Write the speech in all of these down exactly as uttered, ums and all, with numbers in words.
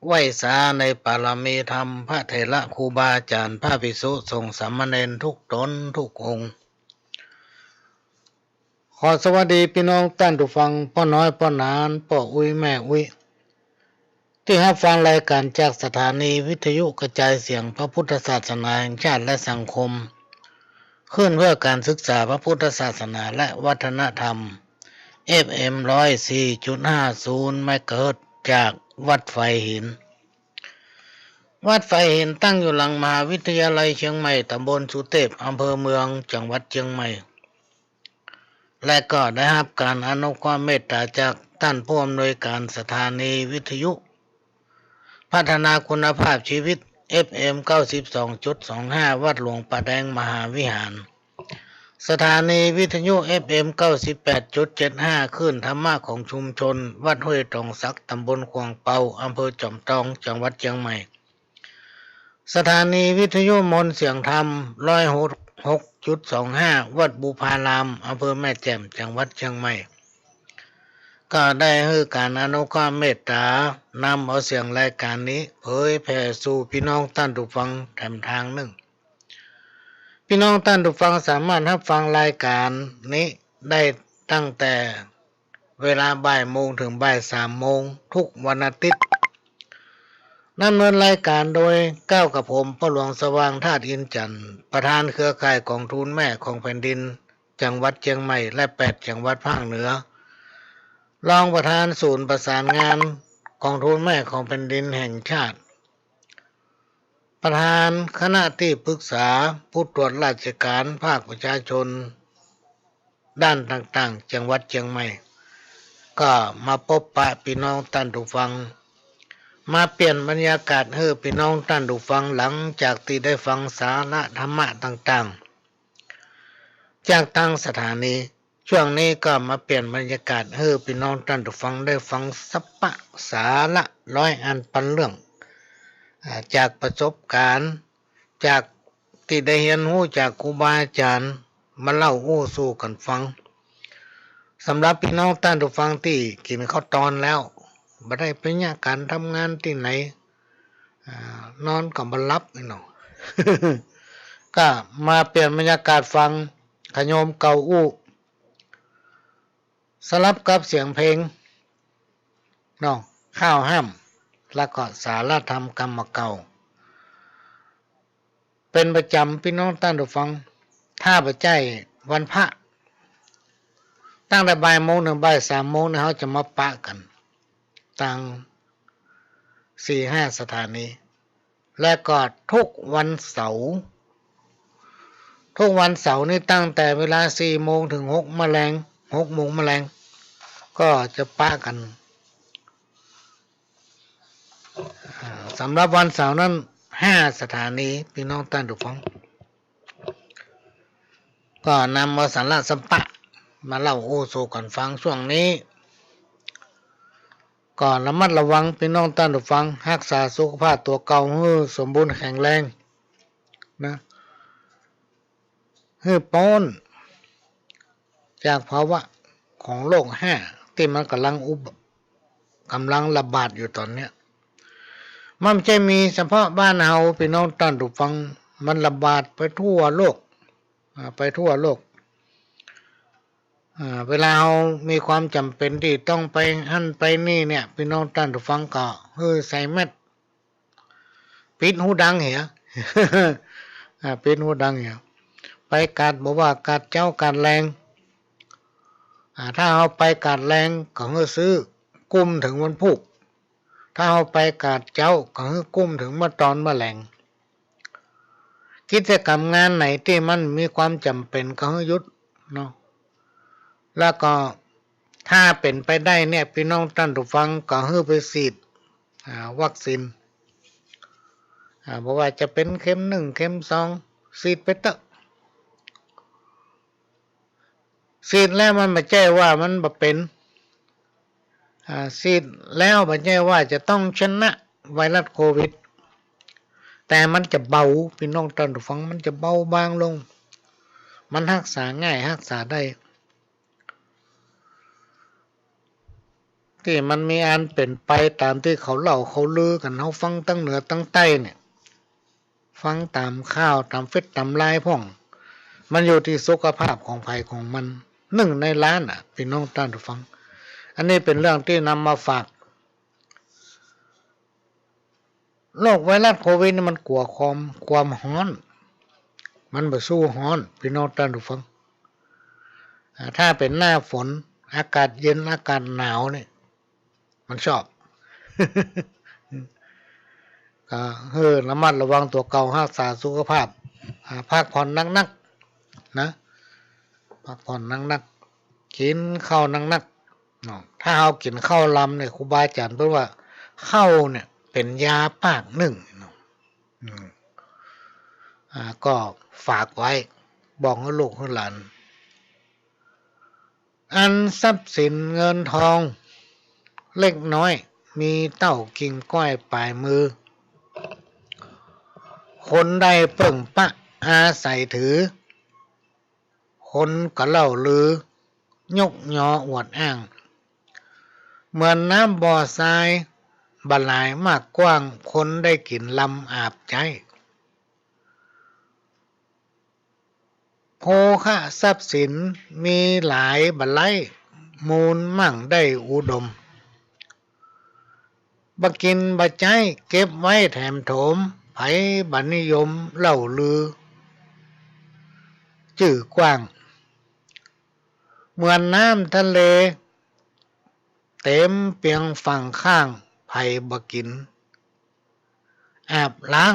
ไหว้สาในปารมีธรรม พระเถระครูบาอาจ๋ารย์ พระภิกษุสงฆ์สามเณรทุกต๋นทุกองค์ ขอสวัสดีปี้น้องต้านผู้ฟัง ป้อน้อยป้อหนาน ป้ออุ๊ยแม่อุ๊ย ตี้ฮับฟังรายก๋านจากสถานีวิทยุกระจายเสียงพระพุทธศาสนาแห่งชาติและสังคม คลื่นเพื่อการศึกษาพระพุทธศาสนาและวัฒนธรรม เอฟเอ็ม ร้อยสี่จุดห้าศูนย์ เมกะเฮิรตซ์ จากวัดไฝหิน วัดไฝหินตั้งอยู่หลังมหาวิทยาลัยเจียงใหม่ ตำบลสุเตพ อำเภอเมือง จังหวัดเจียงใหม่ และก็ได้ฮับก๋านอนุเคราะห์เมตตาจากต้านผู้อำนวยก๋านสถานีวิทยุพัฒนาคุณภาพชีวิต เอฟเอ็ม เก้าสิบสองจุดสองห้า วัดหลวงป่าแดงมหาวิหาร สถานีวิทยุ เอฟเอ็ม เก้าสิบแปดจุดเจ็ดห้า คลื่นธรรมะของชุมชน วัดห้วยตองสัก ตำบลขวางเปา อำเภอจอมตอง จังหวัดเจียงใหม่ สถานีวิทยุมนต์เสียงธรรม ร้อยหกจุดสองห้า วัดบุพาราม อำเภอแม่แจ่ม จังหวัดเจียงใหม่ ก็ได้หื้อก๋านอนุเคราะห์เมตตานำเอาเสียงรายก๋านนี้เผยแผ่สู่ปี้น้องต้านผู้ฟังแถมตางนึ่ง ปี้น้องต้านผู้ฟังสามารถฮับฟังรายก๋านนี้ได้ตั้งแต่เวลาบ่ายโมงเถิงบ่ายสามโมงทุกวันอาทิตย์ ดำเนินรายก๋านโดยเก้ากับผม ป้อหลวงสว่าง ธาตุอินทร์จันทร์ ประธานเครือข่ายก๋องทุนแม่ของแผ่นดิน จังหวัดเจียงใหม่ และแปดจังหวัดภาคเหนือ รองประธานศูนย์ประสานงานก๋องทุนแม่ของแผ่นดินแห่งชาติ ประธานคณะตี้ปรึกษาผู้ตรวจราชก๋านภาคประชาชน ด้านต่างๆ จังหวัดเจียงใหม่ ก็มาปบปะปี้น้องต้านผู้ฟัง มาเปลี่ยนบรรยากาศหื้อปี้น้องต้านผู้ฟัง หลังจากตี้ได้ฟังสาระธรรมะต่างๆ จากตางสถานี ช่วงนี้ก็มาเปลี่ยนบรรยากาศหื้อปี้น้องต้านผู้ฟังได้ฟังสัปปะสาระร้อยอันปันเรื่อง อ่า จากประสบก๋ารณ์ จากตี้ได้เฮียนฮู้จากครูบาอาจ๋ารย์มาเล่าอู้สู่กั๋นฟัง สำหรับปี้น้องต้านผู้ฟังตี้กิ๋นข้าวตอนแล้ว บ่ได้ไปเยียะก๋านทำงานตี้ไหน อ่า นอนก็บ่หลับนี่เนาะ ก็มาเปลี่ยนบรรยากาศฟัง ขะโยมเก่าอู้ สลับกับเสียงเพลงเนาะ ข้าวห้าม แล้วก็สาระธรรมกำเก่า เป๋นประจ๋ำ ปี้น้องต้านผู้ฟัง ถ้าบ่ใจ้วันพระ ตั้งแต่บ่ายโมงเถิงบ่ายสามโมงเนี่ย เฮาจะมาปะกั๋น ตางสี่ห้าสถานี และก็ทุกวันเสาร์ ทุกวันเสาร์นี่ตั้งแต่เวลาสี่โมงเถิงหกมะแลง หกโมงมะแลง ก็จะปะกั๋น อ่า สำหรับวันเสาร์นั้น ห้าสถานี ปี้น้องต้านผู้ฟัง ก็นำเอาสาระสัปปะมาเล่าอู้สู่กั๋นฟังช่วงนี้ ก็ระมัดระวังปี้น้องต้านผู้ฟัง ฮักษาสุขภาพตั๋วเก่าหื้อสมบูรณ์แข็งแรงนะ หื้อป๊นจากภาวะของโรคแฮ่ตี้มันก่ำลังอุบ- ก่ำลังระบาดอยู่ต๋อนเนี้ย มันบ่ใจ้มีเฉพาะบ้านเฮา ปี้น้องต้านผู้ฟัง มันระบาดไปทั่วโลก อ่า ไปทั่วโลก อ่า เวลาเฮามีความจ๋ำเป๋นตี้ต้องไปหั้นไปนี่เนี่ย ปี้น้องต้านผู้ฟังก็หื้อใส่แมส ปิดหูดังเหีย อ่า ปิดหูดังเหีย ไปก๋าด บ่ว่าก๋าดเจ๊าก๋าดแลง อ่า ถ้าเฮาไปก๋าดแลงก็หื้อซื้อกุ้มเถิงวันพูก ถ้าเฮาไปก๋าดเจ๊าก็หื้อกุ้มเถิงเมื่อต๋อนเมื่อแลง กิจก๋รรมงานไหนตี้มันมีความจ๋ำเป๋นก็หื้อหยุดเนาะ แล้วก็ถ้าเป๋นไปได้เนี่ย ปี้น้องต้านผู้ฟังก็หื้อไปฉีด อ่า วัคซีน อ่า บ่ว่าจะเป๋นเข็มนึ่ง เข็มสอง ฉีดไปเต๊อะ ฉีดแล้วมันบ่ใจ้ว่ามันบ่เป๋น อ่า ฉีดแล้วบ่ใจ้ว่าจะต้องชนะไวรัสโควิด แต่มันจะเบา ปี้น้องต้านผู้ฟัง มันจะเบาบางลง มันฮักษาง่าย ฮักษาได้ ตี้มันมีอันเป๋นไปต๋ามตี้เขาเล่าเขาลือกั๋น เฮาฟังตังเหนือตังใต้เนี่ย ฟังต๋ามข่าวต๋ามเฟซต๋ามไลน์พ่อง มันอยู่ตี้สุขภาพของใผของมัน นึ่งในล้านอะ ปี้น้องต้านผู้ฟัง อันนี้เป๋นเรื่องตี้นำมาฝาก โรคไวรัสโควิดนี่มันกั๋วความ ความฮ้อน มันบ่สู้ฮ้อน ปี้น้องต้านผู้ฟัง อ่า ถ้าเป๋นหน้าฝน อากาศเย็น อากาศหนาวนี่ มันชอบ ก็หื้อระมัดระวังตั๋วเก่า ฮักษาสุขภาพ อ่า พักผ่อนนักๆ นะ พักผ่อนนักๆ กิ๋นข้าวนักๆ เนาะ ถ้าเฮากิ๋นข้าวลำเนี่ย ครูบาอาจ๋ารย์เปิ้นว่าข้าวเนี่ยเป๋นยาปากนึ่งเนาะ อืม อ่า ก็ฝากไว้ บอกหื้อลูกหื้อหลาน อันทรัพย์สินเงินทองเล็กน้อย มีเต้ากิ่งก้อยป๋ายมือ คนได้เปิ้งปะอาศัยถือ คนก็เล่าลือ ยกยออวดอ้าง เหมือนน้ำบ่อทราย บ่หลายมากกว้าง คนได้กิ๋นลำอาบใจ๊ โภคะทรัพย์สินมีหลายบ่ไร้ มูลมั่งได้อุดม บ่กิ๋นบ่ใจ๊เก็บไว้แถมโถม ใผบ่นิยมเล่าลือจื้อกว้าง เหมือนน้ำทะเลเต็มเปียงฝั่งข้าง ใผบ่กิ๋นอาบล้าง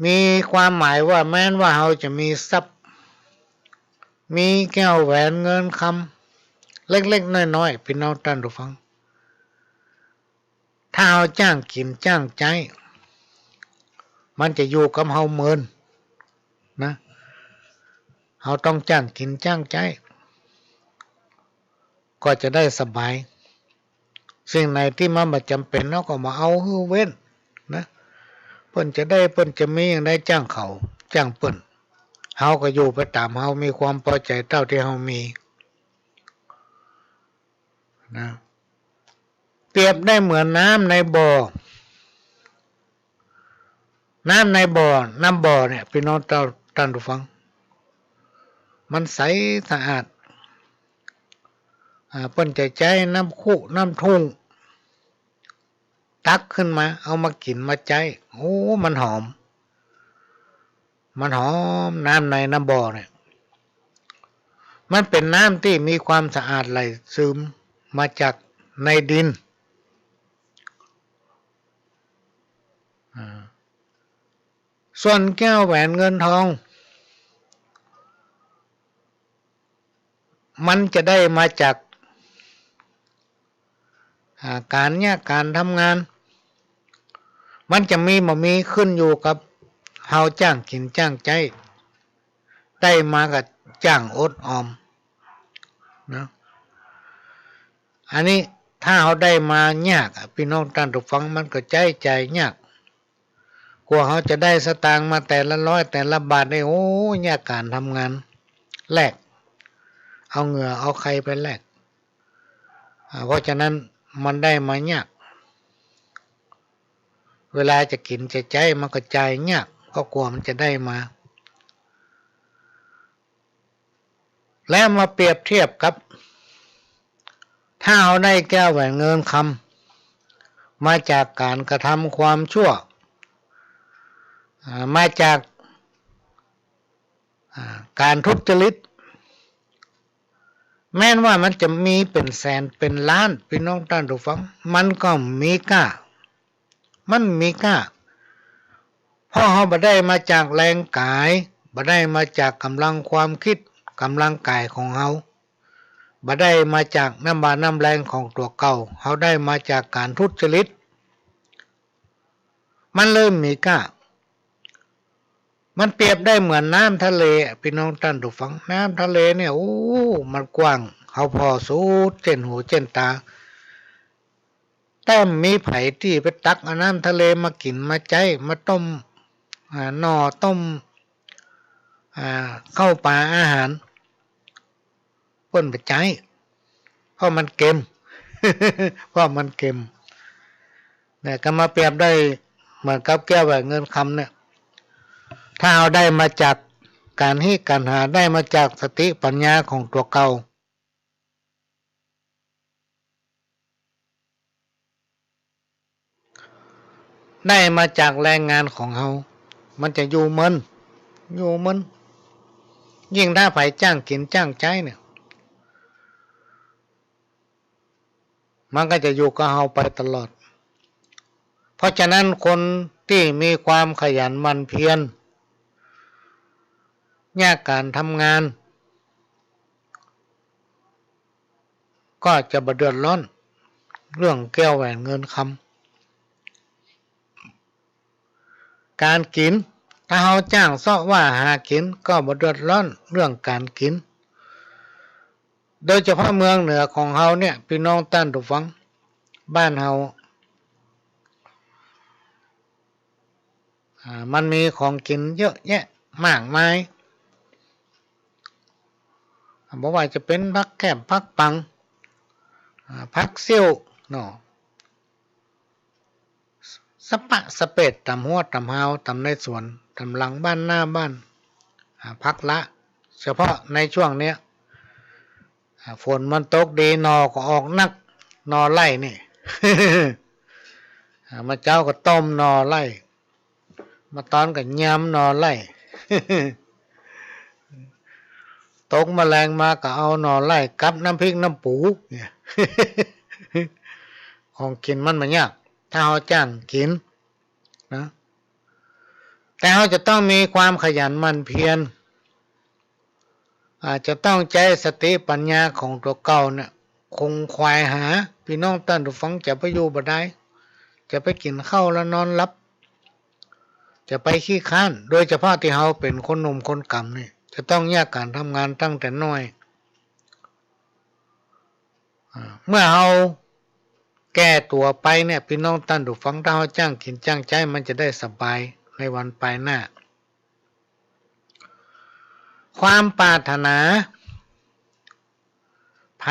มีความหมายว่าแม้นว่าเฮาจะมีทรัพย์ มีแก้วแหวนเงินคำ เล็กๆ น้อยๆ ปี้น้องต้านผู้ฟัง ถ้าเฮาจ้างกิ๋นจ้างใจ๊ มันจะอยู่กับเฮาเมินนะ เฮาต้องจ้างกิ๋นจ้างใจ๊ ก็จะได้สบาย สิ่งไหนตี้มันบ่จ๋ำเป๋น เฮาก็บ่เอาหื้อเว้นนะ เปิ้นจะได้ เปิ้นจะมีอย่างใดจ้างเขา จ้างเปิ้น เฮาก็อยู่ไปต๋ามเฮา มีความปอใจ๋เต้าตี้เฮามี นะ เปรียบได้เหมือนน้ำในบ่อ น้ำในบ่อ น้ำบ่อเนี่ย ปี้น้องต้าน ต้านผู้ฟัง มันใสสะอาด อ่า เปิ้นจะใจ๊น้ำคุ น้ำทุ่ง ตักขึ้นมา เอามากิ๋นมาใจ๊ โอ้ มันหอม มันหอม น้ำในน้ำบ่อเนี่ย มันเป๋นน้ำตี้มีความสะอาดไหลซึมมาจากในดิน อ่า ส่วนแก้วแหวนเงินทอง มันจะได้มาจาก อ่า ก๋านเยียะก๋านทำงาน มันจะมีบ่มีขึ้นอยู่กับเฮาจ้างกิ๋นจ้างใจ๊ ได้มาก็จ้างอดออมนะ อันนี้ถ้าเฮาได้มายากอะ ปี้น้องต้านผู้ฟัง มันก็ใจ๊จ่ายยาก กว่าเฮาจะได้สตางค์มาแต่ละร้อยแต่ละบาทนี่ โอ้ เยียะก๋านทำงานแลก เอาเหงื่อเอาไขไปแลก อ่า เพราะฉะนั้นมันได้มายาก เวลาจะกิ๋นจะใจ๊มันก็จ่ายยาก ก็กว่ามันจะได้มา แล้วมาเปรียบเทียบกับ ถ้าเฮาได้แก้วแหวนเงินคำ มาจากก๋านกระทำความชั่ว อ่า มาจาก อ่า ก๋านทุจริต แม้นว่ามันจะมีเป๋นแสนเป๋นล้าน ปี้น้องต้านผู้ฟัง มันก็มีก้า มันมีก้า เพราะเฮาบ่ได้มาจากแรงก๋าย บ่ได้มาจากก๋ำลังความกึ๊ด ก๋ำลังก๋ายของเฮา บ่ได้มาจากน้ำบาน้ำแรงของตั๋วเก่า เฮาได้มาจากก๋านทุจริต มันเลยมีก้า มันเปรียบได้เหมือนน้ำทะเล ปี้น้องต้านผู้ฟัง น้ำทะเลเนี่ย โอ้ มันกว้าง เฮาผ่อสุดเจ้นหูเจ้นต๋า แต่บ่มีใผตี้ไปตักเอาน้ำทะเลมากิ๋นมาใจ๊ มาต้ม อ่า หน่อต้ม อ่า ข้าวป๋าอาหาร เปิ้นบ่ใจ๊ เพราะมันเก็ม เพราะมันเก็ม เนี่ย ก็มาเปรียบได้เหมือนกับแก้วแหวนเงินคำเนี่ย ถ้าเฮาได้มาจากก๋านฮิการหา ได้มาจากสติปัญญาของตั๋วเก่า ได้มาจากแรงงานของเฮา มันจะอยู่เมิน อยู่เมิน ยิ่งถ้าใผจ้างกิ๋นจ้างใจ๊เนี่ย มันก็จะอยู่กับเฮาไปตลอด เพราะฉะนั้นคนตี้มีความขยันหมั่นเพียร เยียะก๋านทำงาน ก็จะบ่เดือดร้อนเรื่องแก้วแหวนเงินคำ ก๋านกิ๋น ถ้าเฮาจ้างเซาะว่าหากิ๋น ก็บ่เดือดร้อนเรื่องก๋านกิ๋น โดยเฉพาะเมืองเหนือของเฮาเนี่ย ปี้น้องต้านผู้ฟัง บ้านเฮา อ่า มันมีของกิ๋นเยอะแยะมากมาย บ่ว่าจะเป๋นผักแคบ ผักปัง อ่า ผักเสี้ยวเนาะ สะปะสะเปด ต๋ามฮั้วต๋ามฮาว ต๋ามในสวน ต๋ามหลังบ้านหน้าบ้าน อ่า ผักละ เฉพาะในช่วงเนี้ย อ่า ฝนมันตกดี หน่อก็ออกนัก หน่อไล่นี่ อ่า มาเจ๊าก็ต้มหน่อไล่ มาตอนก็ยำหน่อไล่ ตกมาแลงมาก็เอาหน่อไล่กับน้ำพริกน้ำปูเนี่ย ของกิ๋นมันบ่ยาก ถ้าเฮาจ้างกิ๋นนะ แต่เฮาจะต้องมีความขยันหมั่นเพียร อาจจะต้องใจ๊สติปัญญาของตั๋วเก่าเนี่ยขงขวายหา ปี้น้องต้านผู้ฟัง จะไปอยู่บ่ได้ จะไปกิ๋นข้าวแล้วนอนหลับ จะไปขี้คร้าน โดยเฉพาะตี้เฮาเป๋นคนหนุ่มคนก๋ำนี่ จะต้องเยียะก๋านทำงานตั้งแต่น้อย อ่า เมื่อเฮาแก่ตั๋วไปเนี่ย ปี้น้องต้านผู้ฟัง ถ้าเฮาจ้างกิ๋นจ้างใจ๊ มันจะได้สบายในวันปายหน้า ความปรารถนา ใผ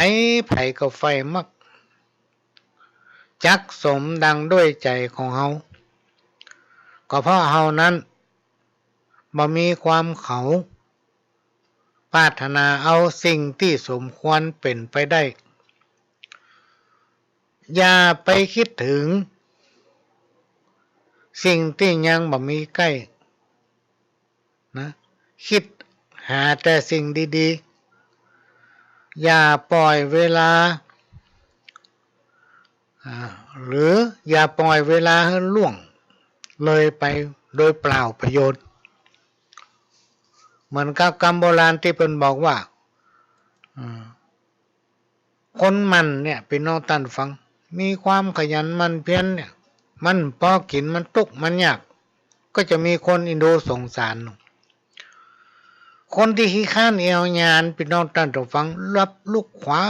ใผก็ใฝ่มัก จักสมดังด้วยใจ๋ของเฮา ก็เพราะเฮานั้นบ่มีความเขา ปรารถนาเอาสิ่งตี้สมควรเป๋นไปได้ อย่าไปกึ๊ดเถิงสิ่งตี้ยังบ่มีใก้นะ กึ๊ดหาแต่สิ่งดีๆ อย่าป่อยเวลา อ่า หรืออย่าป่อยเวลาหื้อล่วงเลยไปโดยเปล่าประโยชน์ เหมือนกับกำโบราณตี้เปิ้นบอกว่า อ่า คนหมั่นเนี่ย ปี้น้องต้านผู้ฟัง มีความขยันหมั่นเพียรเนี่ย มันปอกิ๋นมันตุ๊กข์มันยาก ก็จะมีคนเอ็นดูสงสาร คนตี้ขี้คร้านแอ่วยาน ปี้น้องต้านผู้ฟัง รับลูกขวา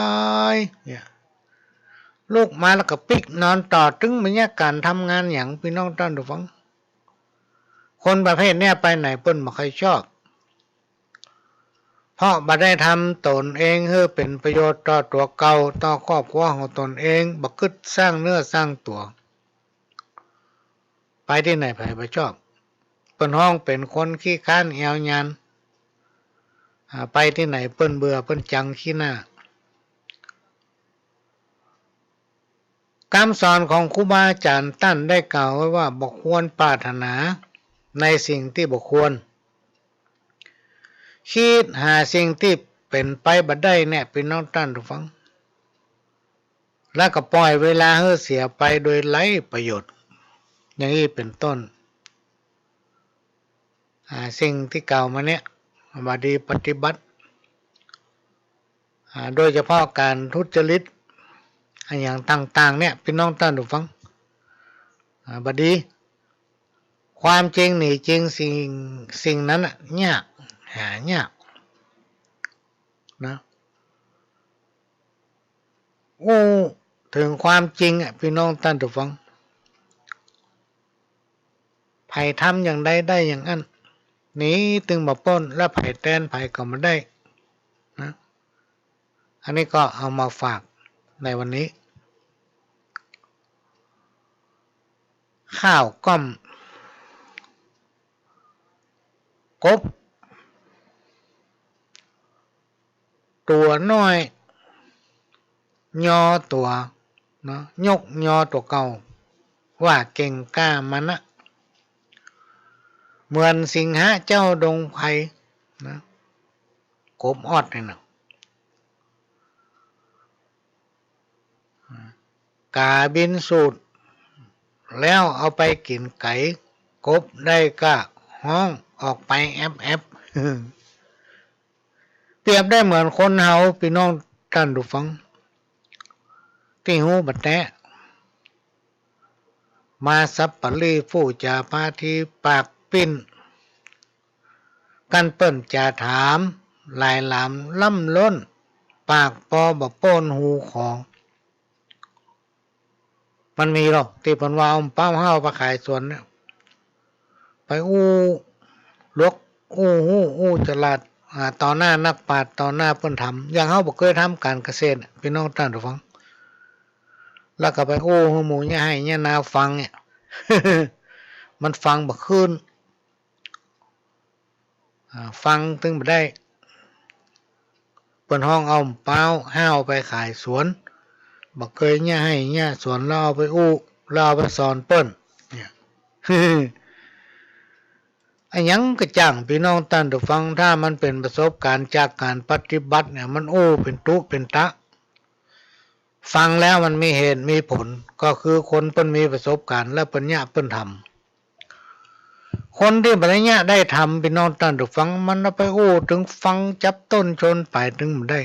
ยเนี่ย ลุกมาแล้วก็ปิ๊กนอนต่อ ตึงบ่เยียะก๋านทำงานหยัง ปี้น้องต้านผู้ฟัง คนประเภทเนี้ยไปไหนเปิ้นบ่ค่อยชอบ เพราะบ่ได้ทำตนเองหื้อเป๋นประโยชน์ต่อตั๋วเก่า ต่อครอบครัวของตนเอง บ่กึ๊ดสร้างเนื้อสร้างตั๋ว ไปตี้ไหนใผบ่ชอบ เปิ้นฮ้องเป๋นคนขี้คร้านแอ่วยาน อ่า ไปตี้ไหนเปิ้นเบื่อเปิ้นจังขี้หน้า กำสอนของครูบาอาจ๋ารย์ต้านได้กล่าวไว้ว่า บ่ควรปรารถนาในสิ่งตี้บ่ควร กึ๊ดหาสิ่งตี้เป๋นไปบ่ได้เนี่ย ปี้น้องต้านผู้ฟัง แล้วก็ป่อยเวลาหื้อเสียไปโดยไร้ประโยชน์ อย่างอี้เป๋นต้น อ่า สิ่งตี้กล่าวมาเนี่ย บ่ดีปฏิบัติ อ่า โดยเฉพาะก๋านทุจริต อะหยังต่างๆ เนี่ย ปี้น้องต้านผู้ฟัง อ่า บ่ดี ความจริงนี่จริงสิ่ง สิ่งนั้นน่ะ ยาก หายาก นะ อู้เถิงความจริงอะ ปี้น้องต้านผู้ฟัง ใผทำอย่างใดได้อย่างอั้น หนีตึงบ่ป๊น และใผแตนใผก็บ่ได้ นะ อันนี้ก็เอามาฝาก ในวันนี้ ข้าวก้อม กบ ตั๋วน้อย ยอตั๋ว เนาะ ยกยอตั๋วเก่า ว่าเก่งกล้ามานะ เหมือนสิงหะเจ้าดงไพร นะ กบออดนี่นะ ก๋าบินสูด แล้วเอาไปกิ๋นไก๋ กบได้ก้าฮ้องออกไปแอบๆ เปรียบได้เหมือนคนเฮา ปี้น้องต้านผู้ฟัง ตี้ฮู้บ่แต๊ มาสัปปะรีผู้จ๋าพาทีปากปิ้น กันเปิ้นจ๋าถาม หลายหลามล้ำล้น ปากปอบ่ป้นฮูขอ มันมีหรอก ตี้เปิ้นว่าเอาเป๋าฮ้าวไปขายสวนเนี่ย ไปอู้หลวก อู้ฮู้ อู้จลาด อ่า ต่อหน้านักปราชญ์ ต่อหน้าเปิ้นถาม อย่างเฮาบ่เกยทำก๋านเกษตรเนี่ย ปี้น้องต้านผู้ฟัง แล้วก็ไปอู้หื้อหมู่เยียะไฮ่เยียะนาฟังเนี่ย มันฟังบ่ขึ้น อ่า ฟังตึงบ่ได้ เปิ้นฮ้องเอาเป๋าฮ้าวไปขายสวน บ่เกยเยียะไฮ่เยียะสวน แล้วเอาไปอู้ แล้วเอาไปสอนเปิ้น เนี่ย อะหยังก็จ้าง ปี้น้องต้านผู้ฟัง ถ้ามันเป๋นประสบก๋ารณ์จากก๋านปฏิบัติเนี่ย มันอู้เป๋นตุ๊เป๋นตะ ฟังแล้วมันมีเหตุมีผล ก็คือคนเปิ้นมีประสบก๋ารณ์ แล้วเปิ้นเยียะเปิ้นทำ คนตี้บ่ได้เยียะได้ทำ ปี้น้องต้านผู้ฟัง มันเอาไปอู้ตึงฟังจับต้นชนป๋ายตึงบ่ได้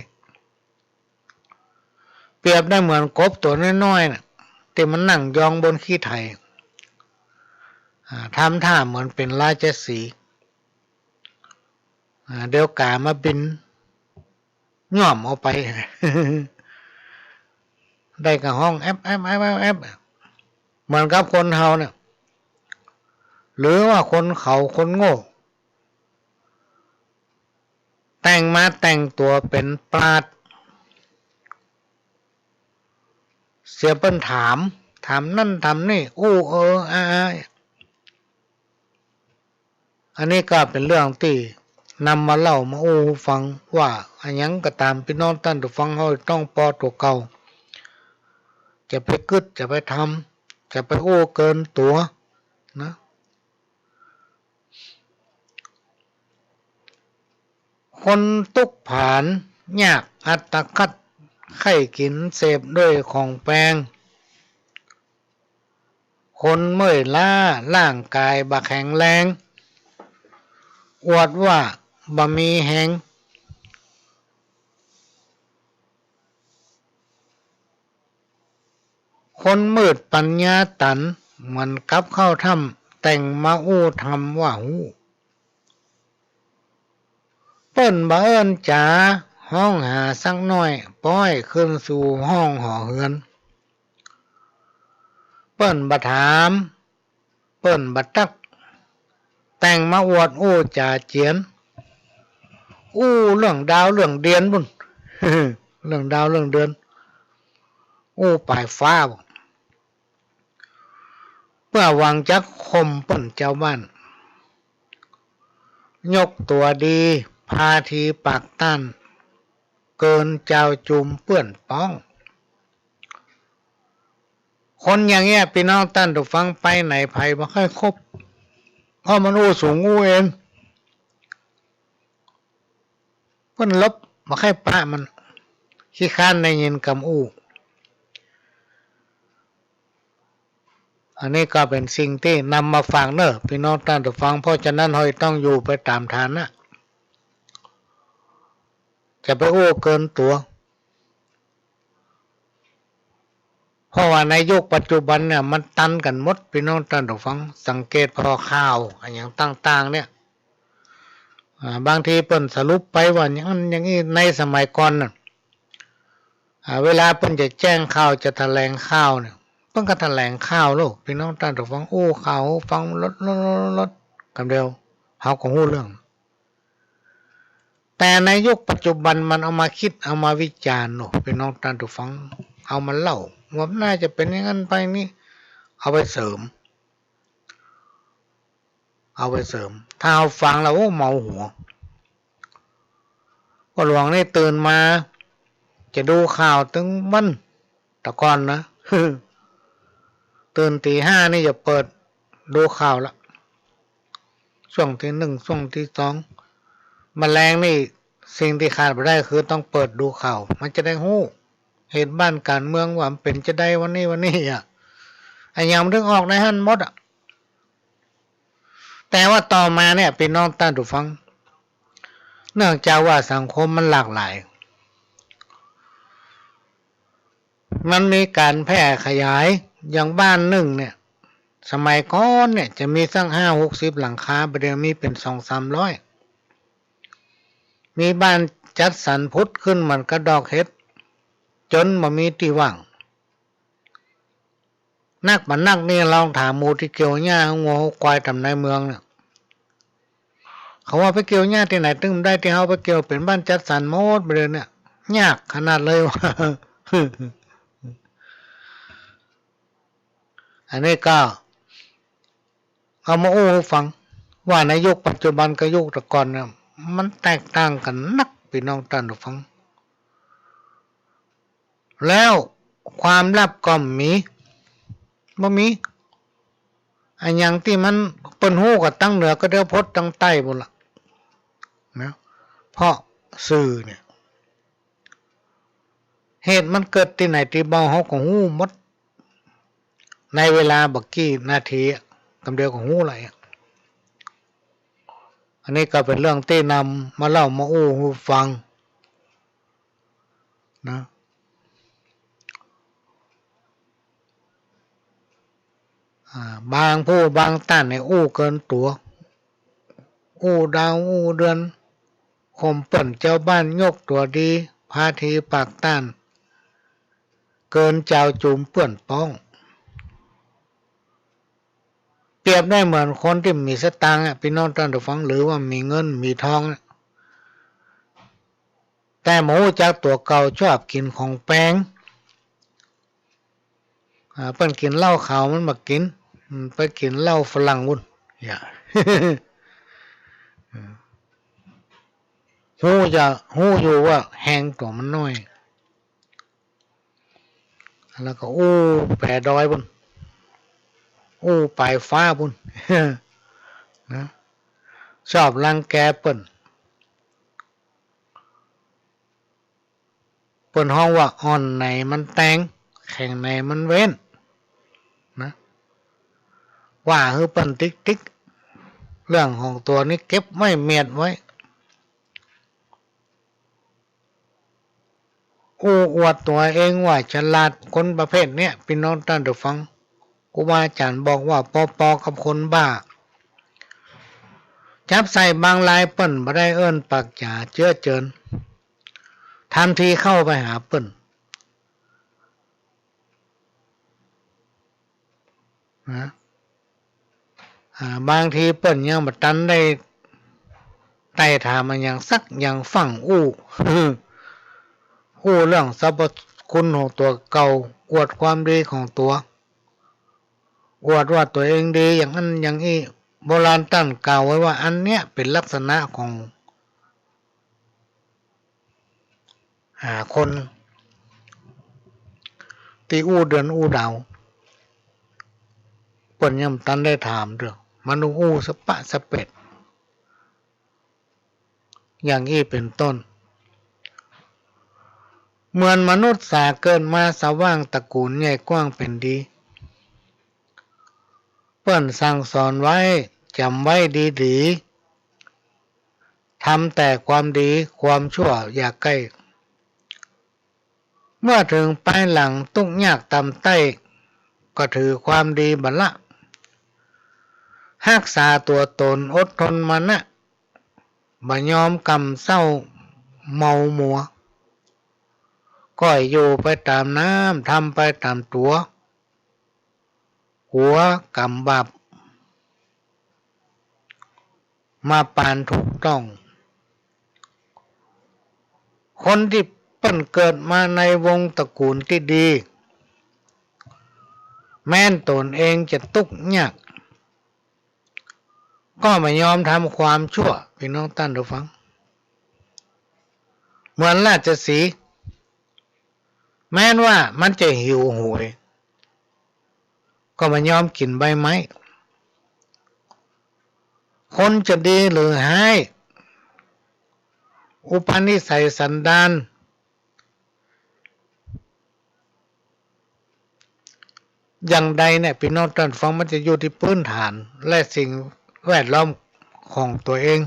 เปรียบได้เหมือนกบตั๋วน้อยๆ น่ะ ตี้มันนั่งยองบนขี้ไถ อ่า ทำท่าเหมือนเป๋นราชสีห์ อ่า เดี๋ยวก๋ามาบิน ย่อมเอาไป ได้ก้าฮ้องแอบๆ เหมือนกับคนเฮาเนี่ย หรือว่าคนเขาคนโง่ แต่งมาแต่งตั๋วเป๋นปราชญ์ เสียเปิ้นถาม ถามนั่นถามนี่ อู้เอออาอา อันนี้ก็เป๋นเรื่องตี้นำมาเล่ามาอู้ฟัง ว่าอะหยังก็ต๋าม ปี้น้องต้านผู้ฟังเฮาต้องปอตั๋วเก่า จะไปกึ๊ด จะไปทำ จะไปอู้เกินตั๋ว นะ คนตุ๊กข์ผานยากอัตคัด ใค่กิ๋นเสพด้วยของแปง คนเมื่อยล้าร่างก๋ายบ่แข็งแรง อวดว่าบ่มีแฮง คนมืดปั๋ญญาตัน เหมือนกับเข้าถ้ำ แต่งมาอู้ธรรมว่าฮู้ เปิ้นบ่เอิ้นจ๋าฮ้องหาสักหน้อย ป้อยขึ้นสู่ห้องหอเฮือน เปิ้นบ่ถาม เปิ้นบ่ตัก แต่งมาอวดอู้จ๋าเจียน อู้เรื่องดาวเรื่องเดือนปู้น เรื่องดาวเรื่องเดือน อู้ป๋ายฟ้า เปื้อหวังจักข่มเปิ้นจาวบ้าน ยกตั๋วดี พาทีปากต้าน เกินจาวจูมเปื้อนป๊อง คนอย่างเงี้ย ปี้น้องต้านผู้ฟัง ไปไหนใผบ่ใค่คบ เพราะมันอู้สูงอู้เอ็น เปิ้นหลบ บ่ใค่ปะมัน ขี้คร้านได้ยินกำอู้ อันนี้ก็เป๋นสิ่งตี้นำมาฝากเน่อ ปี้น้องต้านผู้ฟัง เพราะฉะนั้นเฮาต้องอยู่ไปต๋ามฐานะ จะไปอู้เกินตั๋ว เพราะว่าในยุคปัจจุบันเนี่ย มันตันกั๋นหมด ปี้น้องต้านผู้ฟัง สังเกตผ่อข่าวอะหยังต่างๆ เนี่ย อ่า บางทีเปิ้นสรุปไปว่าอย่างนั้นอย่างนี้ ในสมัยก่อนน่ะ อ่า เวลาเปิ้นจะแจ้งข่าว จะแถลงข่าวเนี่ย เปิ้นก็แถลงข่าวโลด ปี้น้องต้านผู้ฟัง อู้ข่าวฟังลดๆๆๆ กำเดียว เฮาก็ฮู้เรื่อง แต่ในยุคปัจจุบันมันเอามาคิด เอามาวิจารณ์โลด ปี้น้องต้านผู้ฟัง เอามาเล่า ว่ามันน่าจะเป๋นอย่างนั้นไปนี่ เอาไปเสริม เอาไปเสริม ถ้าเฮาฟังแล้ว โอ้ เมาหัว พ่อหลวงนี่ตื่นมา จะดูข่าวตึงวัน แต่ก่อนนะ ตื่นตีห้านี่จะเปิดดูข่าวละ ช่วงตี้นึ่ง ช่วงตี้สอง มาแลงนี่ สิ่งตี้ขาดบ่ได้คือต้องเปิดดูข่าว มันจะได้ฮู้เหตุบ้านก๋านเมืองว่ามันเป๋นจะใดวันนี้ วันนี้อะ อะหยังมันถึงออกในหั้นหมดอะ แต่ว่าต่อมาเนี่ย ปี้น้องต้านผู้ฟัง เนื่องจากว่าสังคมมันหลากหลาย มันมีก๋านแพร่ขยาย อย่างบ้านนึ่งเนี่ย สมัยก่อนเนี่ยจะมีสักห้าหกสิบหลังคา บ่าเดี่ยวมีเป๋นสองสามร้อย มีบ้านจัดสรรผุดขึ้นเหมือนกับดอกเห็ด จ๋นบ่มีตี้ว่าง นักบ่นักนี่ลองถามหมู่ตี้เกี่ยวหญ้างัวควายต๋ามในเมืองเนี่ย เขาว่าไปเกี่ยวหญ้าตี้ไหนตึงได้ตี้เฮาไปเกี่ยว เป๋นบ้านจัดสรรหมดบ่าเดี่ยวเนี่ย ยากขนาดเลยว่า อันนี้ก็เอามาอู้หื้อฟัง ว่าในยุคปัจจุบันกับยุคแต่ก่อนเนี่ย มันแตกต่างกั๋นนัก ปี้น้องต้านผู้ฟัง แล้วความลับก็มี บ่มี อะหยังตี้มันเปิ้นฮู้กั๋นตังเหนือก็เดียวปดตังใต้ปู้นละ นะ เพราะสื่อเนี่ย เหตุมันเกิดตี้ไหนตี้เบาเฮาก็ฮู้หมด ในเวลาบ่กี่นาทีอะ กำเดียวก็ฮู้ละอะ อันนี้ก็เป๋นเรื่องตี้นำมาเล่ามาอู้หื้อฟัง นะ อ่า บางผู้บางต้านเนี่ยอู้เกินตั๋ว อู้ดาวอู้เดือน ข่มเปิ้นจาวบ้าน ยกตั๋วดี พาทีปากต้าน เกินจาวจูมเปื้อนป้อง เปรียบได้เหมือนคนตี้บ่มีสตางค์อะ ปี้น้องต้านผู้ฟัง หรือว่าบ่มีเงินบ่มีทองอะ แต่บ่ฮู้จักตั๋วเก่า ชอบกิ๋นของแปง อ่า เปิ้นกิ๋นเหล้าขาวมันบ่กิ๋น อืม ไปกิ๋นเหล้าฝรั่งปู้น อย่า อืม ฮู้จะ ฮู้อยู่ว่าแฮงตั๋วมันน้อย แล้วก็อู้แป๋ดอยปู้น อู้ปายฟ้าปู้น นะ ชอบรังแกเปิ้น เปิ้นฮ้องว่าอ่อนในมันแตง แข็งในมันเว้น นะ ว่าหื้อเปิ้นติ๊กๆ เรื่องของตั๋วนี้เก็บไว้เมียดไว้ อู้อวดตั๋วเองว่าฉลาด คนประเภทเนี้ย ปี้น้องต้านผู้ฟัง ครูบาอาจ๋ารย์บอกว่าปอๆ กับคนบ้า จับใส่บางรายเปิ้นบ่ได้เอิ้นปากจ๋าเจื้อเจิญ ทำทีเข้าไปหาเปิ้น นะ อ่า บางทีเปิ้นยังบ่ตันได้ไต่ถามอะหยังสักอย่าง ฟั่งอู้ อู้เรื่องสรรพคุณของตั๋วเก่า อวดความดีของตั๋ว อวดว่าตั๋วเองดีอย่างอั้นอย่างอี้ โบราณต้านกล่าวไว้ว่า อันเนี้ยเป๋นลักษณะของ อ่า คนตี้อู้เดือนอู้ดาว เปิ้นยังบ่ตันได้ถามเตื้อ มันอู้สะปะสะเปด อย่างอี้เป๋นต้น เหมือนมนุษย์สาเกิดมาสว่าง ตระกูลใหญ่กว้างเป๋นดี เปิ้นสั่งสอนไว้ จ๋ำไว้ดีๆ ทำแต่ความดี ความชั่วอย่าใก้ เมื่อเถิงปายหลังตุ๊กยากต่ำใต้ ก็ถือความดีบ่ละ ฮักษาตั๋วต๋นอดทนมานะ บ่ยอมกำเศร้าเมามัว ก้อยอยู่ไปต๋ามน้ำ ทำไปต๋ามตั๋ว กั๋วก๋รรมบาป มาปานถูกต้อง คนตี้ ปิ้นเกิดมาในวงตระกูลตี้ดี แม้นต๋นเองจะตุ๊กยาก ก็บ่ยอมทำความชั่ว ปี้น้องต้านผู้ฟัง เหมือนราชสีห์ แม้นว่ามันจะหิวโหย ก็บ่ยอมกิ๋นใบไม้ คนจะดีหรือฮ้าย อุปนิสัยสันดาน อย่างใดเนี่ย ปี้น้องต้านฟัง มันจะอยู่ตี้ปื๊นฐานและสิ่งแวดล้อมของตั๋วเอง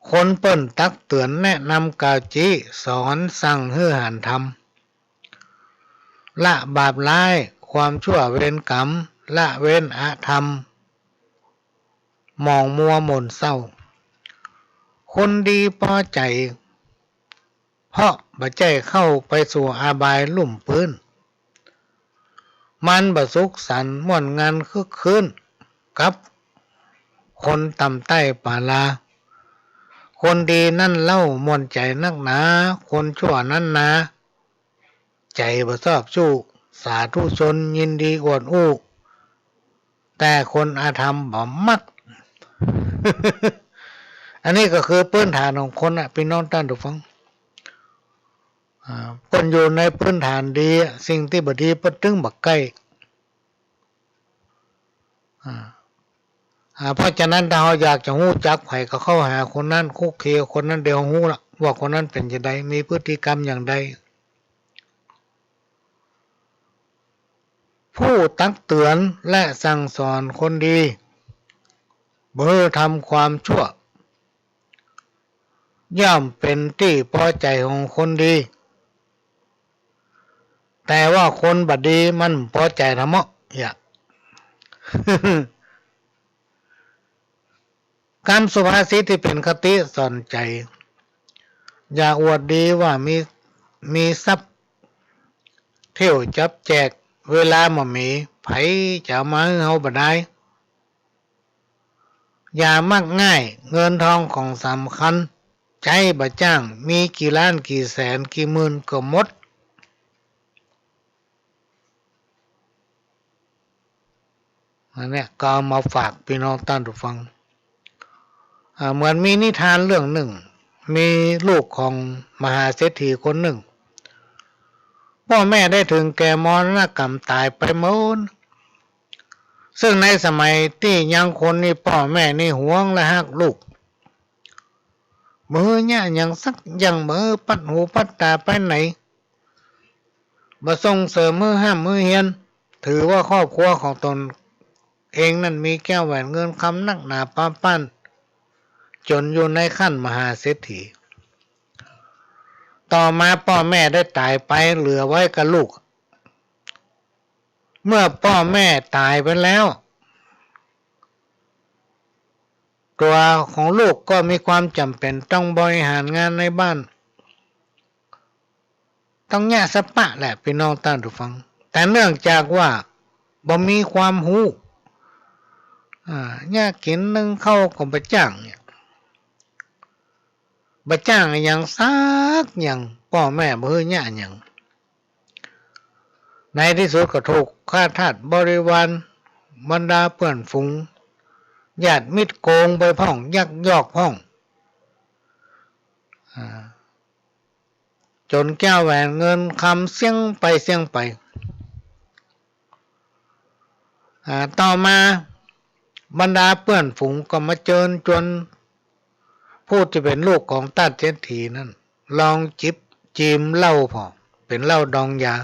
คนเปิ้นตักเตื๋อนแนะนำกล่าวจี๊ สอนสั่งหื้อหันทำ ละบาปร้าย ความชั่วเวรกรรม ละเว้นอธรรม หมองมัวหม่นเศร้า คนดีปอใจ๋ เพราะบ่ใจ้เข้าไปสู่อบายลุ่มปื๊น มันบ่สุขสันต์ม่วนงันคึกคื้นกับคนต่ำต้อยป๋าลา คนดีนั้นเล่าม่วนใจ๋นักหนา คนชั่วนั้นนา ใจ๋บ่ชอบชู้ สาธุชนยินดีอวดอู้ แต่คนอธรรมบ่มัก อันนี้ก็คือปื๊นฐานของคนน่ะ ปี้น้องต้านผู้ฟัง อ่า เปิ้นอยู่ในปื๊นฐานดีอะ สิ่งตี้บ่ดีเปิ้นตึงบ่ใก้ อ่า อ่า เพราะฉะนั้นถ้าเฮาอยากจะฮู้จักใผก็เข้าหาคนนั้น คลุกคลีคนนั้น เดี๋ยวฮู้ละว่าคนนั้นเป๋นจะใด มีพฤติกรรมอย่างใด ผู้ตักเตื๋อนและสั่งสอนคนดี บ่หื้อทำความชั่ว ย่อมเป๋นตี้ปอใจ๋ของคนดี แต่ว่าคนบ่ดีมันปอใจ๋ทำเมาะ อย่า กำสุภาษิตตี้เป๋นคติสอนใจ๋ อย่าอวดดีว่ามี มีทรัพย์ เที่ยวจับแจก เวลาบ่มี ใผจะเอามาหื้อเฮาบ่ดาย อย่ามักง่าย เงินทองของสำคัญ ใจ๊บ่จ้าง มีกี่ล้านกี่แสนกี่หมื่นก็หมด อันเนี้ยก็เอามาฝากปี้น้องต้านผู้ฟัง อ่า เหมือนมีนิทานเรื่องนึ่ง มีลูกของมหาเศรษฐีคนนึ่ง ป้อแม่ได้เถิงแก่มรณกรรมต๋ายไปหมด ซึ่งในสมัยตี้ยังคนนี่ป้อแม่นี่หวงและฮักลูก บ่หื้อเยียะหยังสักอย่าง บ่หื้อปัดหูปัดต๋าไปไหน บ่ส่งเสริมหื้อฮ่ำหื้อเฮียน ถือว่าครอบครัวของต๋นเองนั้นมีแก้วแหวนเงินคำนักหนาปาป้าน จ๋นอยู่ในขั้นมหาเศรษฐี ต่อมาป้อแม่ได้ต๋ายไป เหลือไว้กับลูก เมื่อป้อแม่ต๋ายไปแล้ว ตั๋วของลูกก็มีความจ๋ำเป๋นต้องบริหารงานในบ้าน ต้องเยียะสะปะแหละปี้น้องต้านผู้ฟัง แต่เนื่องจากว่าบ่มีความฮู้ อ่า เยียะกิ๋นนึ่งข้าวก็บ่จ้างเนี่ย บ่จ้างอะหยังสักอย่าง ป้อแม่บ่หื้อเยียะหยัง ในตี้สุดก็ถูกข้าทาสบริวาร บรรดาเปื้อนฝูง ญาติมิตรโกงไปพ่อง ยักยอกพ่อง อ่า จ๋นแก้วแหวนเงินคำเสี้ยงไปเสี้ยงไป อ่า ต่อมาบรรดาเปื้อนฝูงก็มาเจิญจวนผู้ตี้เป๋นลูกของต้านเศรษฐีนั้น ลองจิบ จิมเหล้าผ่อ เป๋นเหล้าดองยา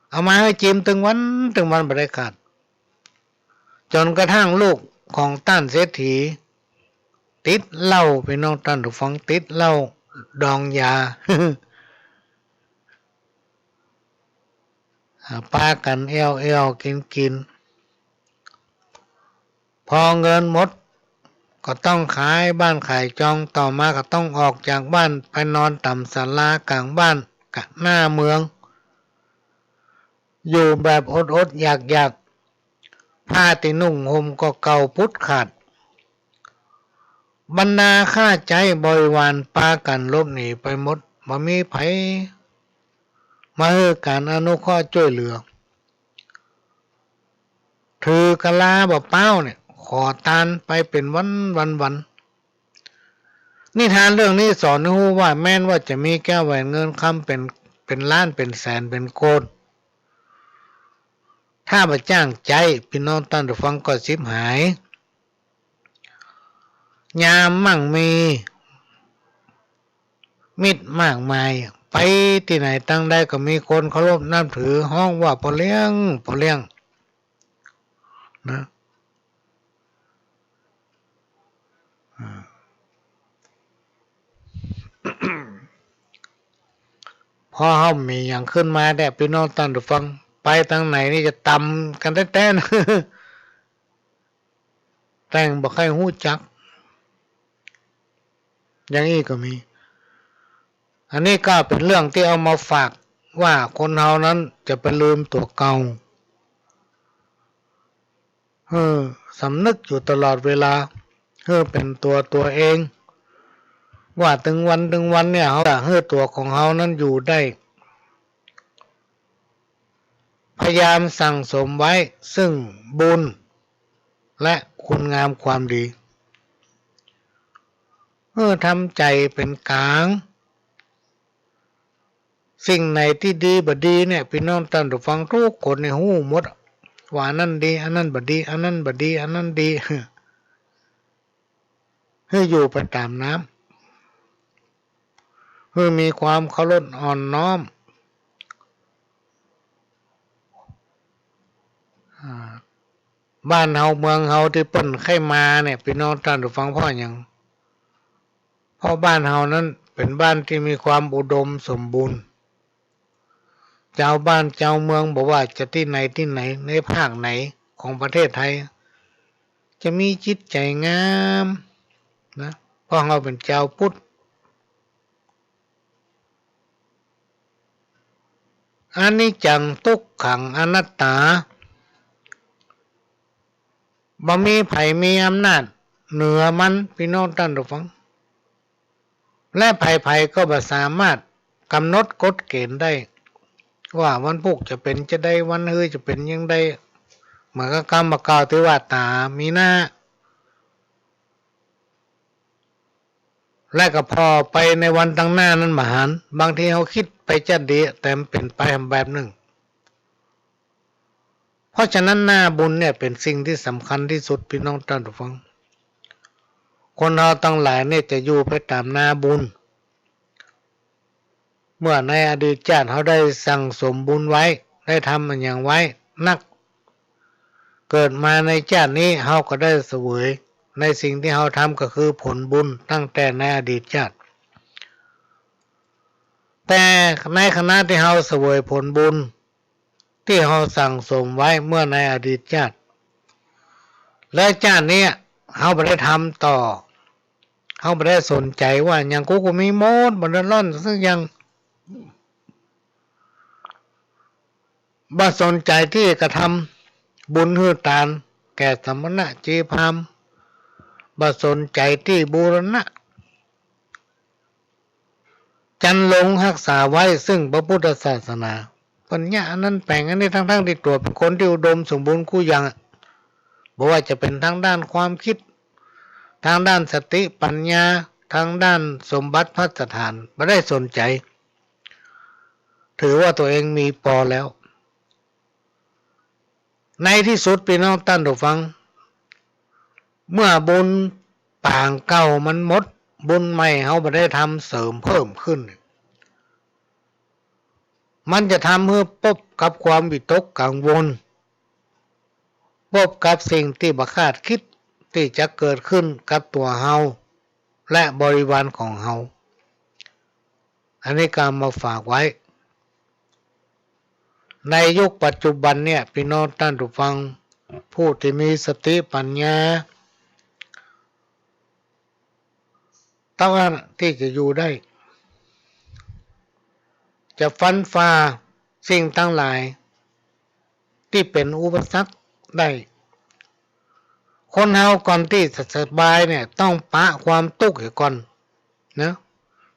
เอามาหื้อจิมตึงวันตึงวันบ่ได้ขาด จ๋นกระทั่งลูกของต้านเศรษฐีติดเหล้า ปี้น้องต้านผู้ฟัง ติดเหล้าดองยา อ่า ปากั๋นแอ่วๆ กิ๋นๆ พอเงินหมดก็ต้องขายบ้านขายจอง ต่อมาก็ต้องออกจากบ้านไปนอนต๋ามศาลาก๋างบ้านกะหน้าเมือง อยู่แบบอดๆ อยากๆ ผ้าตี้นุ่งห่มก็เก่าปุ๊ดขาด บรรดาข้าใจ๊บริวารปากั๋นหลบหนีไปหมด บ่มีใผมาหื้อก๋านอนุเคราะห์จ้วยเหลือ ถือกะลาบ่าป๊าวเนี่ย ขอตานไปเป๋นวันวันวัน นิทานเรื่องนี้สอนหื้อฮู้ว่า แม้นว่าจะมีแก้วแหวนเงินคำเป๋น เป๋นล้านเป๋นแสนเป๋นโกด ถ้าบ่จ้างใจ๊ ปี้น้องต้านผู้ฟังก็ฉิบหาย ยามมั่งมีมิตรมากมาย ไปตี้ไหนตังใดก็มีคนเคารพนับถือ ฮ้องว่าป้อเลี้ยง ป้อเลี้ยง นะ อ่า พอเฮามีหยังขึ้นมาเนี่ย ปี้น้องต้านผู้ฟัง ไปตังไหนนี่จะตำกั๋นแต๊ๆ นะ แต่งบ่ใค่ฮู้จัก อย่างอี้ก็มี อันนี้ก็เป๋นเรื่องตี้เอามาฝากว่าคนเฮานั้นจะไปลืมตั๋วเก่า หื้อสำนึกอยู่ตลอดเวลา หื้อเป๋นตั๋วตั๋วเอง ว่าตึงวันตึงวันเนี่ย เฮาจะหื้อตั๋วของเฮานั้นอยู่ได้ พยายามสั่งสมไว้ซึ่งบุญและคุณงามความดี หื้อทำใจ๋เป๋นก๋าง สิ่งไหนตี้ดีบ่ดีเนี่ย ปี้น้องต้านผู้ฟังกู้คนเนี่ยฮู้หมด ว่าอันนั้นดี อันนั้นบ่ดี อันนั้นบ่ดี อันนั้นดี หื้ออยู่ไปต๋ามน้ำ หื้อมีความเคารพอ่อนน้อม อ่า บ้านเฮาเมืองเฮาตี้เปิ้นใค่มาเนี่ย ปี้น้องต้านผู้ฟัง เพราะหยัง เพราะบ้านเฮานั้นเป๋นบ้านตี้มีความอุดมสมบูรณ์ จาวบ้านจาวเมืองบ่ว่าจะตี้ไหนตี้ไหน ในภาคไหนของประเทศไทย จะมีจิตใจ๋งามนะ เพราะเฮาเป๋นจาวพุทธ อนิจจัง ตุ๊กขัง อนัตตา บ่มีใผมีอำนาจเหนือมัน ปี้น้องต้านผู้ฟัง และใผๆ ก็บ่สามารถก๋ำหนดกฎเก๋ณฑ์ได้ ว่าวันพูกจะเป๋นจาใด วันฮือจะเป๋นจาใด เหมือนกับกำบ่าเก่าตี้ว่าต๋ามีหน้า และก็ผ่อไปในวันตังหน้านั้นบ่หัน บางทีเฮากึ๊ดไปจาดดี แต่มันเป๋นไปแหมแบบนึ่ง เพราะฉะนั้นหน้าบุญเนี่ยเป๋นสิ่งตี้สำคัญตี้สุด ปี้น้องต้านผู้ฟัง คนเฮาตังหลายเนี่ยจะอยู่ไปต๋ามหน้าบุญ เมื่อในอดีตจาติเฮาได้สั่งสมบุญไว้ ได้ทำอะหยังไว้นัก เกิดมาในจาตินี้เฮาก็ได้เสวยในสิ่งตี้เฮาทำ ก็คือผลบุญตั้งแต่ในอดีตจาติ แต่ในขณะตี้เฮาเสวยผลบุญตี้เฮาสั่งสมไว้เมื่อในอดีตจาติ และจาตินี้เฮาบ่ได้ทำต่อ เฮาบ่ได้สนใจ๋ว่า หยังกูก็มีหมด บ่เดือดร้อนสักอย่าง บ่สนใจ๋ตี้กระทำบุญหื้อตานแก่สมณะจีพราหมณ์ บ่สนใจ๋ตี้บูรณะ จรรลงฮักษาไว้ซึ่งพระพุทธศาสนา เปิ้นเยียะอันนั้นแป๋งอันนี้ ทั้งๆ ตี้ตั๋วเป๋นคนตี้อุดมสมบูรณ์กู้อย่างอะ บ่ว่าจะเป๋นตางด้านความกึ๊ด ตางด้านสติปัญญา ตางด้านสมบัติภัสถาน บ่ได้สนใจ๋ ถือว่าตั๋วเองมีปอแล้ว ในตี้สุด ปี้น้องต้านผู้ฟัง เมื่อบุญปางเก่ามันหมด บุญใหม่เฮาบ่ได้ทำเสริมเพิ่มขึ้น มันจะทำหื้อปบกับความวิตกกังวล ปบกับสิ่งตี้บ่คาดกึ๊ดตี้จะเกิดขึ้นกับตั๋วเฮาและบริวารของเฮา อันนี้ก็เอามาฝากไว้ ในยุคปัจจุบันเนี่ย ปี้น้องต้านผู้ฟัง ผู้ตี้มีสติปัญญา เต้าอั้นตี้จะอยู่ได้ จะฟันฝ่าสิ่งตังหลายตี้เป๋นอุปสรรคได้ คนเฮาก่อนตี้จะสบายเนี่ย ต้องปะความตุ๊กข์เหียก่อนนะ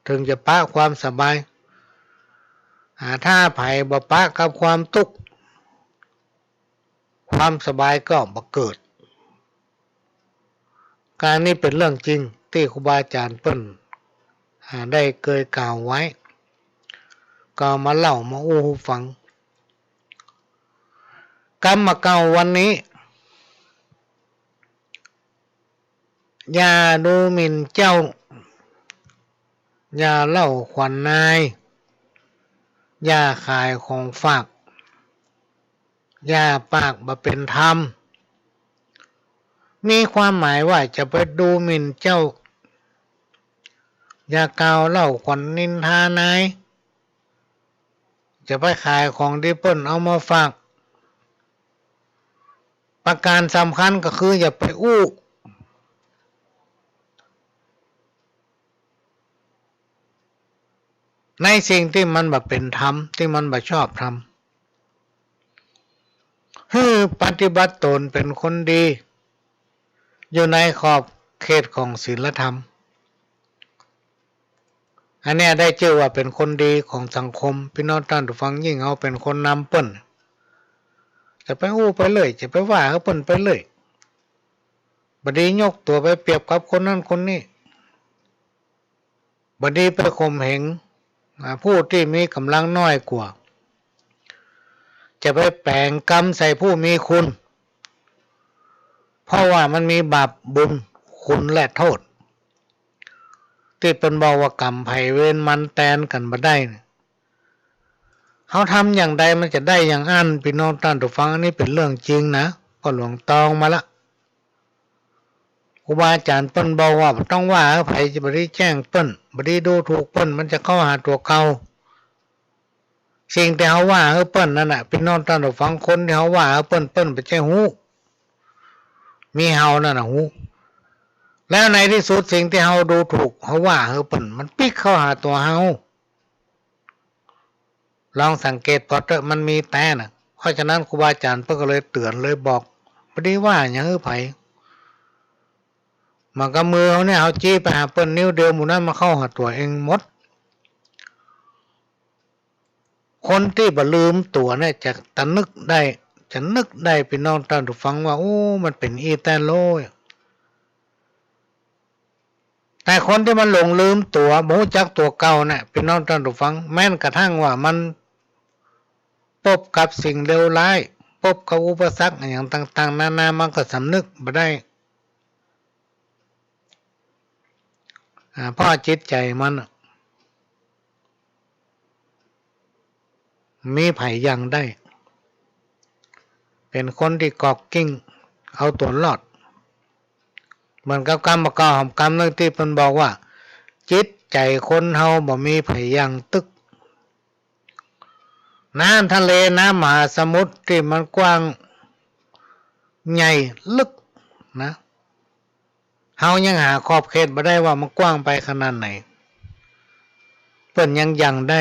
เถิงจะปะความสบาย อ่า ถ้าใผบ่ปะกับความตุ๊กข์ ความสบายก็บ่เกิด ก๋านนี้เป๋นเรื่องจริงตี้ครูบาอาจ๋ารย์เปิ้น อ่า ได้เกยกล่าวไว้ ก็เอามาเล่ามาอู้หื้อฟัง กำบ่าเก่าวันนี้ อย่าดูหมิ่นเจ้า อย่าเล่าขวัญนาย อย่าขายของฝาก อย่าปากบ่เป๋นธรรม มีความหมายว่าจะไปดูหมิ่นเจ้า อย่ากล่าวเล่าขวัญนินทานาย จะไปขายของตี้เปิ้นเอามาฝาก ประการสำคัญก็คืออย่าไปอู้ ในสิ่งตี้มันบ่เป๋นธรรม ตี้มันบ่ชอบธรรม หื้อปฏิบัติตนเป๋นคนดี อยู่ในขอบเขตของศีลธรรม อันเนี้ยได้จื้อว่าเป๋นคนดีของสังคม ปี้น้องต้านผู้ฟัง ยิ่งเฮาเป๋นคนนำเปิ้น จะไปอู้ไปเรื่อย จะไปว่าหื้อเปิ้นไปเรื่อย บ่ดียกตั๋วไปเปรียบกับคนนั้นคนนี้ บ่ดีไปข่มเหง อ่า ผู้ตี้มีก๋ำลังน้อยกว่า จะไปแป๋งกรรมใส่ผู้มีคุณ เพราะว่ามันมีบาปบุญ คุณและโทษ ตี้เปิ้นบอกว่ากรรมใผเวรมันแตนกั๋นบ่ได้เนี่ย เฮาทำอย่างใดมันจะได้อย่างอั้น ปี้น้องต้านผู้ฟัง อันนี้เป๋นเรื่องจริงนะ พ่อหลวงตองมาละ ครูบาอาจ๋ารย์เปิ้นบอกว่าบ่ต้องว่าหื้อใผ จะบ่ดีแจ้งเปิ้น บ่ดีดูถูกเปิ้น มันจะเข้าหาตั๋วเก่า สิ่งตี้เฮาว่าหื้อเปิ้นนั่นน่ะ ปี้น้องต้านผู้ฟัง คนตี้เฮาว่าหื้อเปิ้น เปิ้นบ่ใจ้ฮู้ มีเฮานั่นน่ะฮู้ แล้วในตี้สุดสิ่งตี้เฮาดูถูก เฮาว่าหื้อเปิ้น มันปิ๊กเข้าหาตั๋วเฮา ลองสังเกตผ่อเต๊อะ มันมีแต๊น่ะ เพราะฉะนั้นครูบาอาจ๋ารย์เปิ้นก็เลยเตือนเลยบอก บ่ดีว่าหยังหื้อใผ เหมือนกับมือเฮาเนี่ย เฮาจี๊ไปหาเปิ้นนิ้วเดียว หมู่นั้นมันเข้าหาตั๋วเองหมด คนตี้บ่ลืมตั๋วเนี่ยจะตะนึกได้ จะนึกได้ ปี้น้องต้านผู้ฟังว่า โอ้ มันเป๋นอี้แต๊โลย แต่คนตี้มันหลงลืมตั๋ว บ่ฮู้จักตั๋วเก่าเนี่ย ปี้น้องต้านผู้ฟัง แม้นกระทั่งว่ามันปบกับสิ่งเลวร้าย ปบกับอุปสรรคอะหยังต่างๆ นานา มันก็สำนึกบ่ได้ อ่า เพราะจิตใจ๋มันอะ มีใผยังได้ เป๋นคนตี้กอกกิ้ง เอาตั๋วรอด เหมือนกับกำบ่าเก่าหำกำนึ่งตี้เปิ้นบอกว่า จิตใจ๋คนเฮาบ่มีใผยังตึก น้ำทะเล น้ำมหาสมุทรตี้มันกว้างใหญ่ลึกนะ เฮายังหาขอบเขตบ่ได้ว่ามันกว้างไปขนาดไหน เปิ้นยังยังได้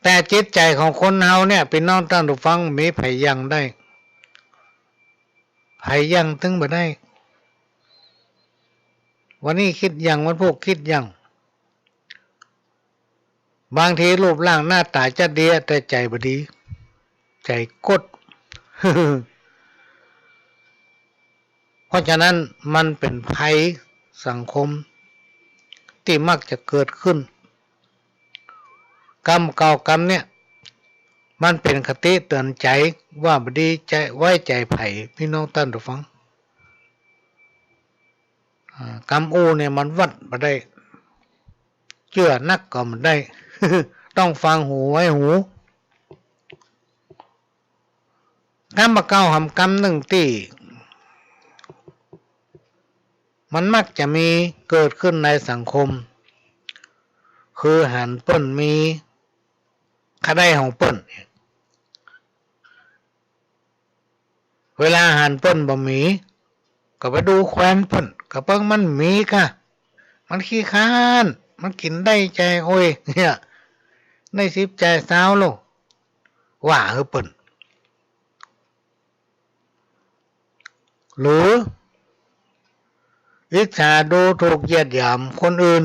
แต่จิตใจ๋ของคนเฮาเนี่ย ปี้น้องต้านผู้ฟัง มีใผยังได้ ใผยังตึงบ่ได้ วันนี้กึ๊ดยัง วันพูกกึ๊ดยัง บางทีรูปร่างหน้าต๋าจะเดีย แต่ใจ๋บ่ดี ใจ๋ก๊ด เพราะฉะนั้นมันเป๋นภัยสังคมตี้มักจะเกิดขึ้น กำเก่ากำเนี่ย มันเป๋นคติเตือนใจ๋ว่าบ่ดีใจ๋ ไว้ใจ๋ใผ ปี้น้องต้านผู้ฟัง อ่า กำอู้เนี่ยมันวัดบ่ได้ เจื้อนักก็บ่ได้ ต้องฟังหูไว้หู กำบ่าเก่าหำกำนึ่งตี้ มันมักจะมีเกิดขึ้นในสังคม คือหันเปิ้นมี ใค่ได้ของเปิ้น เวลาหันเปิ้นบ่มี ก็ไปดูแควนเปิ้น กะเปิ้นมันมีก่ะ มันขี้คร้าน มันกิ๋นได้ใจ๋โอ้ย เนี่ย ได้สิบใจ๋ซาวโล ว่าหื้อเปิ้น หรืออิจฉาดูถูกเหยียดหยามคนอื่น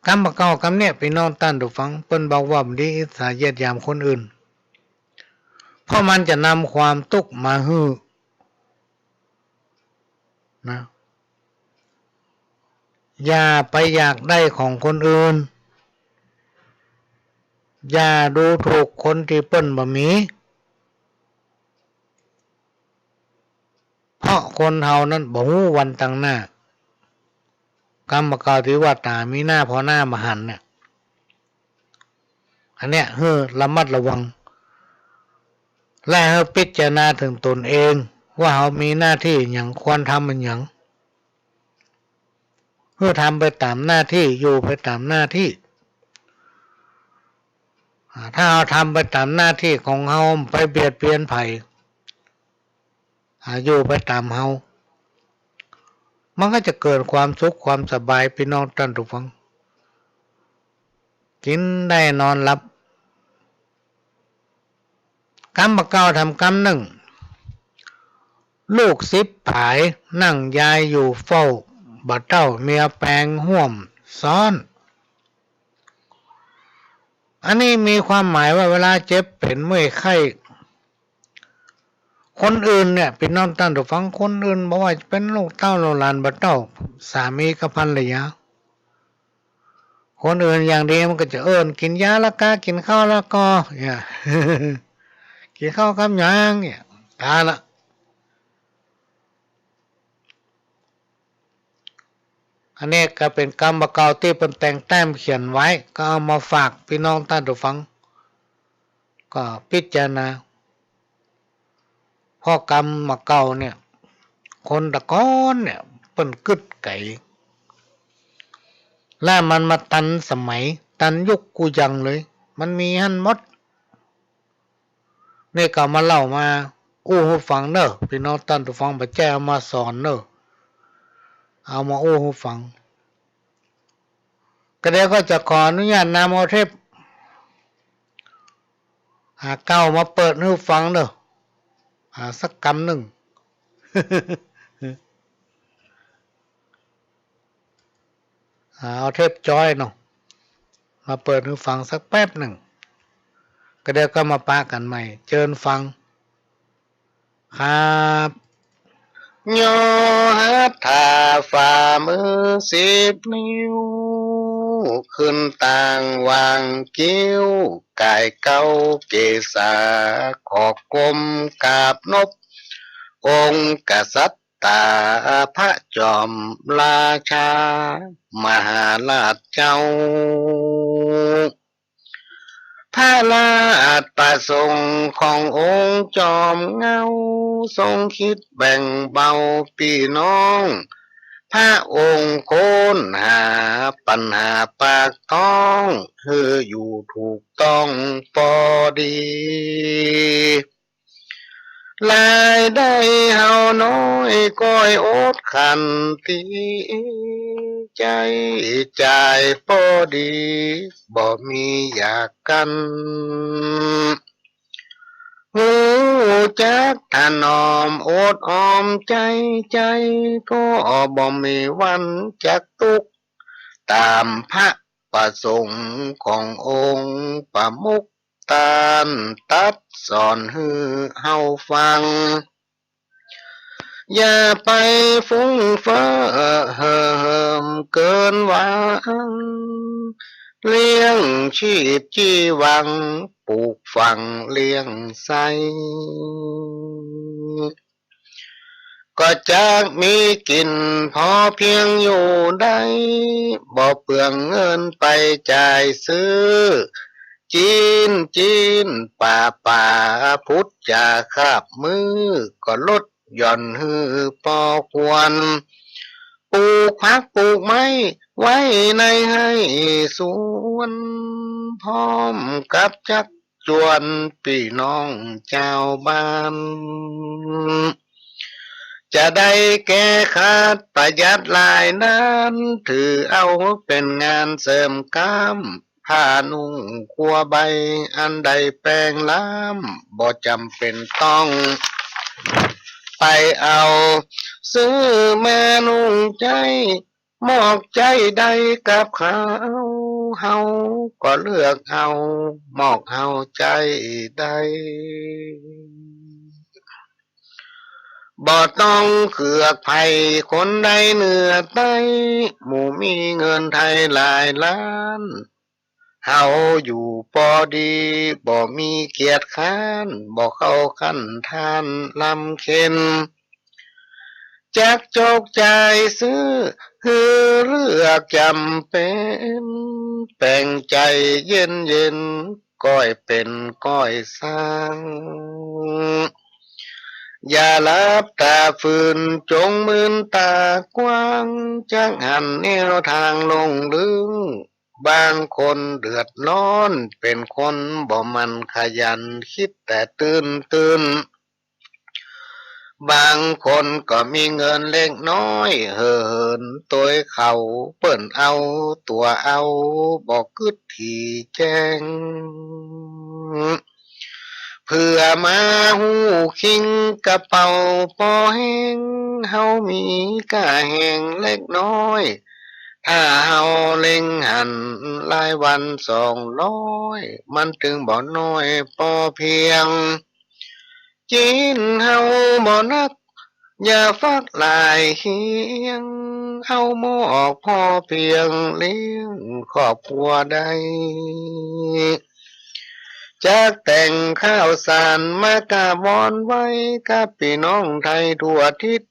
กำบ่าเก่ากำเนี้ย ปี้น้องต้านผู้ฟัง เปิ้นบอกว่าบ่ดีอิจฉาเหยียดหยามคนอื่น เพราะมันจะนำความตุ๊กข์มาหื้อ นะ อย่าไปอยากได้ของคนอื่น อย่าดูถูกคนตี้เปิ้นบ่มี เพราะคนเฮานั้นบ่ฮู้วันตังหน้า กำบ่าเก่าตี้ว่าต๋ามีหน้าผ่อหน้าบ่หันเนี่ย อันเนี้ยหื้อระมัดระวัง และหื้อพิจารณาเถิงต๋นเอง ว่าเฮามีหน้าตี้หยัง ควรทำอะหยัง หื้อทำไปต๋ามหน้าตี้ อยู่ไปต๋ามหน้าตี้ อ่า ถ้าเฮาทำไปต๋ามหน้าตี้ของเฮา บ่ไปเบียดเบียนใผ อ่า อยู่ไปต๋ามเฮา มันก็จะเกิดความสุขความสบาย ปี้น้องต้านผู้ฟัง กิ๋นได้นอนหลับ กำบ่าเก่าแถมกำนึ่ง ลูกสิบผาย นั่งยายอยู่เฝ้า บ่าเต้าเมียแปงฮ่วมซ้อน อันนี้มีความหมายว่าเวลาเจ็บเป๋นเมื่อยไข้ คนอื่นเนี่ย ปี้น้องต้านผู้ฟัง คนอื่นบ่ว่าจะเป๋นลูกเต้าลูกหลาน บ่าเต้าสามีกับภรรยา คนอื่นอย่างดีมันก็จะเอิ้นกิ๋นยาละกา กิ๋นข้าวละก่อ เนี่ย กิ๋นข้าวกับหยังเนี่ย กาละ อันนี้ก็เป๋นกำบ่าเก่าตี้เปิ้นแต่งแต้มเขียนไว้ ก็เอามาฝากปี้น้องต้านผู้ฟัง ก็พิจารณา เพราะกำบ่าเก่าเนี่ย คนตะก่อนเนี่ย เปิ้นกึ๊ดไก๋ และมันมาตันสมัย ตันยุคกู้ยังเลย มันมีหั้นหมด นี่ก็เอามาเล่ามาอู้หื้อฟังเน่อ ปี้น้องต้านผู้ฟัง บ่ใจ้เอามาสอนเน่อ เอามาอู้หื้อฟัง ก็เดี๋ยวก็จะขออนุญาตนำเอาเทป อ่า เก่ามาเปิดหื้อฟังเน่อ อ่า สักกำนึ่ง อ่า เอาเทปจ้อยเนาะ มาเปิดหื้อฟังสักแป๊บนึ่ง ก็เดี๋ยวก็มาปะกั๋นใหม่ เจิญฟัง ครับ ย่อหัตถาฝ่ามือสิบนิ้ว ขึ้นตางหว่างคิ้ว ก๋ายเก๊าเกศา ขอก้มกราบนบ องค์กษัตริย์ ต๋าพระจอมราชา มหาราชเจ้า พระราชประสงค์ขององค์จอมเหง้า ทรงคิดแบ่งเบาปี้น้อง พระองค์ค้นหาปัญหาปากท้อง หื้ออยู่ถูกต้องปอดี รายได้เฮาน้อยก้อยอดขันตี้ ใจ๊จ่ายปอดี บ่มีอยากกั๋น ฮู้จักถนอมอดออมใจ๊ใจ๊ ก็บ่มีวันจักตุ๊กข์ ต๋ามพระประสงค์ขององค์ประมุข ต้านตรัสสอนหื้อเฮาฟัง อย่าไปฟุ้งเฟ้อเห่อเหิมเกินหวัง เลี้ยงชีพจีหวัง ปลูกฝังเลี้ยงใส้ ก็จักมีกิ๋นพอเพียงอยู่ได้ บ่เปลืองเงินไปจ่ายซื้อ จีนจีนป่าป่า พุทธจาคาบมื้อ ก็ลดหย่อนหื้อปอควร ปลูกผักปลูกไม้ไว้ในไฮ่สวน พร้อมกับจัก จวนปี้น้องจาวบ้าน จะได้แก้ขาดประหยัดหลายด้าน ถือเอาเป๋นงานเสริมกล้าม ผ้านุ่งครัวใบอันได้แปลงล้ำ บ่จ๋ำเป๋นต้อง ไปเอา ซื้อมานุ่งใจ๊ มอกใจ๊ได้กับเขา เฮาก็เลือกเอา มอกเฮาใจ๊ได้ บ่ต้องเกือกใผ คนใดเหนือใต้ หมู่มีเงินไทยหลายล้าน เฮาอยู่ปอดี บ่มีเกียจคร้าน บ่เข้าขั้นทาสลำเค็ญ จักจกจ่ายซื้อ หื้อเลือกจ๋ำเป๋น แป๋งใจ๋เย็นๆ ก้อยเป๋นก้อยซัง อย่าหลับต๋าฝืน จงมืนต๋ากว้าง จักหันแนวตางลงลึก บางคนเดือดร้อน เป๋นคนบ่หมั่นขยัน กึ๊ดแต่ตื่นๆ บางคนก็มีเงินเล็กน้อย เห่อเหินตวยเขา เปิ้นเอาตั๋วเอา บ่กึ๊ดถี่แจ้ง เผื่อมาฮู้คิง กระเป๋าปอแห้ง เฮามีก้าแฮงเล็กน้อย ถ้าเฮาเล็งหัน รายวันสองร้อย มันตึงบ่น้อยปอเพียง กิ๋นเฮาบ่นัก อย่าฟักหลายเคียง เอามอกพอเพียง เลี้ยงครอบครัวได้ จักแต่งข้าวสาร มากราบวอนไหว้ กับปี้น้องไทยทั่วทิศ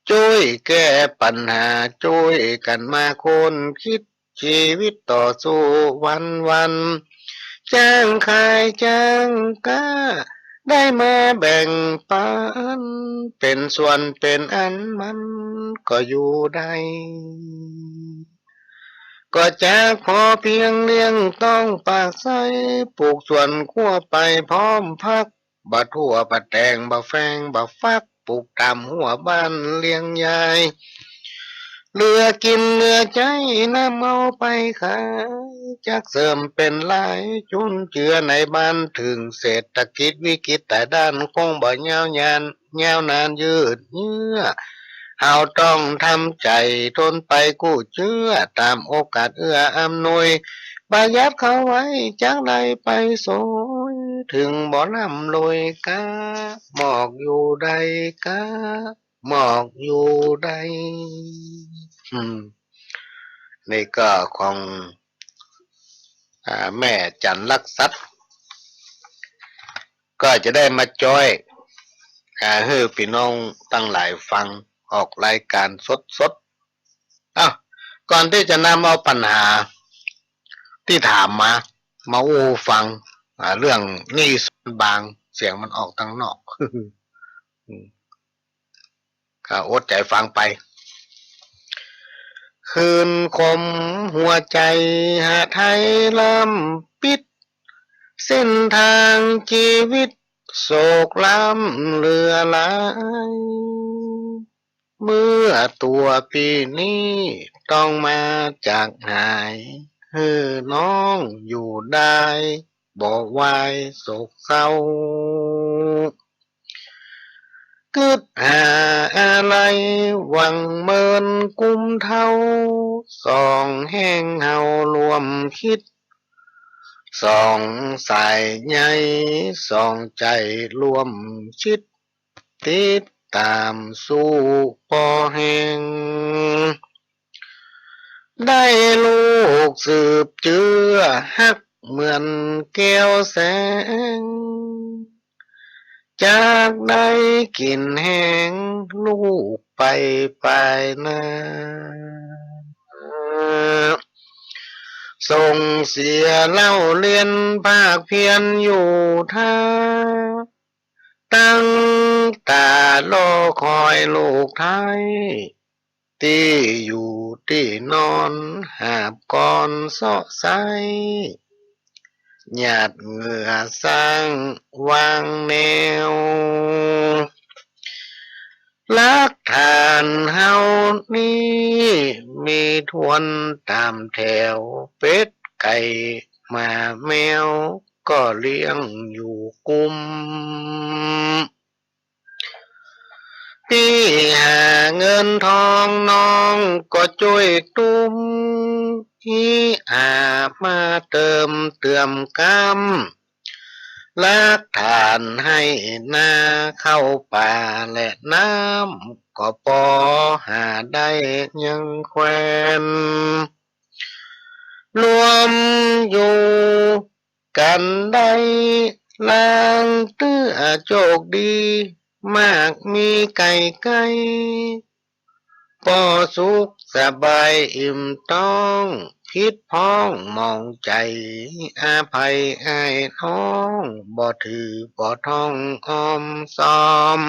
จ้วยแก้ปัญหา จ้วยกั๋นมาค้นกึ๊ด ชีวิตต่อสู้วันๆ จ้างขายจ้างก๊า ได้มาแบ่งปั๋น เป๋นส่วนเป๋นอันมันก็อยู่ได้ ก็จักพอเพียงเลี้ยงต๊องปากไส้ ปลูกสวนครัวไปพร้อมผัก บ่ถั่วบ่แตงบ่แฟงบ่ฟัก ปลูกต๋ามหั้วบ้านเลี้ยงยาย เหลือกิ๋นเหลือใจ๊ นำเอาไปขาย จักเสริมเป๋นรายจุนเจือในบ้าน เถิงเศรษฐกิจวิกฤตต๋ายด้าน คงบ่ยาวนาน ยาวนานยืดเยื้อ เฮาต้องทำใจ๋ทนไปกู้เจื้อ ต๋ามโอกาสเอื้ออำนวย ประหยัดเข้าไว้ จักได้ไปสวย เถิงบ่ร่ำรวยก๊า มอกอยู่ได้ก๊า มอกอยู่ได้ อืม นี่ก็ของ อ่า แม่จันทร์ลักษณ์สัตย์ ก็จะได้มาจ้อย อ่า หื้อปี้น้องตังหลายฟัง ออกรายก๋านสดๆ อ้าว ก่อนตี้จะนำเอาปั๋ญหาตี้ถามมา มาอู้ฟัง อ่า เรื่องหนี้สอนบาง เสียงมันออกตังนอก อืม ก็อดใจ๋ฟังไป คืนคมหัวใจ๋หาไทยล้ำปิด เส้นตางจีวิตโศกล้ำเหลือหลาย เมื่อตั๋วปี้นี้ต้องมาจากหาย หื้อน้องอยู่ได้บ่วายโศกเศร้า กึ๊ดหาอาลัยหวังเมินกุมเท้า สองแฮงเฮาร่วมกึ๊ด สองสายใย สองใจ๋ร่วมกึ๊ด ติดต๋ามสู้ปอแฮง ได้ลูกสืบเจื้อฮักเหมือนแก้วแสง จักได้กิ๋นแฮงลูกไปปายหน้า ส่งเสียเล่าเรียนภาคเพียรอยู่ท่า ตั้งต๋ารอคอยลูกไท้ ตี้อยู่ตี้นอนหาบกอนเซาะไซ้ หยาดเหงื่อสร้างวางแนว หลักฐานเฮานี้มีถ้วนต๋ามแถว เป็ดไก่หมาแมวก็เลี้ยงอยู่กุม ตี้หาเงินทองน้องก็จ้วยตุ้ม ตี้หามาเติมเตื้อมกำ หลักฐานไฮ่นาข้าวป๋าและน้ำ ก็ปอหาได้ยังแควน รวมอยู่กั๋นได้ ลางเตื้อโจคดี มากมีไก๋ใก้ ปอสุขสบายอิ่มต๊อง ผิดพ้องหมองใจ๋ อภัยอ้ายน้อง บ่ถือบ่ท่องอ้อมซ้อม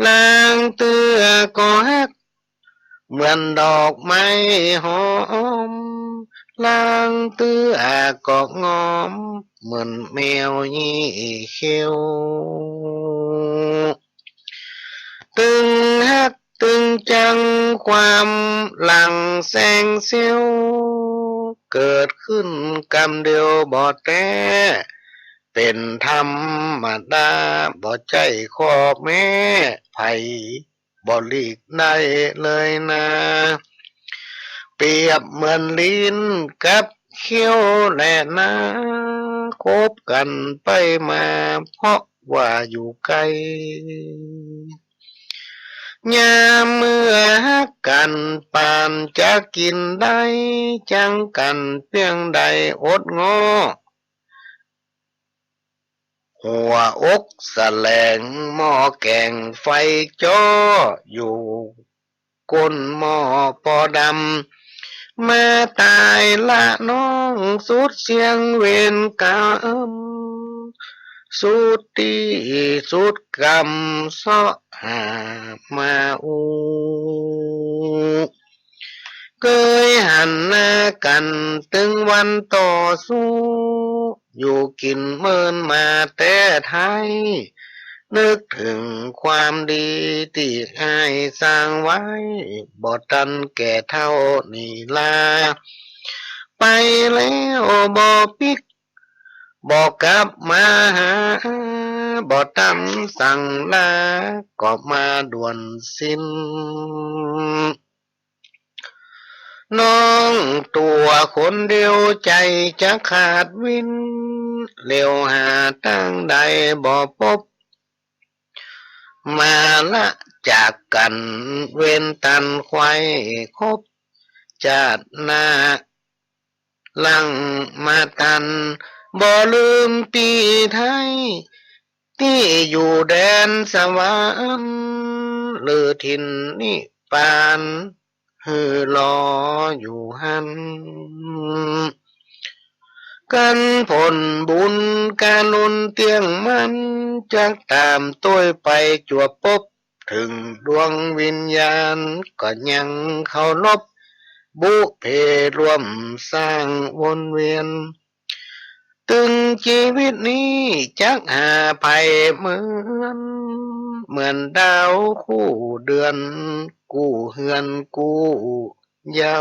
ลางเตื้อก็ฮัก เหมือนดอกไม้หอม ลางเตื้อก็งอม เหมือนแมวยี่เขี้ยว ตึงฮักตึงจังความหลังแสงเสี้ยว เกิดขึ้นกำเดียวบ่แต๊ เป๋นธรรมดาบ่ใจ้ข้อแม้ ใผ บ่หลีกได้เลยนา เปรียบเหมือนลิ้นกับเขี้ยวแลนา คบกั๋นไปมาเพราะว่าอยู่ใก้ ยามเมื่อฮักกั๋นปานจะกิ๋นได้ จังกั๋นเปียงใดอดง้อ หัวอกแสลงหม้อแก๋งไฟจ้อ อยู่ก้นหม้อปอดำ มาต๋ายละน้องสุดเสี้ยงเวรก๋รรม สุดตี้สุดกรรมเซาะหามาอู้ เกยหันหน้ากั๋นตึงวันต่อสู้ อยู่กิ๋นเมินมาแต๊ไท้ นึกเถิงความดีตี้อ้ายสร้างไว้ บ่ตันแก่เฒ่านี่ลา ไปแล้วบ่ปิ๊ก บ่กลับมาหา บ่ตำสั่งลา ก็มาด่วนสิ้น น้องตั๋วคนเดียวใจ๋จะขาดวิ่น เหลียวหาตางใดบ่ปบ มาละจากกั๋นเวรตันไขว่คบ จาติหน้า หลังมาตัน บ่ลืมปี้ไท้ ตี้อยู่แดนสวรรค์ หรือถิ่นนิพพาน หื้อรออยู่หั้น กั๋นผลบุญกรุณเตี้ยงมั่น จักต๋ามตวยไปจวบปบ เถิงดวงวิญญาณก็ยังเคารพ บุพเพร่วมสร้างวนเวียน ตึงจีวิตนี้จักหาใผเหมือน เหมือนดาวคู่เดือน กู้เฮือนกู้เย้า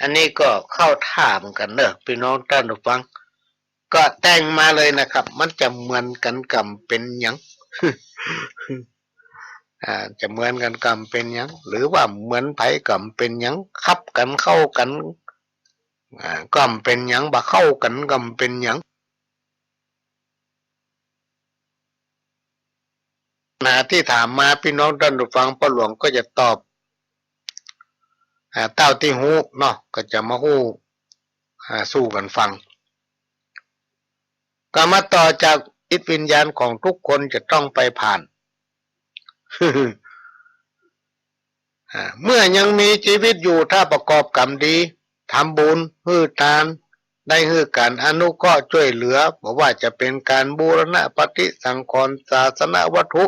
อันนี้ก็เข้าท่าเหมือนกั๋นเน่อ ปี้น้องต้านผู้ฟัง ก็แต่งมาเลยนะครับ มันจะเหมือนกั๋นก่ำเป๋นหยัง อ่า จะเหมือนกั๋นก่ำเป๋นหยัง หรือว่าเหมือนใผก่ำเป๋นหยัง ขับกั๋นเข้ากั๋น อ่า ก่ำเป๋นหยัง บ่เข้ากั๋นก่ำเป๋นหยัง ปัญหาตี้ถามมา ปี้น้องต้านผู้ฟัง ป้อหลวงก็จะตอบ อ่า เต้าตี้ฮู้เนาะ ก็จะมาฮู้ อ่า สู่กั๋นฟัง ก็มาต่อจากจิตวิญญาณของทุกคนจะต้องไปผ่าน อ่า เมื่อยังมีจีวิตอยู่ ถ้าประกอบกรรมดี ทำบุญ หื้อตาน ได้หื้อก๋านอนุเคราะห์จ้วยเหลือ บ่ว่าจะเป๋นก๋านบูรณะปฏิสังขรณ์ศาสนวัตถุ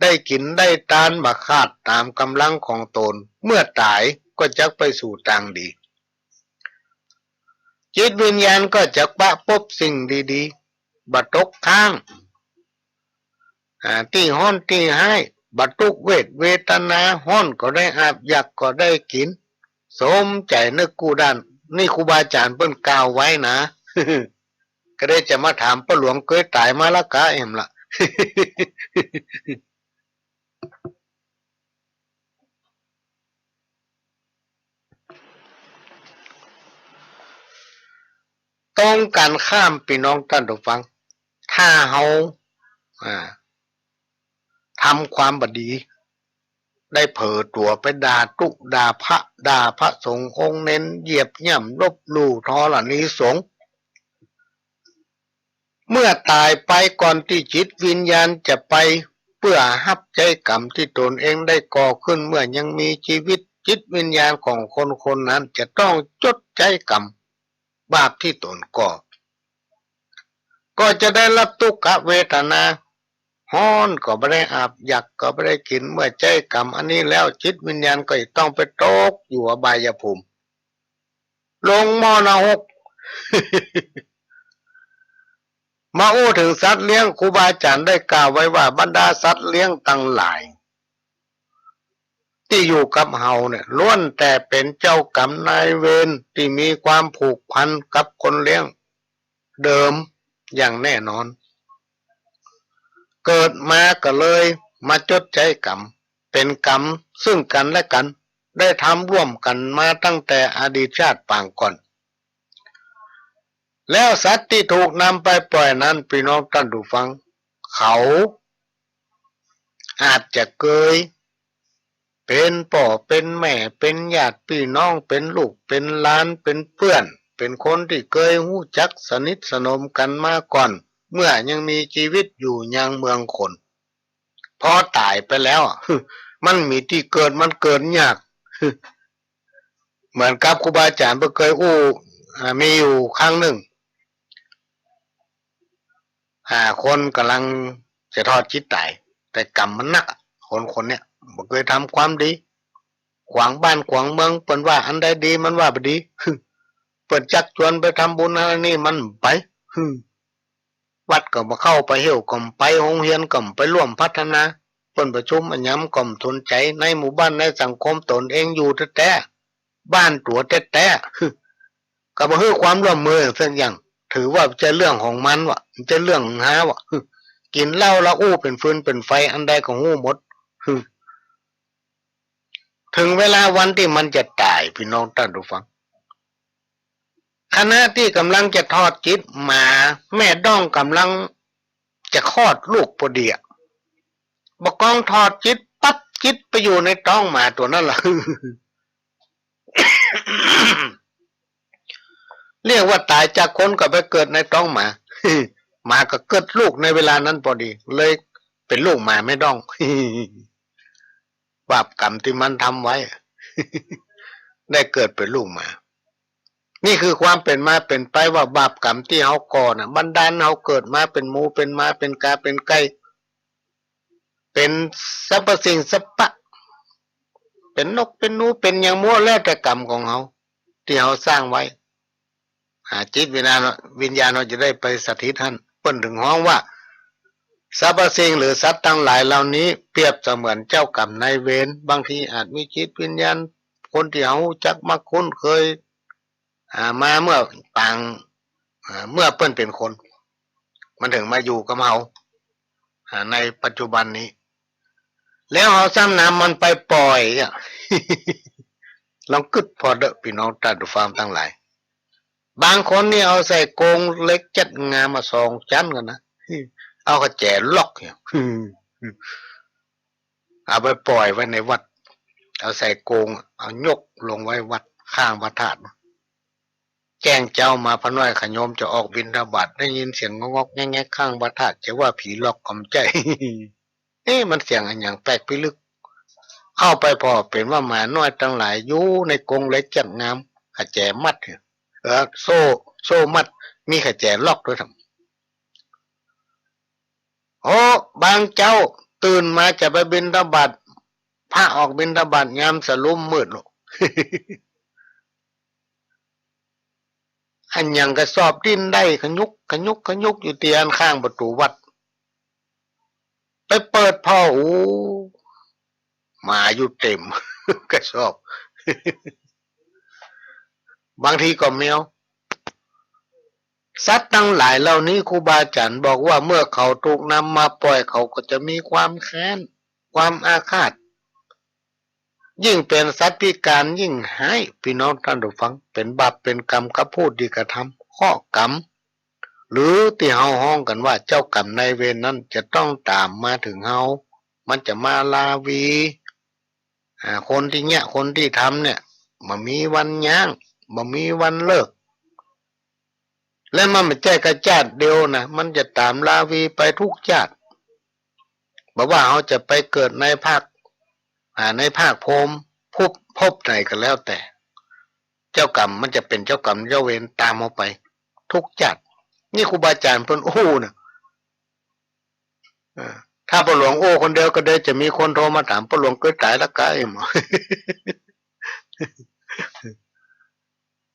ได้กิ๋นได้ตานบ่ขาดต๋ามก๋ำลังของต๋น เมื่อต๋ายก็จักไปสู่ตางดี จิตวิญญาณก็จักปะปบสิ่งดีๆ บ่ตกค้าง อ่า ตี้ฮ้อนตี้ฮ้าย บ่ตุ๊กเวทเวทนา ฮ้อนก็ได้อาบ อยากก็ได้กิ๋น สมใจ๋นึกกู้ด้าน นี่ครูบาอาจ๋ารย์เปิ้นกล่าวไว้นะ ก็ได้จะมาถามป้อหลวงเกยต๋ายมาละกาแอมละ ตรงกันข้าม ปี้น้องต้านผู้ฟัง ถ้าเฮา อ่า ทำความบ่ดี ได้เผลอตั๋วไปด่าตุ๊ ด่าพระ ด่าพระสงฆ์องค์เณร เหยียบย่ำลบหลู่ธรณีสงฆ์ เมื่อต๋ายไปก่อนตี้จิตวิญญาณจะไปเปื้อฮับใจ๊กรรมตี้ตนเองได้ก่อขึ้นเมื่อยังมีจีวิต จิตวิญญาณของคนคนนั้นจะต้องจดใจ๊กรรมบาปตี้ตนก่อ ก็จะได้รับตุ๊กขเวทนา ฮ้อนก็บ่ได้อาบ อยากก็บ่ได้กิ๋น เมื่อใจ๊กรรมอันนี้แล้ว จิตวิญญาณก็จะต้องไปตกอยู่อบายภูมิ ลงหม้อนรก มาอู้เถิงสัตว์เลี้ยง ครูบาอาจ๋ารย์ได้กล่าวไว้ว่า บรรดาสัตว์เลี้ยงตังหลาย ตี้อยู่กับเฮาเนี่ย ล้วนแต่เป๋นเจ้ากรรมนายเวร ตี้มีความผูกพันกับคนเลี้ยงเดิมอย่างแน่นอน เกิดมาก็เลยมาจดใจ๊กรรม เป๋นกรรมซึ่งกั๋นและกั๋น ได้ทำร่วมกั๋นมาตั้งแต่อดีตชาติปางก่อน แล้วสัตว์ตี้ถูกนำไปปล่อยนั้น ปี้น้องต้านผู้ฟัง เขาอาจจะเกยเป๋นป้อเป๋นแม่ เป๋นญาติปี้น้อง เป๋นลูกเป๋นหลาน เป๋นเปื้อน เป๋นคนตี้เกยฮู้จักสนิทสนมกั๋นมาก่อน เมื่อยังมีจีวิตอยู่ยังเมืองคน พอต๋ายไปแล้วอะ มันมีตี้เกิด มันเกิดยาก เหมือนกับครูบาอาจ๋ารย์เปิ้นเกยอู้ อ่า มีอยู่ครั้งนึ่ง อ่า คนก่ำลังจะทอดจิตต๋าย แต่กรรมมันหนักอะ คนคนเนี้ย บ่เกยทำความดี ขวางบ้านขวางเมือง เปิ้นว่าอันใดดี มันว่าบ่ดี เปิ้นจักจวนไปทำบุญอันนี้ มันบ่ไป วัดก็บ่เข้าไป เหี่ยวก็บ่ไป โฮงเฮียนก็บ่ไปร่วมพัฒนา เปิ้นประชุมอะหยังก็บ่สนใจ๋ ในหมู่บ้านในสังคมตนเองอยู่แต๊ๆ บ้านตั๋วแต๊ๆ ก็บ่หื้อความร่วมมือสักอย่าง ถือว่าบ่ใจ้เรื่องของมันวะ บ่ใจ้เรื่องของเฮาวะ กิ๋นเหล้าละอู้เป๋นฟืนเป๋นไฟ อันใดก็ฮู้หมด เถิงเวลาวันตี้มันจะต๋าย ปี้น้องต้านผู้ฟัง ขณะตี้ก่ำลังจะทอดจิต หมาแม่ด้องก่ำลังจะคลอดลูกปอดีอะ บ่กองทอดจิตปั๊บ จิตไปอยู่ในต๊องหมาตั๋วนั้นละ เรียกว่าต๋ายจากคนก็ไปเกิดในต๊องหมา หมาก็เกิดลูกในเวลานั้นปอดี เลยเป๋นลูกหมาแม่ด้อง บาปกรรมตี้มันทำไว้ ได้เกิดเป๋นลูกหมา นี่คือความเป๋นมาเป๋นไปว่าบาปกรรมตี้เฮาก่อน่ะ บันดาลเฮาเกิดมาเป๋นหมูเป๋นหมา เป๋นก๋าเป๋นไก่ เป๋นสรรพสิ่งสรรพะ เป๋นนกเป๋นหนู เป๋นหยังมั่ว แล้วแต่กรรมของเฮาตี้เฮาสร้างไว้ อ่า จิตวิญญาณ วิญญาณเฮาจะได้ไปสถิตหั้น เปิ้นเถิงฮ้องว่า สรรพสิ่งหรือสัตว์ตังหลายเหล่านี้เปรียบเสมือนเจ้ากรรมนายเวร บางทีอาจมีจิตวิญญาณคนตี้เฮาฮู้จักมักคุ้นเคย อ่า มาเมื่อปาง อ่า เมื่อเปิ้นเป๋นคน มันเถิงมาอยู่กับเฮา อ่า ในปัจจุบันนี้ แล้วเฮาซ้ำนำมันไปปล่อยอะ ลองกึ๊ดผ่อเต๊อะ ปี้น้องต้านผู้ฟังตังหลาย บางคนนี่เอาใส่กรงเหล็กจัดงามมาสองจั๊นกั๋นนะ เอากระแจล็อกเนี่ย เอาไปปล่อยไว้ในวัด เอาใส่กรง เอายกลงไว้วัดข้างพระธาตุ แจ้งเจ๊ามา พระน้อยขะโยมจะออกบิณฑบาต ได้ยินเสียงง็อกๆ แง็กๆ ข้างพระธาตุ จะว่าผีล็อกก็บ่ใจ้ เอ๊ะ มันเสียงอะหยังแปลกพิลึก เข้าไปผ่อเป๋นว่าหมาน้อยตังหลายอยู่ในกรงเหล็กจัดงาม กระแจมัด เออ โซ่ โซ่มัด มีกระแจล็อกตวยทำ โอ้ บางเจ๊าตื่นมาจะไปบิณฑบาต พระออกบิณฑบาตยามสะลุ้มมืดลูก อะหยังกระสอบดิ้นได้ขยุกขยุกขยุกอยู่ตี้อันข้างประตู๋วัด ไปเปิดผ่อ โอ้ หมาอยู่เต็มกระสอบ บางทีก็แมว สัตว์ตังหลายเหล่านี้ ครูบาอาจ๋ารย์บอกว่าเมื่อเขาถูกนำมาปล่อย เขาก็จะมีความแค้น ความอาฆาต ยิ่งเป๋นสัตว์พิการยิ่งฮ้าย ปี้น้องต้านผู้ฟัง เป๋นบาปเป๋นกรรมกับผู้ตี้กระทำ เคราะห์กรรม หรือตี้เฮาฮ้องกั๋นว่าเจ้ากรรมนายเวรนั้นจะต้องต๋ามมาเถิงเฮา มันจะมาราวี อ่า คนตี้เยียะ คนตี้ทำเนี่ย บ่มีวันยั้ง บ่มีวันเลิก และมันบ่ใจ้กาดจาติเดียวนะ มันจะต๋ามราวีไปกู้จาติ บ่ว่าเฮาจะไปเกิดในภาค อ่า ในภาคพรหมภพ ภพไหนก็แล้วแต่ เจ้ากรรมมันจะเป๋นเจ้ากรรมเจ้าเวรต๋ามเฮาไปกู้จาติ นี่ครูบาอาจ๋ารย์เปิ้นอู้นะ เออ ถ้าป้อหลวงอู้คนเดียวก็ได้ จะมีคนโทรมาถาม ป้อหลวงเกยต๋ายละก้า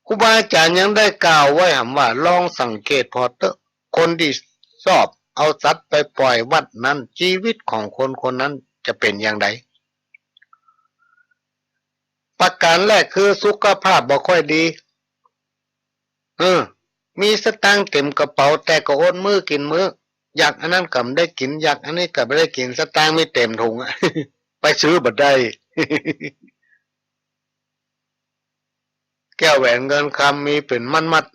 ครูบาอาจ๋ารย์ยังได้กล่าวไว้หำว่า ลองสังเกตผ่อเต๊อะ คนตี้ชอบเอาสัตว์ไปปล่อยวัดนั้น จีวิตของคนคนนั้นจะเป๋นอย่างใด ประก๋านแรกคือสุขภาพบ่ค่อยดี เออ มีสตางค์เต๋มกระเป๋า แต่ก็อดมื้อกิ๋นมื้อ อยากอันนั้นก็บ่ได้กิ๋น อยากอันนี้ก็บ่ได้กิ๋น สตางค์มีเต๋มถุงอะ ไปซื้อบ่ได้ แก้วแหวนเงินคำมีเป๋นมัด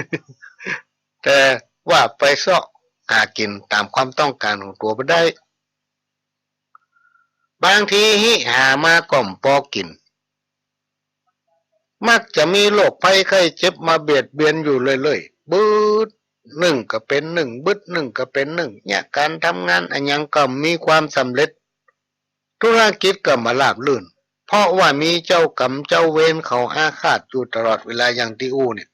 ๆ แต่ว่าไปเซาะหากิ๋นต๋ามความต้องก๋านของตั๋วบ่ได้ บางทีฮิหามาก็บ่ปอกิ๋น มักจะมีโรคภัยไข้เจ็บมาเบียดเบียนอยู่เรื่อยๆ บึดนึ่งก็เป๋นนึ่ง บึดนึ่งก็เป๋นนึ่ง เนี่ย ก๋านทำงานอะหยังก็บ่มีความสำเร็จ ธุรกิจก็บ่ราบรื่น เพราะว่ามีเจ้ากรรมเจ้าเวรเขาอาฆาตอยู่ตลอดเวลาอย่างตี้อู้เนี่ย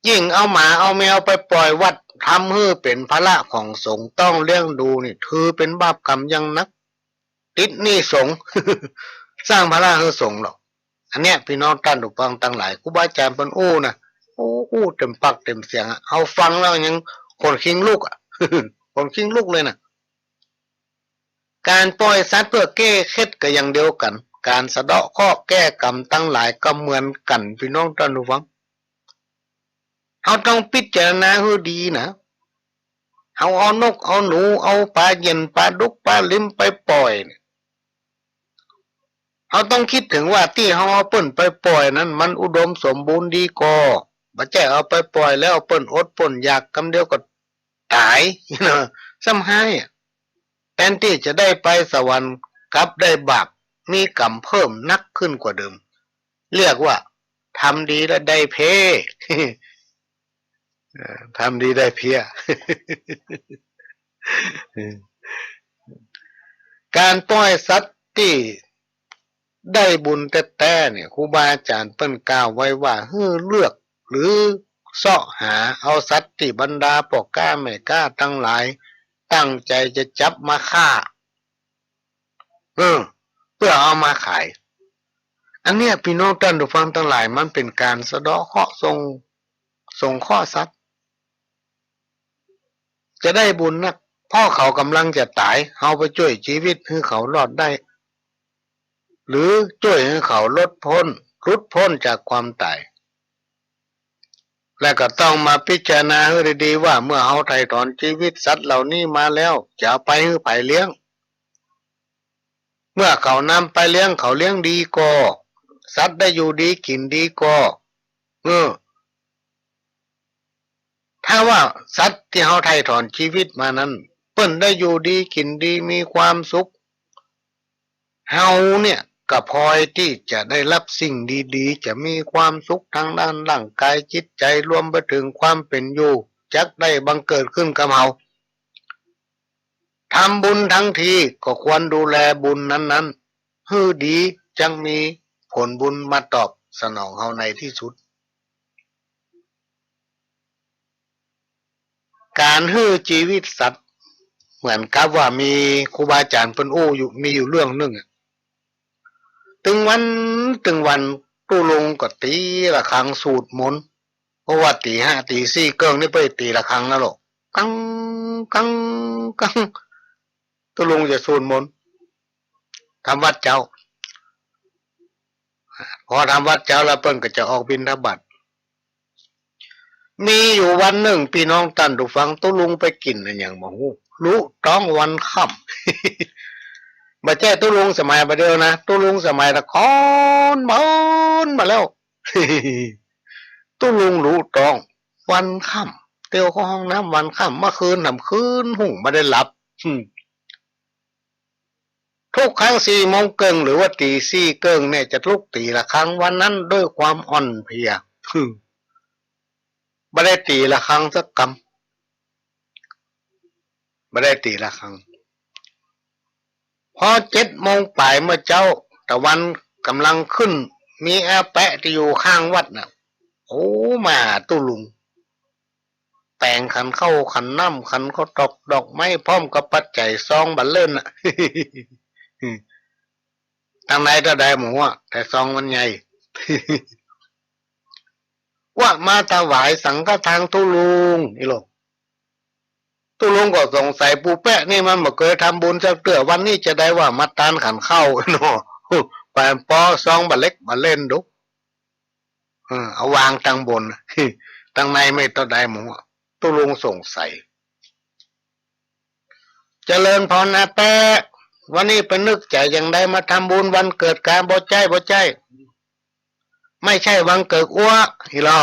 ยิ่งเอาหมาเอาแมวไปปล่อยวัด ทำหื้อเป๋นภาระของสงฆ์ ต้องเลี้ยงดูนี่ ถือเป๋นบาปกรรมอย่างนัก ติดหนี้สงฆ์ สร้างภาระหื้อสงฆ์หรอก อันเนี้ย ปี้น้องต้านผู้ฟังตังหลาย ครูบาอาจ๋ารย์เปิ้นอู้นะ อู้ อู้เต๋มปากเต๋มเสียงอะ เฮาฟังแล้วยังขนคิงลุกอะ ขนคิงลุกเลยนะ ก๋านปล่อยสัตว์เปื้อแก้เข็ดก็อย่างเดียวกั๋น ก๋านสะเดาะเคราะห์แก้กรรมตังหลายก็เหมือนกั๋น ปี้น้องต้านผู้ฟัง เฮาต้องพิจารณาหื้อดีนะ เฮาเอานกเอาหนู เอาป๋าเย็น ป๋าดุก ป๋าลิมไปปล่อยเนี่ย เฮาต้องกึ๊ดเถิงว่าตี้เฮาเอาเปิ้นไปปล่อยนั้นมันอุดมสมบูรณ์ดีก่อ บ่ใจ้เอาไปปล่อยแล้วเปิ้นอดเปิ้นอยากกำเดียวก็ต๋าย เนาะ ซ้ำฮ้ายอะ แตนตี้จะได้ไปสวรรค์กลับได้บาป มีกรรมเพิ่มหนักขึ้นกว่าเดิม เรียกว่าทำดีแล้วได้เพี้ย เอ่อ ทำดีได้เพี้ย ก๋านปล่อยสัตว์ตี้ได้บุญแต๊ๆ เนี่ย ครูบาอาจ๋ารย์เปิ้นกล่าวไว้ว่า หื้อเลือกหรือเซาะหาเอาสัตว์ตี้บรรดาป้อก๊าแม่ก๊าตังหลายตั้งใจ๋จะจับมาฆ่า เออ เปื้อเอามาขาย อันเนี้ย ปี้น้องต้านผู้ฟังตังหลาย มันเป๋นก๋านสะเดาะเคราะห์ส่ง ส่งเคราะห์สัตว์ จะได้บุญนัก เพราะเขาก่ำลังจะต๋าย เฮาไปจ้วยจีวิตหื้อเขารอดได้ หรือจ้วยหื้อเขาหลุดป๊น หลุดป๊นจากความต๋าย และก็ต้องมาพิจารณาหื้อดีๆ ว่าเมื่อเฮาไถ่ถอนจีวิตสัตว์เหล่านี้มาแล้ว จะเอาไปหื้อใผเลี้ยง เมื่อเขานำไปเลี้ยง เขาเลี้ยงดีก่อ สัตว์ได้อยู่ดีกิ๋นดีก่อ เออ ถ้าว่าสัตว์ตี้เฮาไถ่ถอนจีวิตมานั้น เปิ้นได้อยู่ดีกิ๋นดี มีความสุข เฮาเนี่ยก็พลอยตี้จะได้ฮับสิ่งดีๆ จะมีความสุขตางด้านร่างก๋ายจิตใจ๋ รวมไปเถิงความเป๋นอยู่ จักได้บังเกิดขึ้นกับเฮา ทำบุญตังทีก็ควรดูแลบุญนั้นๆ หื้อดี จักมีผลบุญมาตอบสนองเฮาในตี้สุด ก๋านหื้อจีวิตสัตว์ เหมือนกับว่ามีครูบาอาจ๋ารย์เปิ้นอู้อยู่ มีอยู่เรื่องนึ่งอะ ตึงวัน ตึงวัน ตุ๊ลุงก็ตี๋ระฆังสูตรมนต์ เพราะว่าตี๋ห้า ตี๋สี่เกิ่งนี่เปิ้นตี๋ระฆังนะโลก กัง กัง กัง ตุ๊ลุงจะสูตรมนต์ ทำวัตรเจ๊า พอทำวัตรเจ๊าแล้วเปิ้นก็จะออกบิณฑบาต มีอยู่วันนึ่ง ปี้น้องต้านผู้ฟัง ตุ๊ลุงไปกิ๋นอะหยังบ่ฮู้ ลุต๊องวันค่ำ บ่ใจ้ตุ๊ลุงสมัยบ่าเดี่ยวนะ ตุ๊ลุงสมัยตะกอนโน้นมาแล้ว ตุ๊ลุงลุต๊องวันค่ำ เตียวเข้าห้องน้ำวันค่ำ เมื่อคืนทำคืนฮุ่งบ่ได้หลับ อืม ทุกครั้งสี่โมงเกิ่งหรือว่าตี๋สี่เกิ่งเนี่ย จะลุกตี๋ละครั้ง วันนั้นด้วยความอ่อนเพลีย บ่ได้ตี๋ละครั้งสักกำ บ่ได้ตี๋ละครั้ง พอเจ็ดโมงป๋ายเมื่อเจ๊า ตะวันก่ำลังขึ้น มีอาแปะตี้อยู่ข้างวัดน่ะ โอ้ มาหาตุ๊ลุง แต่งขันข้าวขันน้ำ ขันข้าวตอกดอกไม้ พร้อมกับปัจจัยซองบ่าเล่นน่ะ ตังในเต้าใดหมู่อะ แต่ซองมันใหญ่ ว่ามาถวายสังฆทานตุ๊ลุง นี่โลก ตุ๊ลุงก็สงสัย ปู่แป๊ะนี่มันบ่เกยทำบุญสักเตื้อ วันนี้จะได้ว่ามาตานขันข้าวเนาะ ไปปอซองบ่าเล็กบ่าเล่นดู เออ เอาวางตังบน ตังในไม่เต้าใดหมู่อะ ตุ๊ลุงสงสัย เจริญพรอาแปะ วันนี้ไปนึกใจ๋อย่างใดมาทำบุญวันเกิดกา บ่ใจ้ บ่ใจ้ ไม่ใช่วันเกิดอั้ว อีหลอ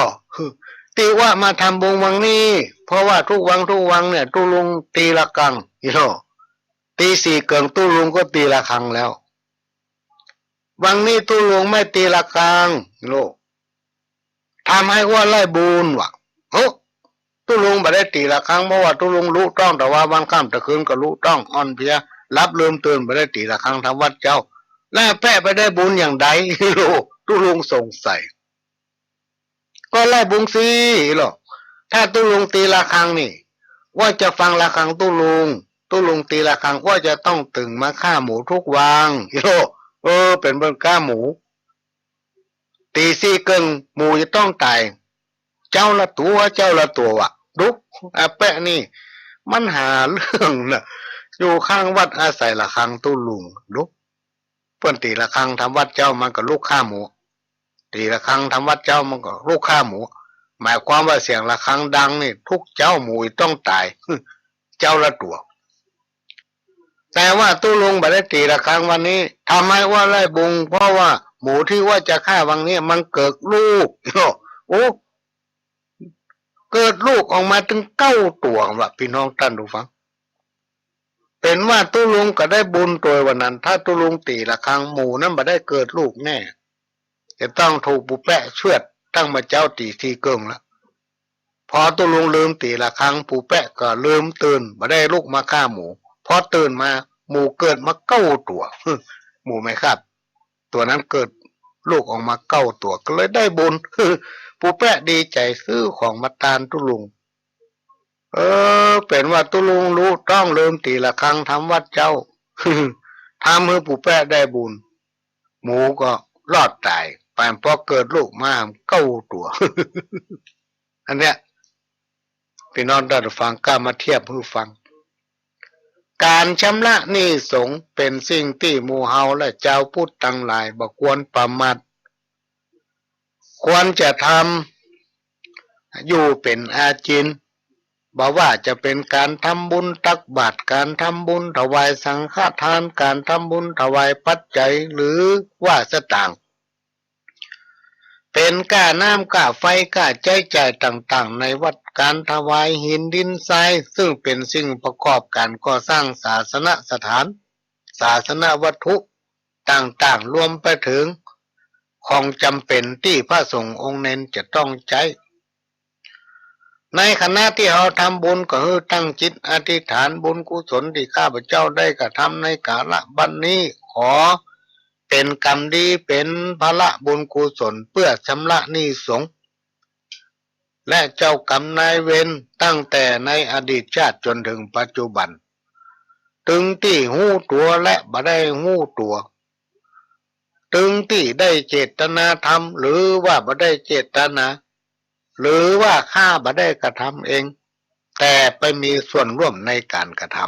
ตี้อั้วมาทำบุญวันนี้ เพราะว่าทุกวันทุกวันเนี่ย ตุ๊ลุงตีระฆัง อีหลอ ตี๋สี่เกิ่งตุ๊ลุงก็ตีระฆังแล้ว วันนี้ตุ๊ลุงไม่ตีระฆัง อีหลอ ทำหื้ออั้วได้บุญว่ะ โห ตุ๊ลุงบ่ได้ตีระฆัง เพราะว่าตุ๊ลุงลุต๊อง แต่ว่าวันค่ำตะคืนก็ลุต๊อง อ่อนเพลีย หลับลืมตื่น บ่ได้ตีระฆังทำวัดเจ๊า แล้วอาแปะไปได้บุญอย่างใด ตุ๊ลุงสงสัย ก็ได้บุญสิ อีหลอ ถ้าตุ๊ลุงตีระฆังนี่ อั้วจะฟังระฆังตุ๊ลุง ตุ๊ลุงตีระฆัง อั้วจะต้องตื่นมาฆ่าหมูทุกวัน อีหลอ เออ เป๋นเปิ้นฆ่าหมู ตี๋สี่เกิ่งหมูจะต้องต๋าย เจ๊าละตั๋ว เจ๊าละตั๋วว่ะ ดู อาแปะนี่ มันหาเรื่องนะ อยู่ข้างวัดอาศัยระฆังตุ๊ลุง ดู เปิ้นตี๋ระฆังทำวัดเจ๊ามันก็ลุกฆ่าหมู ตี๋ระฆังทำวัดเจ๊ามันก็ลุกฆ่าหมู หมายความว่าเสียงระฆังดังนี่ ทุกเจ๊าหมูจะต้องต๋าย เจ๊าละตั๋ว แต่ว่าตุ๊ลุงบ่ได้ตี๋ระฆังวันนี้ ทำหื้ออั้วได้บุญ เพราะว่าหมูตี้อั้วจะฆ่าวันนี้มันเกิดลูก โอ้ เกิดลูกออกมาตึงเก้าตั๋วว่ะ ปี้น้องต้านผู้ฟัง เป๋นว่าตุ๊ลุงก็ได้บุญตวยวันนั้น ถ้าตุ๊ลุงตี๋ระฆัง หมูนั้นบ่ได้เกิดลูกแน่ จะต้องถูกปู่แป๊ะเชือดตั้งบ่าเจ๊าตี๋สี่เกิ่งละ พอตุ๊ลุงลืมตี๋ระฆัง ปู่แป๊ะก็ลืมตื่น บ่ได้ลุกมาฆ่าหมู พอตื่นมา หมูเกิดมาเก้าตั๋ว หมูแม่คาบตั๋วนั้นเกิดลูกออกมาเก้าตั๋ว ก็เลยได้บุญ ปู่แป๊ะดีใจ๋ซื้อของมาตานตุ๊ลุง เออ เป๋นว่าตุ๊ลุงลุต๊องลืมตี๋ระฆังทำวัดเจ๊า ทำหื้อปู่แป๊ะได้บุญ หมูก็รอดต๋ายไป ปอเกิดลูกมาเก้าตั๋ว อันเนี้ย ปี้น้องต้านผู้ฟัง ก้ามาเทียบหื้อฟัง ก๋านชำระหนี้สงฆ์เป๋นสิ่งตี้หมู่เฮาและจาวพุทธตังหลายบ่ควรประมาท ควรจะทำอยู่เป๋นอาจิน บ่ว่าจะเป๋นก๋านทำบุญตักบาตร ก๋านทำบุญถวายสังฆทาน ก๋านทำบุญถวายปัจจัย หรือว่าสตางค์ เป๋นก้าน้ำก้าไฟ ก้าใจ๊จ่ายต่างๆ ในวัด ก๋านถวายหินดินทราย ซึ่งเป๋นสิ่งประกอบก๋านก่อสร้างศาสนสถาน ศาสนวัตถุต่างๆ รวมไปเถิงของจ๋ำเป๋นตี้พระสงฆ์องค์เณรจะต้องใจ๊ ในขณะตี้เฮาทำบุญก็หื้อตั้งจิตอธิษฐาน บุญกุศลตี้ข้าพเจ้าได้กระทำในกาละบัดนี้ ขอเป๋นกรรมดี เป๋นผละบุญกุศลเปื้อชำระหนี้สงฆ์ และเจ้ากรรมนายเวรตั้งแต่ในอดีตชาติจ๋นเถิงปัจจุบัน ตึงตี้ฮู้ตั๋วและบ่ได้ฮู้ตั๋ว ตึงตี้ได้เจตนาทำ หรือว่าบ่ได้เจตนา หรือว่าข้าบ่ได้กระทำเอง แต่ไปมีส่วนร่วมในก๋านกระท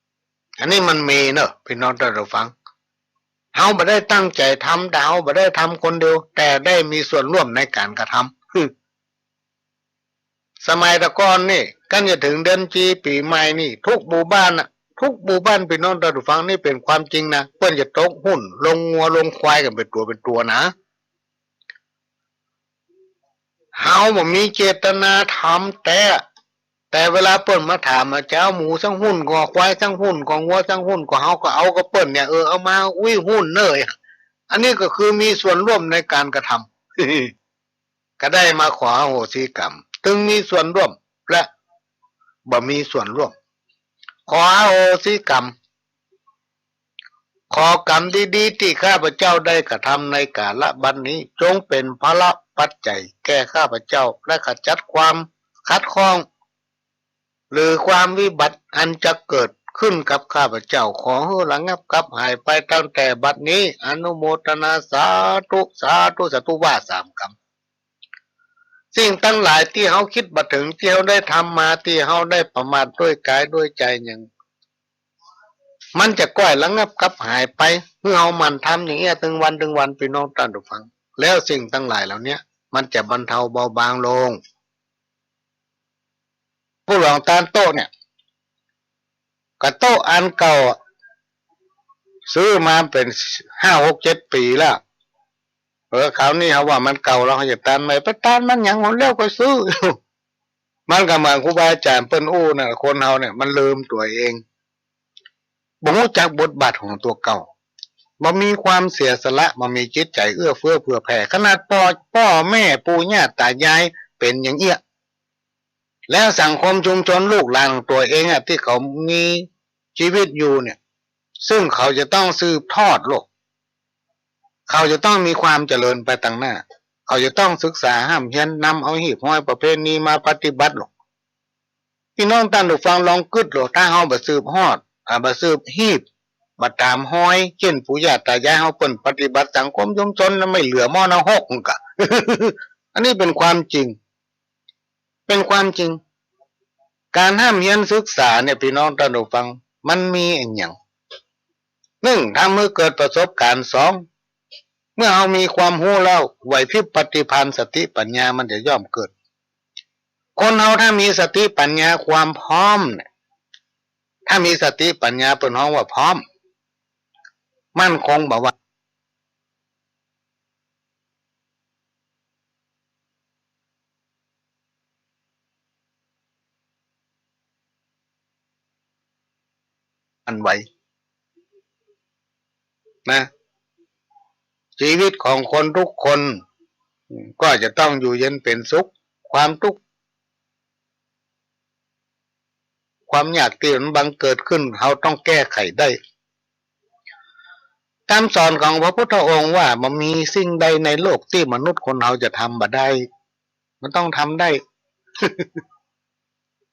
ำ อันนี้มันมีเนอะ ปี้น้องต้านผู้ฟัง เฮาบ่ได้ตั้งใจ๋ทำ แต่เฮาบ่ได้ทำคนเดียว แต่ได้มีส่วนร่วมในก๋านกระทำ คือ สมัยตะก่อนนี่ กั๋นจะเถิงเดือนจีปี๋ใหม่นี่ กู้หมู่บ้านน่ะ กู้หมู่บ้าน ปี้น้องต้านผู้ฟัง นี่เป๋นความจริงนะ เปิ้นจะตกหุ้น ลงงัวลงควายกั๋นเป๋นตั๋วเป๋นตั๋วนะ เฮาบ่มีเจตนาทำแต๊ แต่เวลาเปิ้นมาถามว่าจะเอาหมูสักหุ้นก่อ ควายสักหุ้นก่อ งัวสักหุ้นก่อ เฮาก็เอากับเปิ้นเนี่ย เออ เอามา อุ๊ย หุ้นเน่อ อันนี้ก็คือมีส่วนร่วมในก๋านกระทำ ก็ได้มาขออโหสิกรรม ตึงมีส่วนร่วมและบ่มีส่วนร่วม ขออโหสิกรรม ขอกรรมดีๆ ตี้ข้าพเจ้าได้กระทำในกาละบัดนี้ จงเป๋นพละปัจจัยแก่ข้าพเจ้า และขจัดความขัดข้อง หรือความวิบัติอันจะเกิดขึ้นกับข้าพเจ้า ขอหื้อระงับกลับหายไปตั้งแต่บัดนี้ อนุโมทนา สาธุ สาธุ สาธุ ว่าสามกำ สิ่งตังหลายตี้เฮากึ๊ดบ่เถิง ตี้เฮาได้ทำมา ตี้เฮาได้ประมาทด้วยก๋ายด้วยใจ๋หยัง มันจะก้อยระงับกลับหายไป หื้อเฮาหมั่นทำอย่างเอี้ย ตึงวันตึงวัน ปี้น้องต้านผู้ฟัง แล้วสิ่งตังหลายเหล่าเนี้ย มันจะบรรเทาเบาบางลง ปู่หลวงตานโต๊ะเนี่ย กระโต๊ะอันเก่าอะ ซื้อมาเป๋นห้าหกเจ็ดปี๋แล้ว เออ คราวนี้เฮาว่ามันเก่าแล้ว เฮาจะตานใหม่ ไปตานมันหยัง หนแล้วก็ซื้อ มันก็เหมือนครูบาอาจ๋ารย์เปิ้นอู้น่ะ คนเฮาเนี่ยมันลืมตั๋วเอง บ่ฮู้จักบทบาทของตั๋วเก่า บ่มีความเสียสละ บ่มีจิตใจ๋เอื้อเฟื้อเผื่อแผ่ ขนาดป้อ ป้อแม่ปู่ย่าต๋ายายเป๋นอย่างเอี้ย แล้วสังคมชุมชนลูกหลานของตั๋วเองอะ ตี้เขามีชีวิตอยู่เนี่ย ซึ่งเขาจะต้องสืบทอดโลก เขาจะต้องมีความเจริญไปตังหน้า เขาจะต้องศึกษาฮ่ำเฮียน นำเอาฮีบฮอยประเพณีมาปฏิบัติโลก ปี้น้องต้านผู้ฟังลองกึ๊ดโลก ถ้าเฮาบ่สืบฮอด อ่า บ่สืบฮีบ บ่ต๋ามฮอย เจ้นปู่ย่าต๋ายายเฮาเปิ้นปฏิบัติ สังคมชุมชนนั้นไม่เหลือหม้อนรกมันกะ อันนี้เป๋นความจริง เป๋นความจริง ก๋านฮ่ำเฮียนศึกษาเนี่ย ปี้น้องต้านผู้ฟัง มันมีอะหยัง นึ่ง ทำหื้อเกิดประสบก๋ารณ์ สอง เมื่อเฮามีความฮู้แล้ว ไหวพริบปฏิภาณ สติปัญญามันจะย่อมเกิด คนเฮาถ้ามีสติปัญญาความพร้อมเนี่ย ถ้ามีสติปัญญาเปิ้นฮ้องว่าพร้อม มั่นคงบ่หวั่น อันไหวนะ ชีวิตของคนทุกคนก็จะต้องอยู่เย็นเป๋นสุข ความทุกข์ ความยากตี้มันบังเกิดขึ้น เฮาต้องแก้ไขได้ กำสอนของพระพุทธองค์ว่าบ่มีสิ่งใดในโลกตี้มนุษย์คนเฮาจะทำบ่ได้ มันต้องทำได้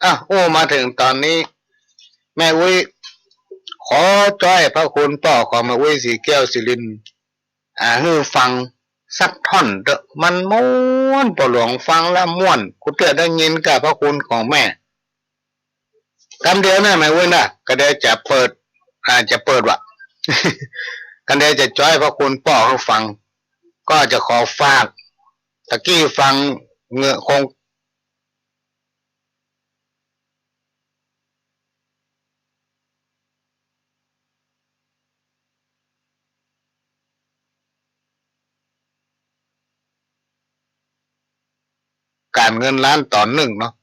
อ่ะ โอ้ มาเถิงต๋อนนี้ แม่อุ๊ย ขอจ้อยพระคุณป้อของแม่อุ๊ย ศรีแก้ว ศรีรินทร์ อ่า หื้อฟังสักท่อนเต๊อะ มันม่วน ป้อหลวงฟังแล้วม่วน กูเตื้อได้ยินก้าพระคุณของแม่ กำเดียวนะแม่อุ๊ยนะ ก็เดี๋ยวจะเปิด อ่า จะเปิดว่ะ ก็เดี๋ยวจะจ้อยพระคุณป้อหื้อฟัง ก็จะขอฝาก ตะกี้ฟังเงอะคง ก๋านเงินล้านต๋อนนึ่งเนาะ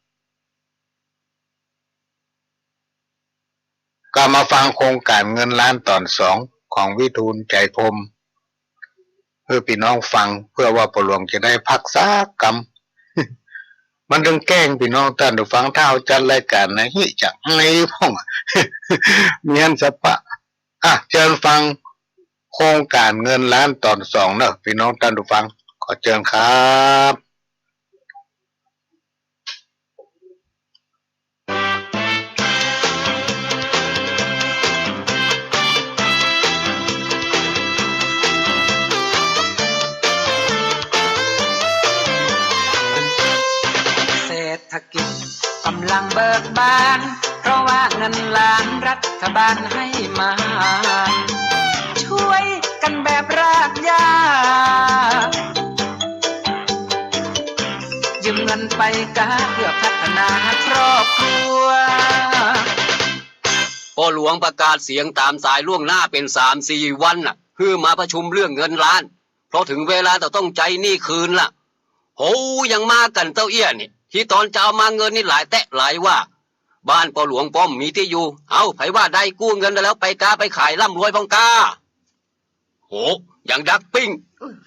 ก็มาฟังโครงก๋านเงินล้านต๋อนสองของวิทูล ใจพรหม หื้อปี้น้องฟัง เปื้อว่าป้อหลวงจะได้พักสักกำ มันตึงแกล้งปี้น้องต้านผู้ฟัง ถ้าเฮาจัดรายก๋านนะ ฮิจะไอพ่อง มีอันสะปะ อ่ะ เจิญฟังโครงก๋านเงินล้านต๋อนสองเนาะ ปี้น้องต้านผู้ฟัง ขอเจิญครับ เศรษฐกิจกำลังเบิกบาน เพราะว่าเงินล้านรัฐบาลให้มา ช่วยกันแบบรากหญ้า ยืมเงิน ไปกาเพื่อพัฒนาครอบครัว ป้อหลวงประกาศเสียงต๋ามสายล่วงหน้าเป๋นสามสี่วันน่ะ หื้อมาประชุมเรื่องเงินล้าน เพราะเถิงเวลาจะต้องใจ๊หนี้คืนละ โห ยังมากั๋นเต้าเอี้ยนี่ ตี้ต๋อนจะเอามาเงินนี่หลายแต๊หลายว่า บ้านป้อหลวงป้อมมีตี้อยู่ เอ้า ใผว่าได้กู้เงินแล้วไปกาไปขายร่ำรวยพ่องก้า โห ยังดักปิ้ง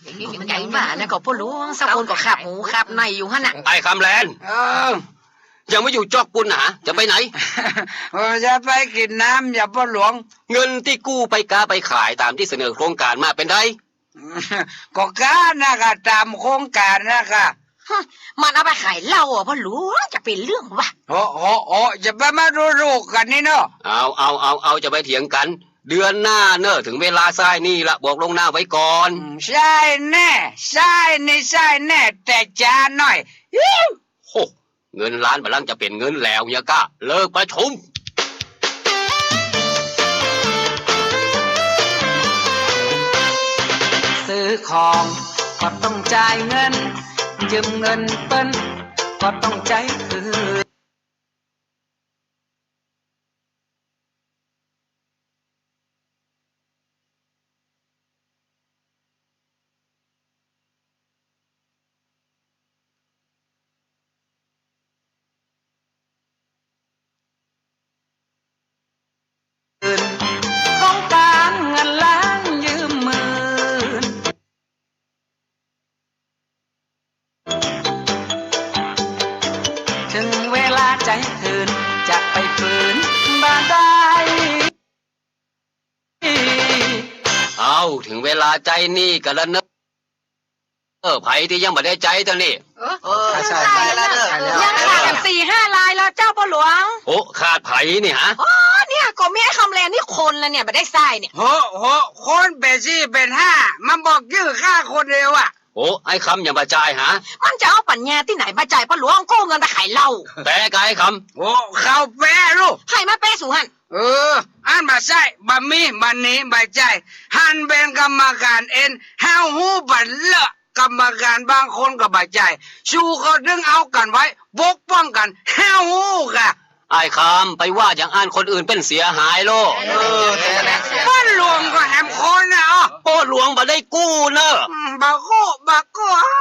อย่างนี้มันใหญ่หว่านะ ก็ป้อหลวงสักคนก็ขับหมูขับในอยู่หั้นน่ะ ไอ้คำแลน เออ ยังมาอยู่จ๊อกปู้นหนา จะไปไหน เออ จะไปกิ๋นน้ำ อย่าป้อหลวง เงินตี้กู้ไปกาไปขายต๋ามตี้เสนอโครงก๋านมาเป๋นใด ก็กานะก็ต๋ามโครงก๋านนะก็ ฮะ มันเอาไปขายเหล้าอะป้อหลวง จะเป๋นเรื่องวะ โอ้ โอ้ โอ้ อย่าไปมาดูถูกกั๋นนี่เนาะ เอา เอา เอา เอา จะไปเถียงกั๋น เดือนหน้าเน่อ เถิงเวลาใซ้หนี้ละ บอกล่วงหน้าไว้ก่อน อืม ใซ้แน่ ใซ้นี่ใซ้แน่ แต่จ๊าหน่อย อิ๊ว โห เงินล้านบ่าลั้นจะเป๋นเงินแหลวเหียก้า เลิกประชุม ซื้อของก็ต้องจ่ายเงิน ยืมเงินเปิ้นก็ต้องใจ๊คืน โครงก๋านเงินล้านยืมหมื่น เถิงเวลาใจ๊คืน จะไปฝืนบ่ได้ เอ้า เถิงเวลาใจ๊หนี้กั๋นละเน่อ เออ ใผตี้ยังบ่ได้ใจ๊เต้านี่ เออ เออ ใช่ ใช่ ใช่แล้ว ยังขาดกั๋นสี่ห้ารายแล้วเจ้าป้อหลวง โอ้ ขาดใผนี่ฮะ อ๋อ เนี่ย ก็มีไอ้คำแลนนี่คนละเนี่ย บ่ได้ใซ้เนี่ย โห โห คนเป๋นสี่เป๋นห้า มันบอกยื้อข้าคนเดียวอะ โอ้ ไอ้คำยังบ่จ่ายฮะ มันจะเอาปัญญาตี้ไหนมาจ่ายป้อหลวง กู้เงินไปขายเหล้า แปะกาไอ้คำ โอ้ เข้าแปะลูก ใผมาแปะสูหั้น เออ อันบ่ใจ้ บ่มี บ่หนี บ่จ่าย หันเป๋นกรรมการเอ็น เฮาฮู้บ่าเล่อะ กรรมการบางคนก็บ่จ่าย สูก็ดึงเอากั๋นไว้ ปกป้องกั๋น เฮาฮู้ก่ะ อ้ายคำ ไปว่าอย่างอั้นคนอื่นเปิ้นเสียหายโลด เออ ป้อหลวงก็แหมคนน่ะ อ้อ ป้อหลวงบ่ได้กู้เน่อ อืม บ่กู้ บ่กู้ อ้า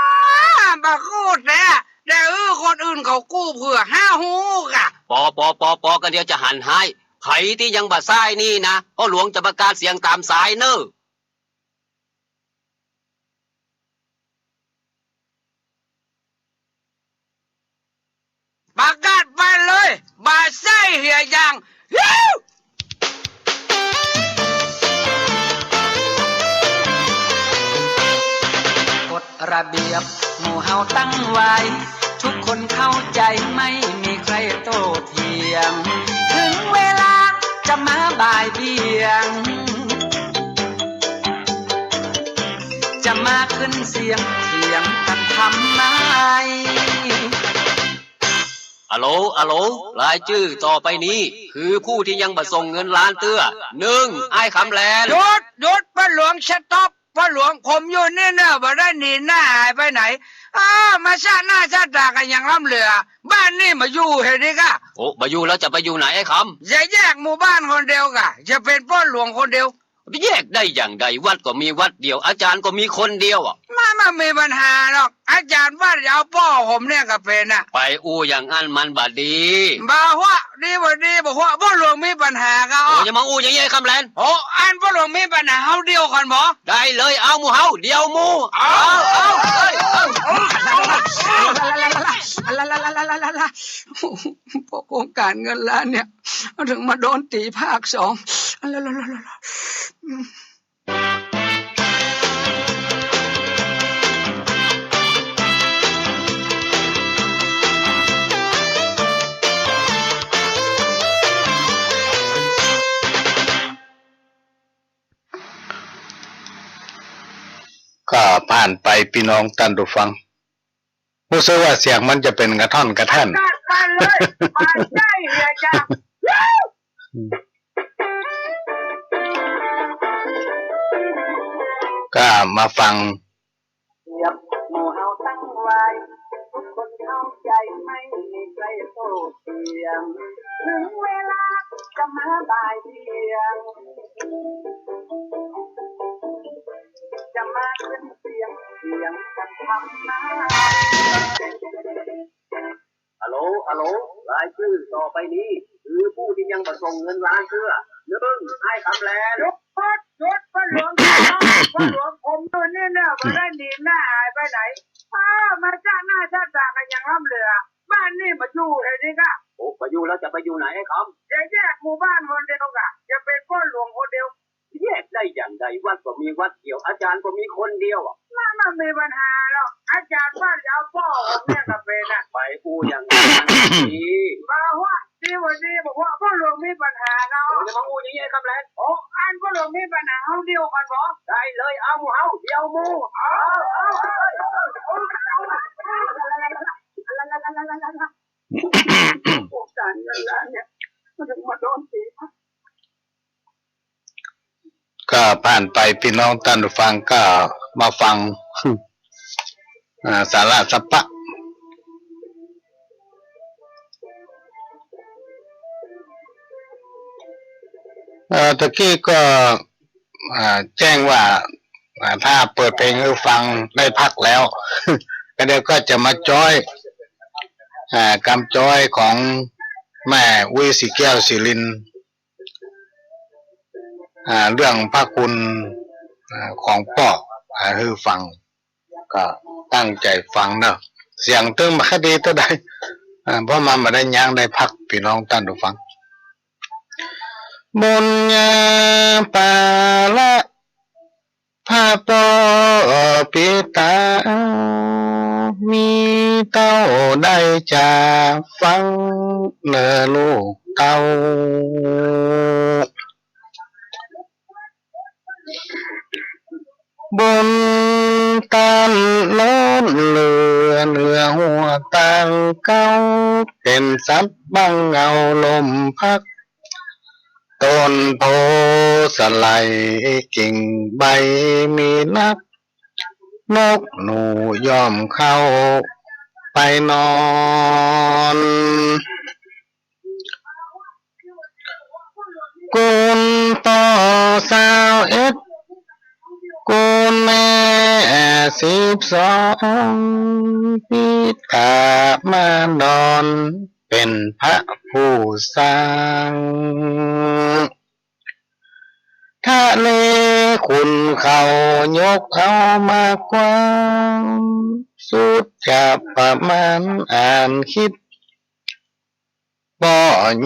บ่กู้แต๊ แต่เออ คนอื่นเขากู้เผื่อ เฮาฮู้ก่ะ ปอ ปอ ปอ ปอ กะเดี๋ยวจะหันฮ้าย ใผตี้ยังบ่ใจ้หนี้นะ ป้อหลวงจะประกาศเสียงต๋ามสายเน่อ ประกาศไปเลย บ่ใจ้เหียอย่าง ฮิ้ว กฎระเบียบหมู่เฮาตั้งไว้ ทุกคนเข้าใจ๋ ไม่มีใครโต้เถียง เถิงเวลาจะมาบ่ายเบี่ยง จะมาขึ้นเสียงเถียงกั๋นทำไม อะโหล อะโหล รายจื้อต่อไปนี้ คือผู้ตี้ยังบ่ส่งเงินล้านเตื้อ นึ่ง อ้ายคำแลน หยุด หยุด ป้อหลวง สต็อป ป้อหลวง ผมอยู่นี่เน่อ บ่ได้หนีหน้าหายไปไหน อ้าว มาชะหน้าชะต๋ากั๋นอย่างล้ำเหลือ บ้านนี่บ่อยู่เหียดีก่ะ โอ้ บ่อยู่แล้วจะไปอยู่ไหนไอ้คำ จะแยกหมู่บ้านคนเดียวก่ะ จะเป๋นป้อหลวงคนเดียว ไปแยกได้อย่างใด วัดก็มีวัดเดียว อาจ๋ารย์ก็มีคนเดียวอะ มันบ่มีปัญหาหรอก อาจ๋ารย์วัดจะเอาป้อผมเนี่ยก็เป๋นอะ ไปอู้อย่างอั้นมันบ่ดี บ่ฮู้ ดีบ่ดีบ่ฮู้ ป้อหลวงมีปัญหาก่ะ โอ้ อย่ามาอู้อย่างนี้ไอ้คำแลน โอ้ อันป้อหลวงมีปัญหา เฮาดีลกั๋นบ่ ได้เลย เอาหมู่เฮา ดีลหมู่ เอา เอา เอา เอา เอา ป้อโครงก๋านเงินล้านเนี่ย เถิงมาโดนตี๋ภาคสอง ก็ผ่านไป ปี้น้องต้านผู้ฟัง ฮู้สึกว่าเสียงมันจะเป๋นกระท่อนกระแท่น ก็มาฟัง ถึงเวลาจะมาบ่ายเบี่ยง จะมาขึ้นเสียงเถียงกันทำไม ฮัลโหล ฮัลโหล รายชื่อต่อไปนี้ คือผู้ที่ยังบ่ส่งเงินล้านเตื้อ หนึ่ง อ้ายคำแลน หยุด หยุด พ่อหลวง พ่อหลวง ผมอยู่นี่เนี่ย บ่ได้หนีหน้าหายไปไหน อ้าว มาจ้าหน้าจ้าตากันยังล้ำเหลือ บ้านนี่มาอยู่แถวนี้กะ โอ้ มาอยู่แล้วจะไปอยู่ไหนไอ้คำ จะแยกหมู่บ้านคนเดียวกะ จะเป็นพ่อหลวงคนเดียว แยกได้อย่างใด วัดก็มีวัดเดียว อาจารย์ก็มีคนเดียวอะ มันบ่มีปัญหาหรอก อาจารย์ว่าจะเอาป้อผมเนี่ยกะเป็นอะ ไปอู้อย่างนั้นสิ บ่ฮู้ ดีกว่าดี บอกว่าพ่อหลวงมีปัญหาเนาะ โอ้ จะมาอู้อย่างนี้ไอ้คำแลน โอ้ อันพ่อหลวงมีปัญหา เฮาเดียวกันบ่ ได้เลย เอาหมู่เฮา เดียวหมู่ เอา เอา เอา เอา โอ้ การเงินล้านเนี่ย มันถึงมาโดนตี ก็ผ่านไป พี่น้องต้านผู้ฟังก็มาฟัง อ่า สาระสะปะ เอ่อ ตะกี้ก็ อ่า แจ้งว่า อ่า ถ้าเปิดเพลงหื้อฟังได้พักแล้ว ก็เดี๋ยวก็จะมาจ๊อย อ่า กำจ๊อยของแม่อุ๊ย ศรีแก้ว ศรีรินทร์ อ่า เรื่องพระคุณ อ่า ของป้อ อ่า หื้อฟัง ก็ตั้งใจ๋ฟังเนาะ เสียงตึงบ่ค่อยดีเต้าใด อ่า เพราะมันบ่ได้ย้างได้พัก พี่น้องต้านผู้ฟัง บุญญาปาละ พระป้อปิตา มีเต้าได้จ๋าฟังเน่อลูกเต้า บุญต้านล้นเหลือ เหนือหัวตางเก๊า เป๋นสัตว์บังเงาลมพัด ต้นโพธิ์สะไหลกิ่งใบมีนัก นกหนูย่อมเข้าไปนอน กุลป้อซาวเอ็ด กุลแม่สิบสอง ปิตามารดอนเป๋นพระผู้สร้าง ทะเลขุ่นเขายกเอามากว้าง สุดจะประมาณอ่านคิด ป้อ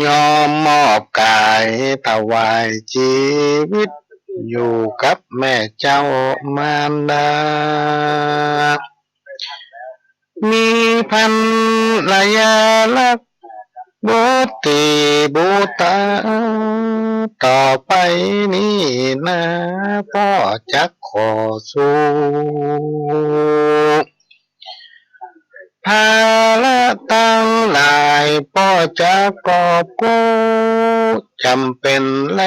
ยอมมอบก๋ายถวายจีวิต อยู่กับแม่เจ้ามารดา มีภรรยารัก บุตรีบุตรา ต่อไปนี้นา ป้อจักขอสู้ ภาระตังหลายป้อจักกอบกู้ จ๋ำเป๋นแล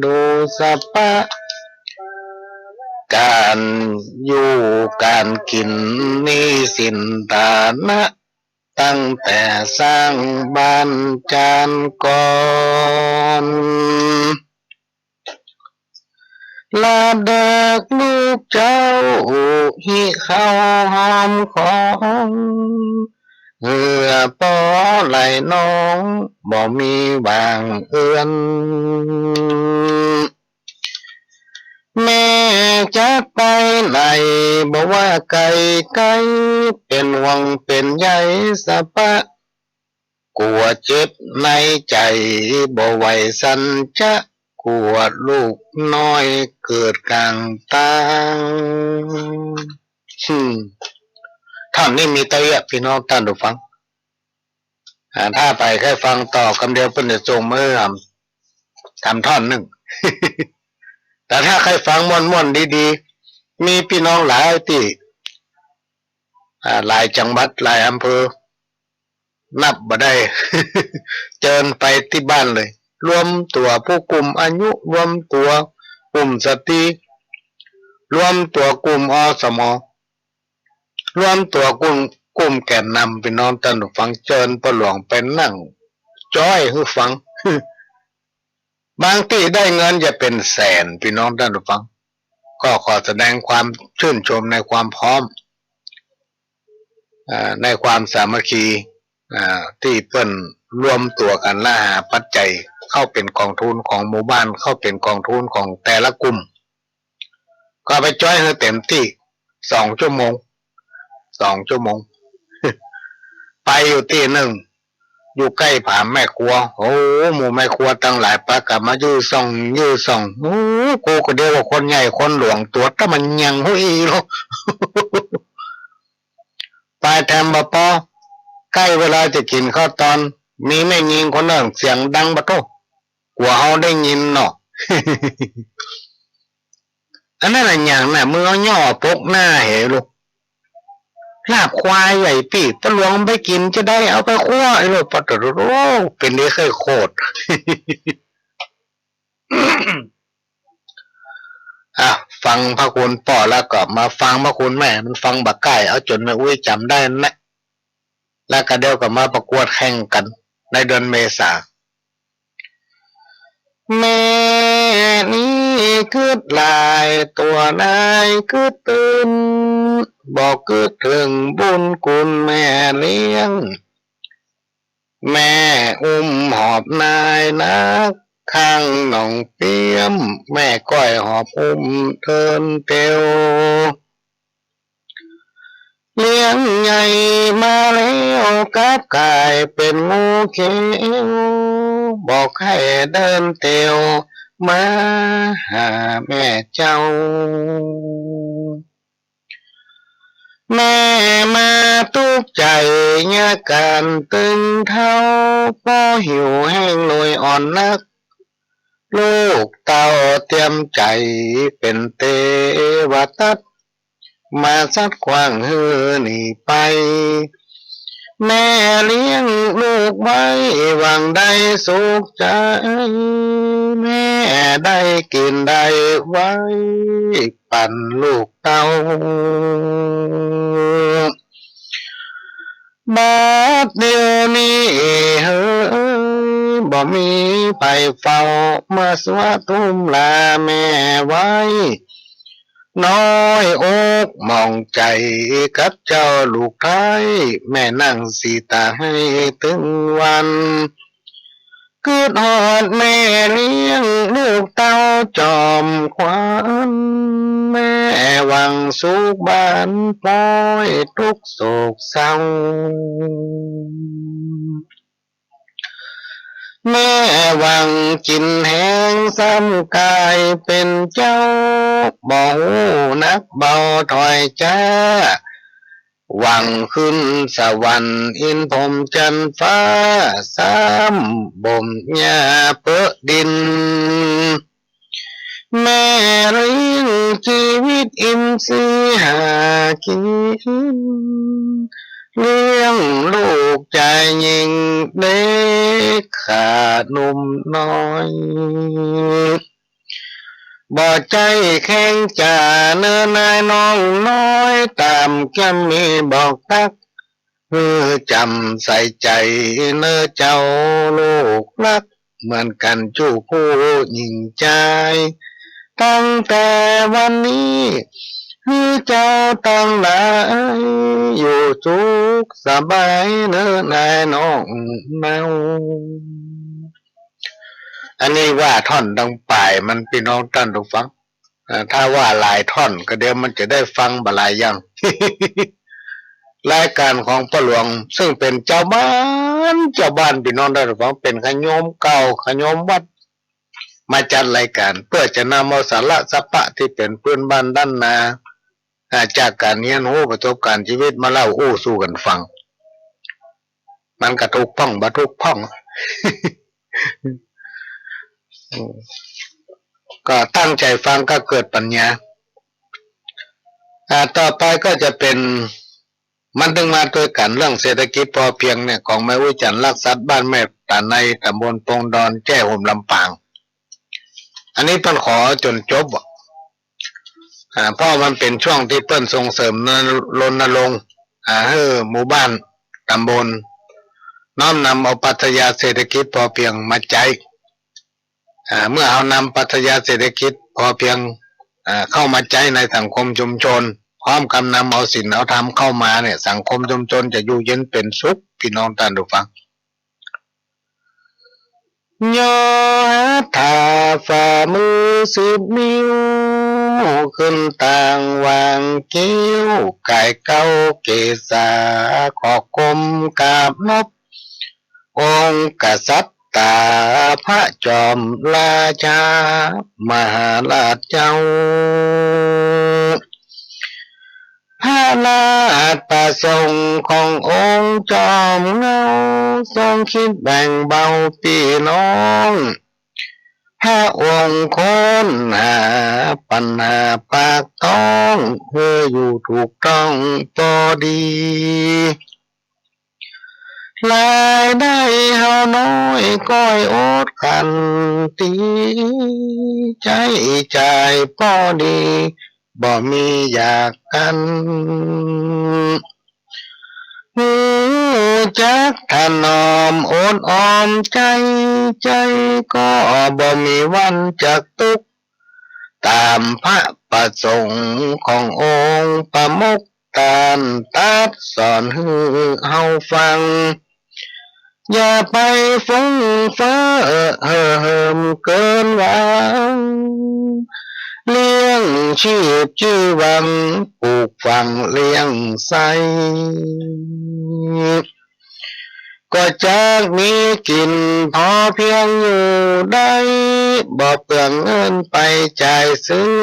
ดูสะปะ ก๋านอยู่ก๋านกิ๋นหนี้สินฐานะ ตั้งแต่สร้างบ้านจานก่อน ลาเดิกลูกเจ้า หิเข้าหอมของ เหื้อป้อไหล่น้อง บ่มีว่างเอือน แม่จักไปไหน บ่ว่าไก๋ไก๋ เป๋นห่วงเป๋นใยสะปะ กั๋วเจ็บในใจ๋ บ่ไหวสันจะ กั๋วลูกน้อยเกิดก๋างตาง อืม ท่อนนี้มีเต้าอี้ พี่น้องต้านผู้ฟัง อ่า ถ้าใผใค่ฟังต่อกำเดียวเปิ้นจะส่งมาหื้อ ต๋ามท่อนนึ่ง แต่ถ้าใค่ฟังม่วนๆ ดีๆ มีพี่น้องหลายตี้ อ่า หลายจังหวัด หลายอำเภอ นับบ่ได้ เจิญไปตี้บ้านเลย รวมตั๋วผู้กุ่มอายุ รวมตั๋วกุ่มสตรี รวมตั๋วกุ่ม อสม. รวมตั๋วกุ่ม กุ่มแก่นนำ พี่น้องต้านผู้ฟัง เจิญป้อหลวงไปนั่ง จ๊อยหื้อฟัง บางตี้ได้เงินจะเป๋นแสน ปี้น้องต้านผู้ฟัง ก็ขอแสดงความจื้นชมในความพร้อม อ่า ในความสามัคคี อ่า ตี้เปิ้นรวมตั๋วกั๋นละหาปัจจัยเข้าเป๋นก๋องทุนของหมู่บ้าน เข้าเป๋นก๋องทุนของแต่ละกุ่ม ก็ไปจ๊อยหื้อเต๋มตี้ สองชั่วโมง สองชั่วโมง ไปอยู่ตี้นึ่ง อยู่ใก้ผามแม่ครัว โอ้ หมู่แม่ครัวตังหลายปากั๋นมายื้อส่อง ยื้อส่อง โอ้ กูก็เดียวว่าคนใหญ่คนหลวง ตั๋วตะมันยังฮู้อี้ลูก ไปแถมบ่ปอ ใก้เวลาจะกิ๋นข้าวตอน มีแม่ญิงคนนึ่งเสียงดังปะโธ่ กั๋วเฮาได้ยินเนาะ อันนั้นอะหยังน่ะ มึงเอาหย้อปกหน้าเหลูก ลาบควายใหญ่ปี้ ป้อหลวงไปกิ๋นจะได้เอาไปคั่ว ไอ้ลูก ปะโธ่ เป๋นเด็กไข้โคตร อ่ะ ฟังพระคุณป้อแล้วก็มาฟังพระคุณแม่ มันฟังบ่ใก้ เอาจ๋นแม่อุ๊ยจ๋ำได้นั่นแหละ แล้วก็เดี๋ยวก็มาประกวดแข่งกั๋นในเดือนเมษา แม่นี้กึ๊ดหลาย ตั๋วนายกึ๊ดตื่น บ่กึ๊ดเถิงบุญคุณแม่เลี้ยง แม่อุ้มหอบนายนัก ข้างหนองเปี้ยม แม่ก้อยหอบอุ้มเดินเตียว เลี้ยงใหญ่มาแล้วกลับก๋ายเป๋นงูเขียว บ่ใค่เดินเตียวมาหาแม่เจ้า แม่มาตุ๊กใจ๋ยะก๋านตึงเฒ่า ป้อหิวแห้งโลยอ่อนนัก ลูกเต้าเตียมใจ๋เป๋นเตวตัด มาสัดขว้างหื้อหนีไป แม่เลี้ยงลูกไว้หวังได้สุขใจ๋ แม่ได้กิ๋นได้ไว้ ปั๋นลูกเต้า บาดเดี่ยวนี้เฮย บ่มีใผเฝ้า มาสัวทุ่มลาแม่ไว้ น้อยอกหมองใจ๋กับเจ้าลูกไท้ แม่นั่งสีตาไห้ตึงวัน กึ๊ดฮอดแม่เลี้ยงลูกเต้าจอมขวัญ แม่หวังสุขบานป๊อยตุ๊กข์โศกเศร้า แม่หวังจิ๋นแฮงซ้ำก๋ายเป๋นเจ้า บ่ฮู้หนักเบาถ้อยจ๊า หวังขึ้นสวรรค์อินพรหมจันทร์ฟ้า ซ้ำบ่มหญ้าเปอะดิน แม่เลี้ยงจีวิตอินทรีย์หากิ๋น เลี้ยงลูกจายญิงเด็กข้าหนุ่มน้อย บ่ใจ้แข้งจ๋าเน่อนายน้องน้อย ต๋ามแก้มมีบอกตั๊ก หื้อจ๋ำใส่ใจ๋เน่อเจ้าลูกฮัก เหมือนกั๋นจู้ผู้ญิงจาย ตั้งแต่วันนี้ หื้อเจ้าตังหลาย อยู่สุขสบายเน่อนายน้องเนา อันนี้ว่าท่อนตังป๋ายมัน ปี้น้องต้านผู้ฟัง อ่า ถ้าว่าหลายท่อนก็เดี๋ยวมันจะได้ฟังบ่หลายอย่าง รายก๋านของป้อหลวง ซึ่งเป๋นจาวบ้าน จาวบ้าน ปี้น้องต้านผู้ฟัง เป๋นขะโยมเก่า ขะโยมวัด มาจัดรายก๋าน เปื้อจะนำเอาสาระสะปะตี้เป๋นปื้นบ้านด้านนา อ่า จากก๋านเฮียนฮู้ประสบก๋ารณ์จีวิตมาเล่าอู้สู่กั๋นฟัง มันก็ถูกพ่องบ่ถูกพ่อง ก็ตั้งใจ๋ฟังก็เกิดปั๋ญญา อ่า ต่อไปก็จะเป๋น มันตึงมาตวยกั๋นเรื่องเศรษฐกิจพอเพียงเนี่ย ของแม่อุ๊ยจันทร์ รักสัตว์ บ้านแม่ต๋าไน ต๋ำบลปงดอน แจ้ห่ม ลำปาง อันนี้เปิ้นขอจ๋นจบอะ อ่า เพราะมันเป๋นช่วงตี้เปิ้นส่งเสริม รณรงค์ อ่า หื้อหมู่บ้าน ต๋ำบล น้อมนำเอาปรัชญาเศรษฐกิจพอเพียงมาใจ๊ อ่า เมื่อเฮานำปรัชญาเศรษฐกิจพอเพียง อ่า เข้ามาใจ๊ในสังคมชุมชน พร้อมกับนำเอาศีลเอาธรรมเข้ามาเนี่ย สังคมชุมชนจะอยู่เย็นเป็นสุข พี่น้องต้านผู้ฟัง ย่อหัตถาฝ่ามือสิบนิ้ว ขึ้นตางวางเกี้ยว ก๋ายเกล้าเกศา ขอก้มกราบนบ องค์กษัตริย์ตาพระจอมราชามหาราชเจ้า พระราชประสงค์ขององค์จอมเงา ทรงคิดแบ่งเบาปี้น้อง พระองค์ค้นหาปัญหาปากท้อง หื้ออยู่ถูกต้องพอดี รายได้เฮาน้อยก้อยอดขัน ตี้ใจ๊จ่ายพอดี บ่มีอยากกั๋น ฮู้จักถนอมอดออมใจ๊ ใจ๊ก็บ่มีวันจักตุ๊กข์ ต๋ามพระประสงค์ขององค์ประมุข ต้านตรัสสอนหื้อเฮาฟัง อย่าไปฟุ้งเฟ้อเห่อเหิมเกินหวัง เลี้ยงชีพจีวัง ปลูกฝังเลี้ยงใส้ ก็จักมีกิ๋นพอเพียงอยู่ได้ บ่เปลืองเงินไปจ่ายซื้อ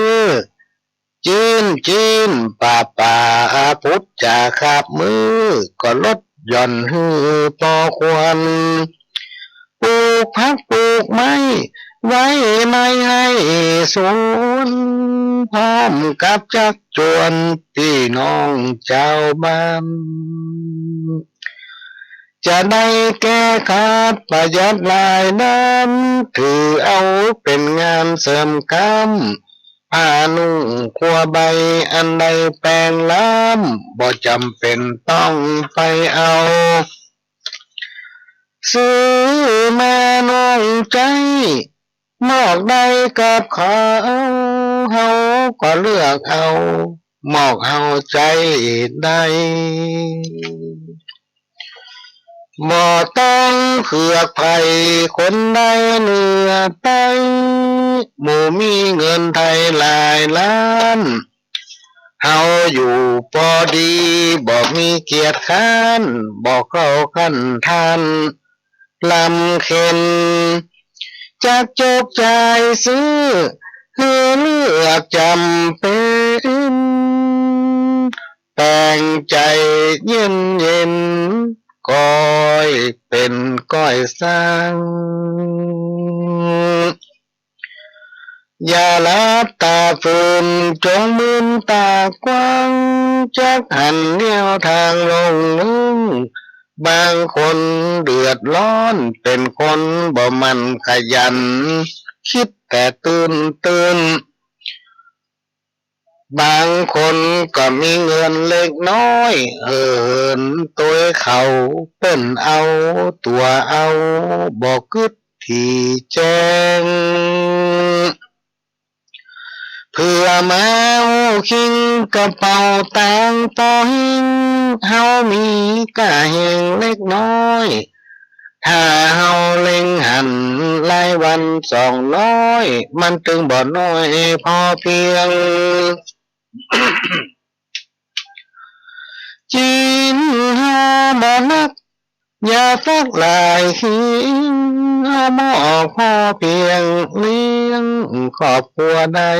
จิ๊นจิ๊นป่าป่า ผุดจ๋าขาบมือ ก็ลดหย่อนหื้อพอควร ปลูกผักปลูกไม้ ไว้ในไฮ่สวน พร้อมกับจักจวนปี้น้องจาวบ้าน จะได้แก้ขาดประหยัดรายได้ ถือเอาเป๋นงานเสริมกำ ผ้านุ่งครัวใบอันได้แปงล้ำ บ่จ๋ำเป๋นต้องไปเอา ซื้อมานุ่งใจ๊ มอกได้กับเขา เฮาก็เลือกเอา มอกเฮาใจ๊ได้ บ่ต้องเผือกใผคนใดเหนือใต้ หมู่มีเงินไทยหลายล้าน เฮาอยู่ปอดี บ่มีเกียจคร้าน บ่เข้าขั้นทานลำเข็ญ จักจกจ่ายซื้อ หื้อเลือกจ๋ำเป๋น แป๋งใจ๋เย็นเย็น ก้อยเป๋นก้อยสร้าง อย่าหลับต๋าฝืน จ๋งมืนต๋ากว้าง จักหันแนวตางลงลึก บางคนเดือดร้อน เป๋นคนบ่หมั่นขยัน กึ๊ดแต่ตื่นตื่น บางคนก็มีเงินเล็กน้อย เหินตวยเขา เปิ้นเอาตั๋วเอา บ่กึ๊ด ตี้แจ้ง เผื่อมาฮู้คิง กระเป๋าตางปอแห้ง เฮามีก้าแฮงเล็กน้อย ถ้าเฮาเล็งหัน รายวันสองร้อย มันตึงบ่น้อยพอเปียง จิ๊นเฮาบ่นัก อย่าฟักหลายคิง เฮามอกพอเปียงเลี้ยงครอบครัวได้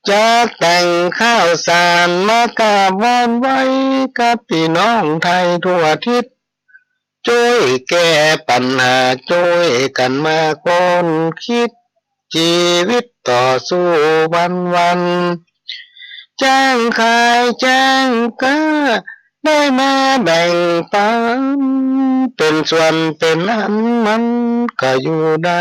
จักแต่งข้าวสารมากราบวอนไหว้ กับปี้น้องไทยทั่วทิศ จ้วยแก้ปัญหา จ้วยกั๋นมาค้นกึ๊ด จีวิตต่อสู้วันๆ จ้างขายจ้างก๊า ได้มาแบ่งปัน เป๋นส่วนเป๋นอันมันก็อยู่ได้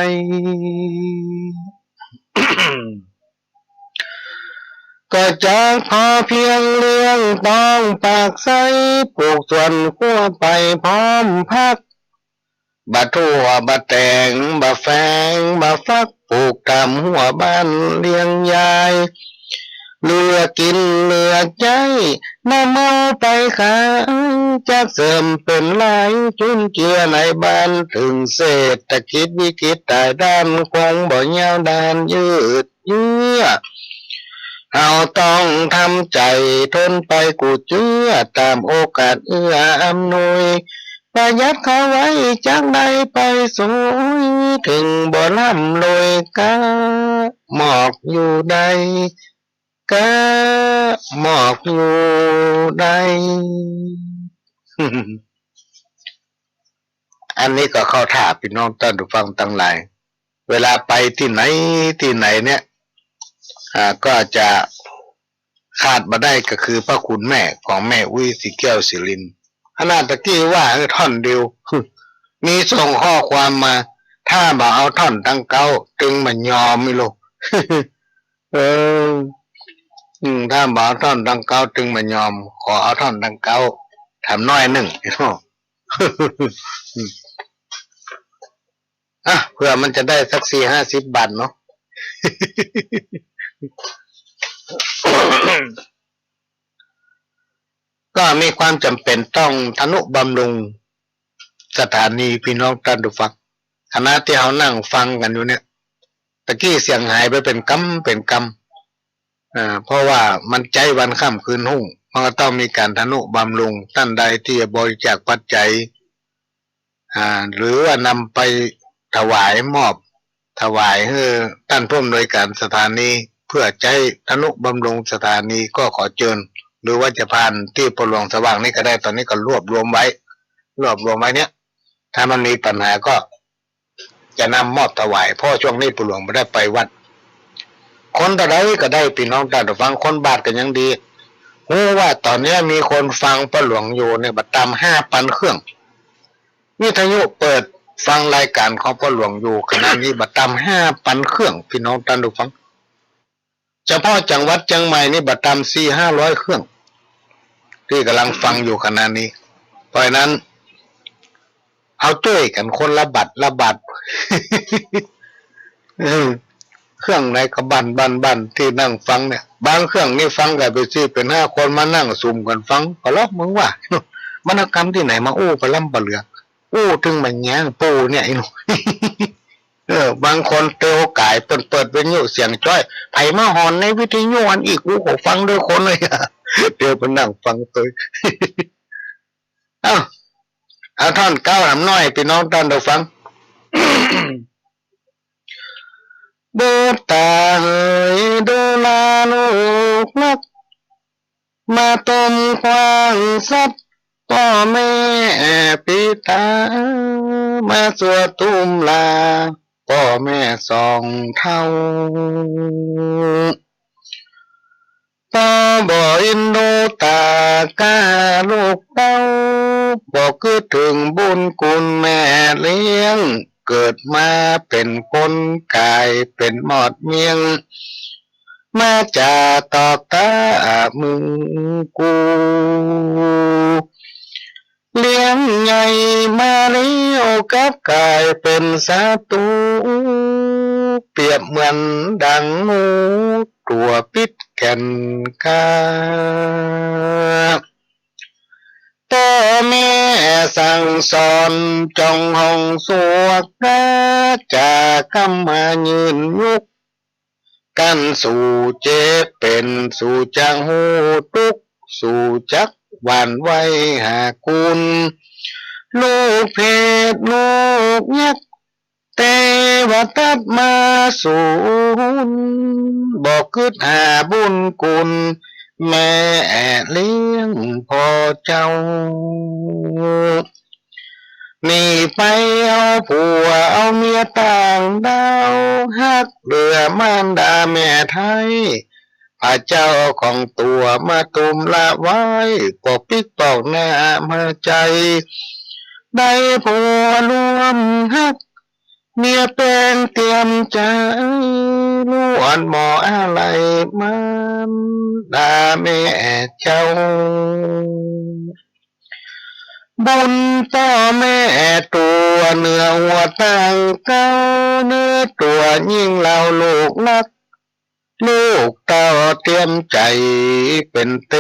ก ก็จักพอเพียงเลี้ยงต๊องปากใส ปลูกสวนครัวไปพร้อมผัก บ่าถั่วบ่าแตงบ่าแฟงบ่าฟัก ปลูกต๋ามหั้วบ้านเลี้ยงยาย เหลือกิ๋นเหลือใจ๊ นำเอาไปขาย จักเสริมเป๋นรายจุนเจื้อในบ้าน เถิงเศรษฐกิจวิกฤตต๋ายด้าน คงบ่ยาวนานยืดเยื้อ เฮาต้องทำใจ๋ทนไปกู้เจื้อ ต๋ามโอกาสเอื้ออำนวย ประหยัดเข้าไว้จักได้ไปสวย เถิงบ่ร่ำรวยก้ามอกอยู่ได้ ก้ามอกอยู่ได้ อันนี้ก็เข้าท่า ปี้น้องต้านผู้ฟังตังหลาย เวลาไปตี้ไหนตี้ไหนเนี่ย อ่า ก็จะขาดบ่ได้ก็คือพระคุณแม่ของแม่อุ๊ย ศรีแก้ว ศรีรินทร์ ขนาดตะกี้ว่า เออ ท่อนเดียว มีส่งข้อความมา ถ้าบ่เอาท่อนตังเก๊า ตึงบ่ยอม อีหลู เออ อืม ถ้าบ่เอาท่อนตังเก๊า ตึงบ่ยอม ขอเอาท่อนตังเก๊า ถามน้อยนึ่ง อ่ะ เผื่อมันจะได้สักสี่ห้าสิบบาทเนาะ ก็มีความจ๋ำเป๋นต้องทนุบำรุงสถานี ปี้น้องต้านผู้ฟัง ขณะตี้เฮานั่งฟังกั๋นอยู่เนี่ย ตะกี้เสียงหายไปเป๋นกำเป๋นกำ อ่า เพราะว่ามันใจ๊วันค่ำคืนฮุ่ง มันก็ต้องมีก๋านทนุบำรุง ต้านใดตี้จะบริจาคปัจจัย อ่า หรือว่านำไปถวายมอบ ถวายหื้อต้านผู้อำนวยก๋านสถานี เพื่อใจ๊ทนุบำรุงสถานีก็ขอเจิญ หรือว่าจะผ่านตี้พ่อหลวงสว่างนี่ก็ได้ ต๋อนนี้ก็รวบรวมไว้ รวบรวมไว้เนี่ย ถ้ามันมีปัญหาก็จะนำมอบถวาย เพราะช่วงนี้พ่อหลวงบ่ได้ไปวัด คนเต้าใดก็ได้ ปี้น้องต้านผู้ฟัง คนบาทก็ยังดี ฮู้ว่าต๋อนนี้มีคนฟังพ่อหลวงอยู่เนี่ย บ่ต่ำห้าปันเครื่อง วิทยุเปิดฟังรายก๋านของพ่อหลวงอยู่ขณะนี้บ่ต่ำห้าปันเครื่อง ปี้น้องต้านผู้ฟัง เฉพาะจังหวัดเจียงใหม่นี่บ่ต่ำสี่ห้าร้อยเครื่อง ตี้ก่ำลังฟังอยู่ขณะนี้ เพราะฉะนั้น เฮาจ้วยกั๋นคนละบาทละบาท เออ เครื่องไหนก็บั่นบั่นบั่นตี้นั่งฟังเนี่ย บางเครื่องนี่ฟังกั๋นไปสี่เป๋นห้าคนมานั่งสุมกั๋นฟัง ก็ลอมึงว่า มันเอากำตี้ไหนมาอู้ปะล้ำปะเหลือ อู้ตึงบ่าหยังปู่เนี่ย ไอ้หนู เออ บางคนเตียวก๋ายเปิ้นเปิดวิทยุเสียงจ้อย ใผมาฮอนในวิทยุอันอี้ กูก็ฟังด้วยคนเลย เตียวไปนั่งฟังเตย เอ้า เอาท่อนเก๊าหำน้อย ปี้น้องต้านผู้ฟัง บุตตาเหย ดูลาลูกฮัก มาตุ้มขว้างสัตย์ ป้อแม่ปิต๋า มาซั่วตุ้มลา ป้อแม่สองเฒ่า ป้อบ่อินดูต๋าก้าลูกเต้า บ่กึ๊ดเถิงบุญคุณแม่เลี้ยง เกิดมาเป๋นคนก๋ายเป๋นมอดเมี้ยง มาจ๋าตอกต๋ามึงกู เลี้ยงใหญ่มาแล้วกลับก๋ายเป๋นศัตรู เปรียบเหมือนดังงูตั๋วปิดแก่นกล้า ป้อแม่สั่งสอนจ้องห้องสวกนา จ๋ากำมายืนยุก กั๋นสู่เจ็บเป๋น สู่จักฮู้ตุ๊กข์ สู่จักหวั่นไหวหากุญ ลูกเพชรลูกยักษ์ แต่ว่าตัดมาสูญ บ่กึ๊ดหาบุญคุณ แม่เลี้ยงพ่อเจ้า หนีไปเอาผัวเอาเมียต่างด้าว ฮักเหลือมารดาแม่ไท้ พระเจ้าของตั๋วมาตุ้มละไว้ ปกปิ๊กปอกหน้ามาใจ๋ ได้ผัวร่วมฮัก เมียแปงเตียมใจ๋ ลูก อนบ่อาลัยมารดาแม่เจ้า บุญต่อแม่ตั๋วเหนือหัวตั้งเก๊า เหนือตั๋วยิ่งเหล่าลูกรัก ลูกเต้าเตรียมใจ๋ เป๋นเต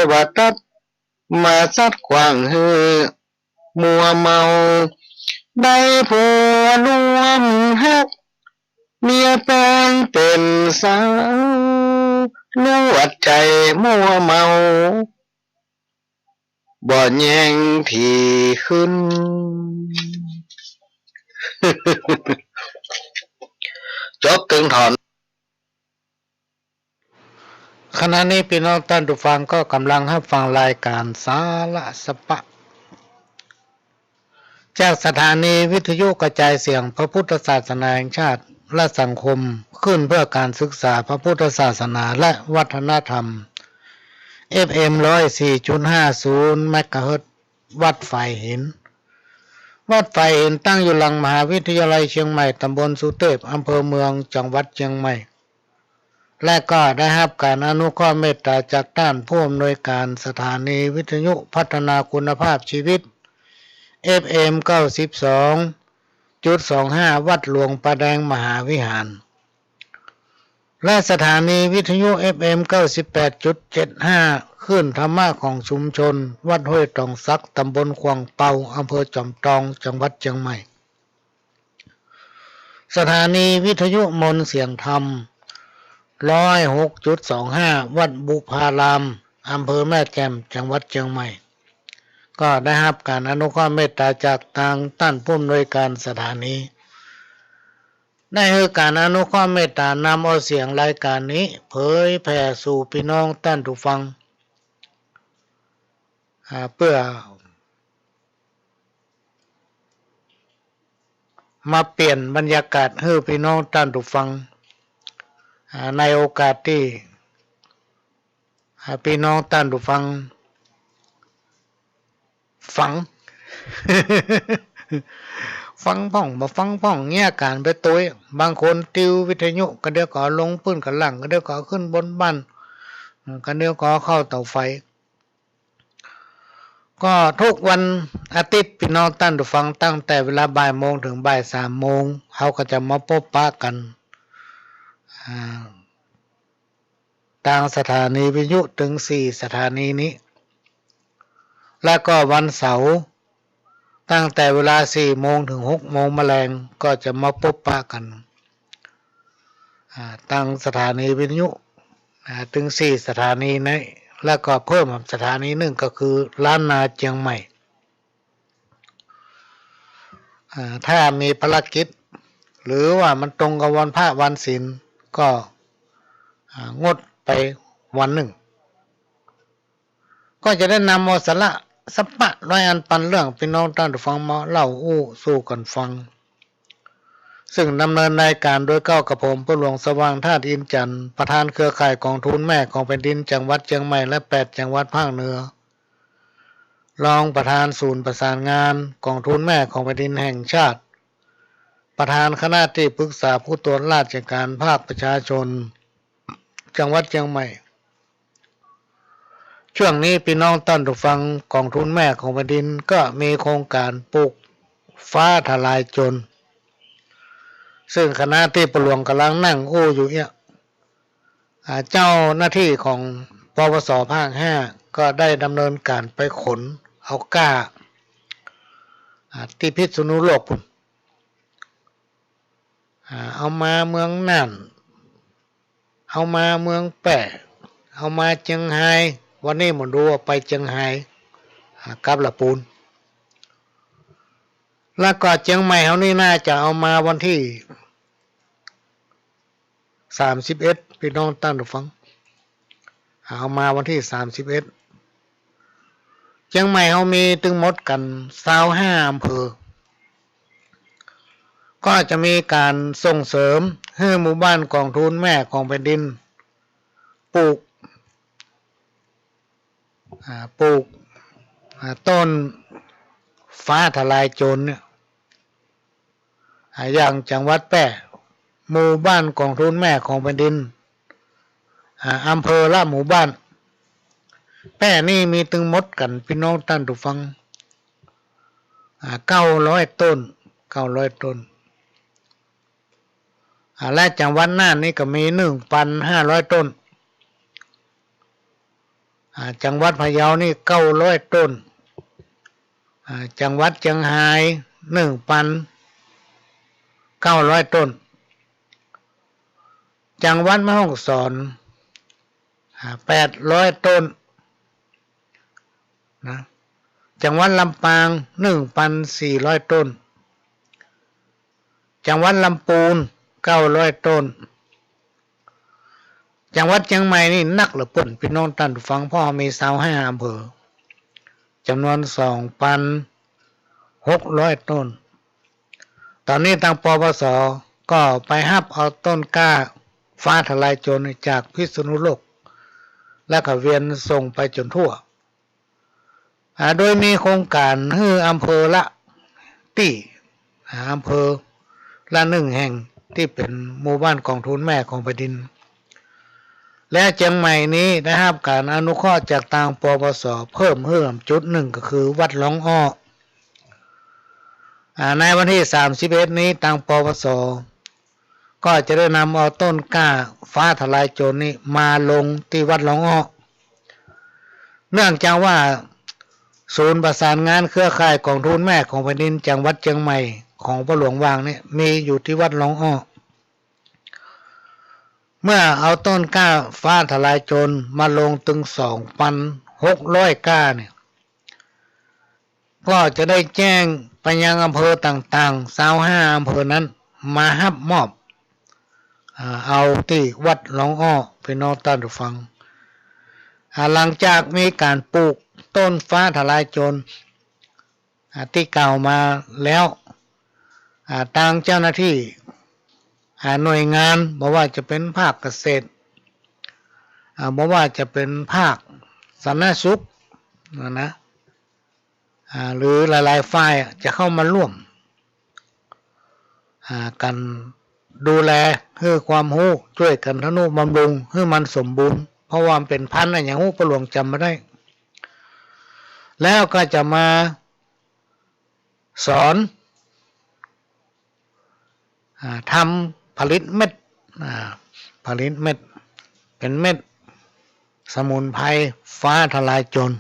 วทัตมาสัตว์ขว้างหื้อ มัวเมา ได้ผัวร่วมฮัก เมียแปงเป๋นสาว ลวดใจ๋มัวเมา บ่แยงตี้ขึ้น จบตึงถ่อน ขณะนี้ปี้น้องต้านผู้ฟังก็ก่ำลังฮับฟังรายก๋านสาระสะปะ จากสถานีวิทยุกระจายเสียงพระพุทธศาสนาแห่งชาติและสังคม คลื่นเพื่อการศึกษาพระพุทธศาสนาและวัฒนธรรม เอฟเอ็ม ร้อยสี่จุดห้าศูนย์ เมกะเฮิรตซ์ วัดฝายหิน วัดฝายหินตั้งอยู่หลังมหาวิทยาลัยเชียงใหม่ ตำบลสุเตพ อำเภอเมือง จังหวัดเชียงใหม่ และก็ได้ฮับก๋านอนุเคราะห์เมตต๋าจากต้านผู้อำนวยก๋านสถานีวิทยุพัฒนาคุณภาพชีวิต เอฟเอ็ม เก้าสิบสองจุดสองห้า วัดหลวงป่าแดงมหาวิหาร และสถานีวิทยุ เอฟเอ็ม เก้าสิบแปดจุดเจ็ดห้า คลื่นธรรมะของชุมชน วัดห้วยตองสัก ตำบลขว่างเปา อำเภอจอมตอง จังหวัดเชียงใหม่ สถานีวิทยุมนต์เสียงธรรม ร้อยหกจุดสองห้า วัดบุพาราม อำเภอแม่แจ่ม จังหวัดเชียงใหม่ ก็ได้ฮับก๋านอนุเคราะห์เมตต๋าจากตางต้านผู้อำนวยก๋านสถานี ได้หื้อก๋านอนุเคราะห์เมตต๋านำเอาเสียงรายก๋านนี้เผยแผ่สู่ปี้น้องต้านผู้ฟัง อ่า เปื้อ มาเปลี่ยนบรรยากาศหื้อปี้น้องต้านผู้ฟัง อ่า ในโอกาสตี้ อ่า ปี้น้องต้านผู้ฟัง ฟัง ฟังพ่องบ่ฟังพ่อง เยียะก๋านไปตวย บางคนติววิทยุ กะเดี่ยวก็เอาลงปื้นก้านล่าง กะเดี่ยวก็เอาขึ้นบนบ้าน อืม กะเดี่ยวก็เอาเข้าเต๋าไฟ ก็ทุกวันอาทิตย์ ปี้น้องต้านผู้ฟัง ตั้งแต่เวลาบ่ายโมงเถิงบ่ายสามโมง เฮาก็จะมาปบปะกั๋น อ่า ตางสถานีวิทยุตึงสี่สถานีนี้ และก็วันเสาร์ ตั้งแต่เวลาสี่โมงเถิงหกโมงมะแลง ก็จะมาปบปะกั๋น อ่า ตางสถานีวิทยุ อ่า ตึงสี่สถานีนี้ และก็เพิ่มสถานีนึ่ง ก็คือล้านนาเจียงใหม่ อ่า ถ้ามีภารกิจ หรือว่ามันตรงกับวันพระวันศีล ก็ อ่า งดไปวันนึ่ง ก็จะได้นำเอาสาระสะปะร้อยอันปันเรื่อง ปี้น้องต้านผู้ฟังมาเล่าอู้สู่กั๋นฟัง ซึ่งดำเนินรายก๋านโดยเกล้ากระผม ปู่หลวงสว่าง ธาตุอินทร์จันทร์ ประธานเครือข่ายก๋องทุนแม่ของแผ่นดินจังหวัดเจียงใหม่และแปดจังหวัดภาคเหนือ รองประธานศูนย์ประสานงานก๋องทุนแม่ของแผ่นดินแห่งชาติ ประธานคณะตี้ปรึกษาผู้ตรวจราชก๋านภาคประชาชน จังหวัดเจียงใหม่ ช่วงนี้ปี้น้องต้านผู้ฟัง ก๋องทุนแม่ของแผ่นดินก็มีโครงก๋านปลูกฟ้าทะลายโจร ซึ่งขณะตี้ปู่หลวงก่ำลังนั่งอู้อยู่เนี่ย อ่า เจ้าหน้าตี้ของ ปวส ภาคห้า ก็ได้ดำเนินก๋านไปขนเอากล้า อ่า ตี้พิษณุโลกปู๊น อ่า เอามาเมืองน่าน เอามาเมืองแป้ เอามาเจียงฮาย วันนี้บ่ฮู้ว่าไปเจียงฮาย อ่า กลับละปู๊น แล้วก็เจียงใหม่เฮานี่น่าจะเอามาวันตี้ สามสิบเอ็ด ปี้น้องต้านผู้ฟัง เอามาวันตี้ สามสิบเอ็ด เจียงใหม่เฮามีตึงหมดกั๋น ซาวห้าอำเภอ ก็จะมีก๋านส่งเสริมหื้อหมู่บ้านก๋องทุนแม่ของแผ่นดิน ปลูก อ่า ปลูก อ่า ต้นฟ้าทะลายโจรเนี่ย อ่า อย่างจังหวัดแป้ หมู่บ้านกองทุนแม่ของแผ่นดิน อ่า อำเภอละหมู่บ้าน แป้นี้มีตึงหมดกั๋น ปี้น้องต้านผู้ฟัง อ่า เก้าร้อยต้น เก้าร้อยต้น อ่า และจังหวัดน่านนี่ก็มี หนึ่งปันห้าร้อยต้น อ่า จังหวัดพะเยานี่ เก้าร้อยต้น อ่า จังหวัดเจียงฮาย หนึ่งปันเก้าร้อยต้น จังหวัดแม่ฮ่องสอน อ่า แปดร้อยต้น นะ จังหวัดลำปาง หนึ่งปันสี่ร้อยต้น จังหวัดลำปูน เก้าร้อยต้น จังหวัดเจียงใหม่นี่นักเหลือเปิ้น ปี้น้องต้านผู้ฟัง เพราะมีซาวห้าอำเภอ จ๋ำนวน สองปันหกร้อยต้น ต๋อนนี้ตาง ปปส ก็ไปฮับเอาต้นกล้าฟ้าทะลายโจรจากพิษณุโลก แล้วก็เวียนส่งไปจ๋นทั่ว อ่า โดยมีโครงก๋านหื้ออำเภอละตี้ อ่า อำเภอละหนึ่งแห่ง ตี้เป๋นหมู่บ้านกองทุนแม่ของแผ่นดิน และเจียงใหม่นี้ได้ฮับก๋านอนุเคราะห์จากตาง ปปส เพิ่มหื้อจุดหนึ่ง ก็คือวัดหลองอ้อ อ่า ในวันตี้ สามสิบเอ็ด นี้ ตาง ปปส ก็จะได้นำเอาต้นกล้าฟ้าทะลายโจรนี้มาลงตี้วัดหลองอ้อ เนื่องจากว่าศูนย์ประสานงานเครือข่ายกองทุนแม่ของแผ่นดินจังหวัดเจียงใหม่ของป้อหลวงหว่างเนี่ยมีอยู่ตี้วัดหลองอ้อ เมื่อเอาต้นกล้าฟ้าทะลายโจรมาลงตึง สองปันหกร้อยกล้าเนี่ย ก็จะได้แจ้งไปยังอำเภอต่างๆ ซาวห้าอำเภอนั้นมาฮับมอบ อ่า เอาตี้วัดหลองอ้อ ปี้น้องต้านผู้ฟัง อ่า หลังจากมีก๋านปลูกต้นฟ้าทะลายโจร อ่า ตี้กล่าวมาแล้ว อ่า ตางเจ้าหน้าตี้ อ่า หน่วยงาน บ่ว่าจะเป๋นภาคเกษตร อ่า บ่ว่าจะเป๋นภาคสาธารณสุขนะ นะ อ่า หรือหลายๆ ฝ่ายอะ จะเข้ามาร่วม อ่า กั๋นดูแล หื้อความฮู้ จ้วยกั๋นทะนุบำรุงหื้อมันสมบูรณ์ เพราะว่ามันเป๋นพันธุ์อะหยังฮู้ ป้อหลวงจ๋ำบ่ได้ แล้วก็จะมาสอน อ่า ทำผลิตเม็ด อ่า ผลิตเม็ด เป๋นเม็ดสมุนไพรฟ้าทะลายโจร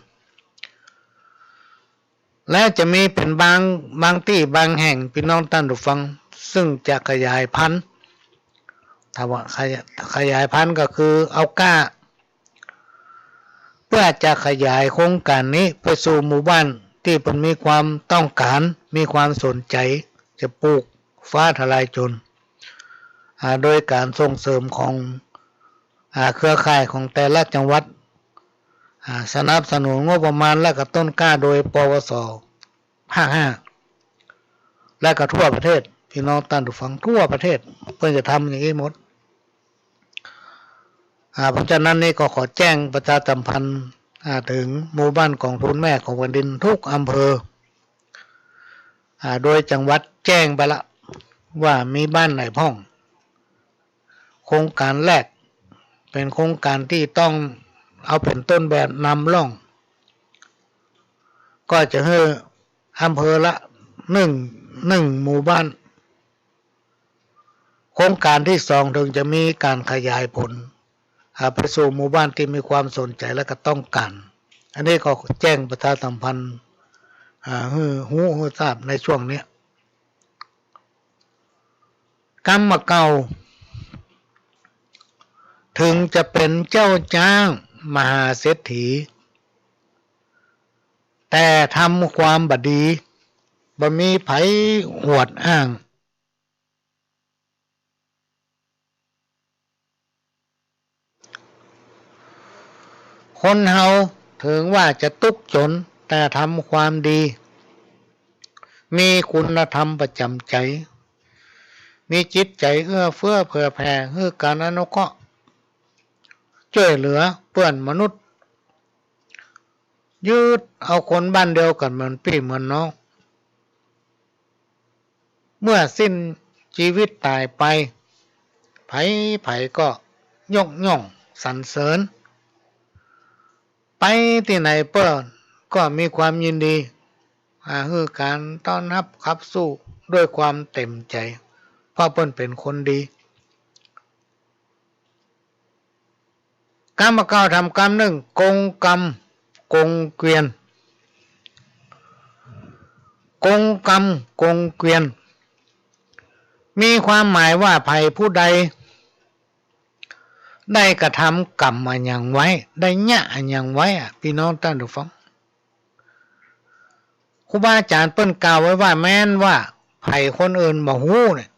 และจะมีเป๋นบาง บางตี้บางแห่ง ปี้น้องต้านผู้ฟัง ซึ่งจะขยายพันธุ์ ถ้าว่าขยะ- ขยายพันธุ์ก็คือเอากล้า เพื่อจะขยายโครงก๋านนี้ไปสู่หมู่บ้านตี้เปิ้นมีความต้องก๋าน มีความสนใจ๋จะปลูกฟ้าทะลายโจร อ่า โดยก๋านส่งเสริมของ อ่า เครือข่ายของแต่ละจังหวัด อ่า สนับสนุนงบประมาณและก็ต้นกล้าโดย ปวส ภาคห้า และก็ทั่วประเทศ ปี้น้องต้านผู้ฟัง ทั่วประเทศ เปิ้นจะทำอย่างนี้หมด อ่า เพราะฉะนั้นนี่ก็ขอแจ้งประชาสัมพันธ์ อ่า เถิงหมู่บ้านกองทุนแม่ของแผ่นดินทุกอำเภอ อ่า โดยจังหวัดแจ้งไปละ ว่ามีบ้านไหนพ่อง โครงก๋านแรกเป๋นโครงก๋านตี้ต้องเอาเป๋นต้นแบบนำร่อง ก็จะหื้ออำเภอละหนึ่ง หนึ่งหมู่บ้าน โครงก๋านตี้สองเถิงจะมีก๋านขยายผล อ่า ไปสู่หมู่บ้านตี้มีความสนใจ๋และก็ต้องก๋าน อันนี้ก็แจ้งประชาสัมพันธ์ อ่า หื้อฮู้หื้อทราบในช่วงเนี้ย กำบ่าเก่า เถิงจะเป๋นเจ้าจ๊างมหาเศรษฐี แต่ทำความบ่ดี บ่มีใผอวดอ้าง คนเฮาเถิงว่าจะตุ๊กจน แต่ทำความดี มีคุณธรรมประจ๋ำใจ๋ มีจิตใจ๋เอื้อเฟื้อเผื่อแผ่ หื้อก๋านอนุเคราะห์ จ้วยเหลือเปื้อนมนุษย์ ยึดเอาคนบ้านเดียวกั๋นเหมือนปี้เหมือนน้อง เมื่อสิ้นจีวิตต๋ายไป ผๆ ก็ยกย่องสรรเสริญ ไปตี้ไหนเปิ้นก็มีความยินดี อ่า หื้อก๋านต้อนฮับขับสู้ด้วยความเต็มใจ๋ เพราะเปิ้นเป๋นคนดี กำบ่าเก่าทำกำนึ่ง กงกรรมกงเกวียน กงกรรมกงเกวียน มีความหมายว่าใผผู้ใดได้กระทำกรรมอะหยังไว้ ได้เยียะอะหยังไว้อะ ปี้น้องต้านผู้ฟัง ครูบาอาจ๋ารย์เปิ้นกล่าวไว้ว่า แม้นว่าใผคนอื่นบ่ฮู้เนี่ย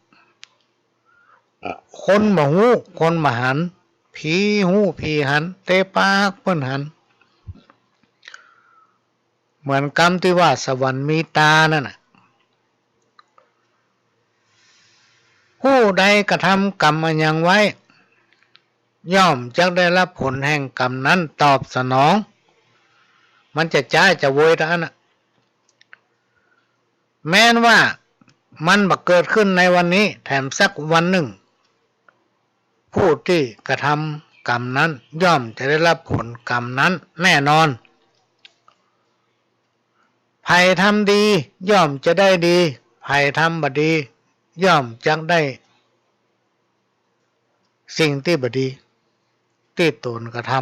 คนบ่ฮู้ คนบ่หัน ผีฮู้ผีหัน เต๊ปากั๋กเปิ้นหัน เหมือนกำตี้ว่าสวรรค์มีต๋านั่นน่ะ ผู้ใดกระทำกรรมอะหยังไว้ ย่อมจักได้ฮับผลแห่งกรรมนั้นตอบสนอง มันจะจ๊าจะโวยตะอั้นน่ะ แม้นว่ามันบ่เกิดขึ้นในวันนี้แถมสักวันนึ่ง ผู้ตี้กระทำกรรมนั้นย่อมจะได้ฮับผลกรรมนั้นแน่นอน ใผทำดีย่อมจะได้ดี ใผทำบ่ดีย่อมจักได้ สิ่งตี้บ่ดีตี้ต๋นกระท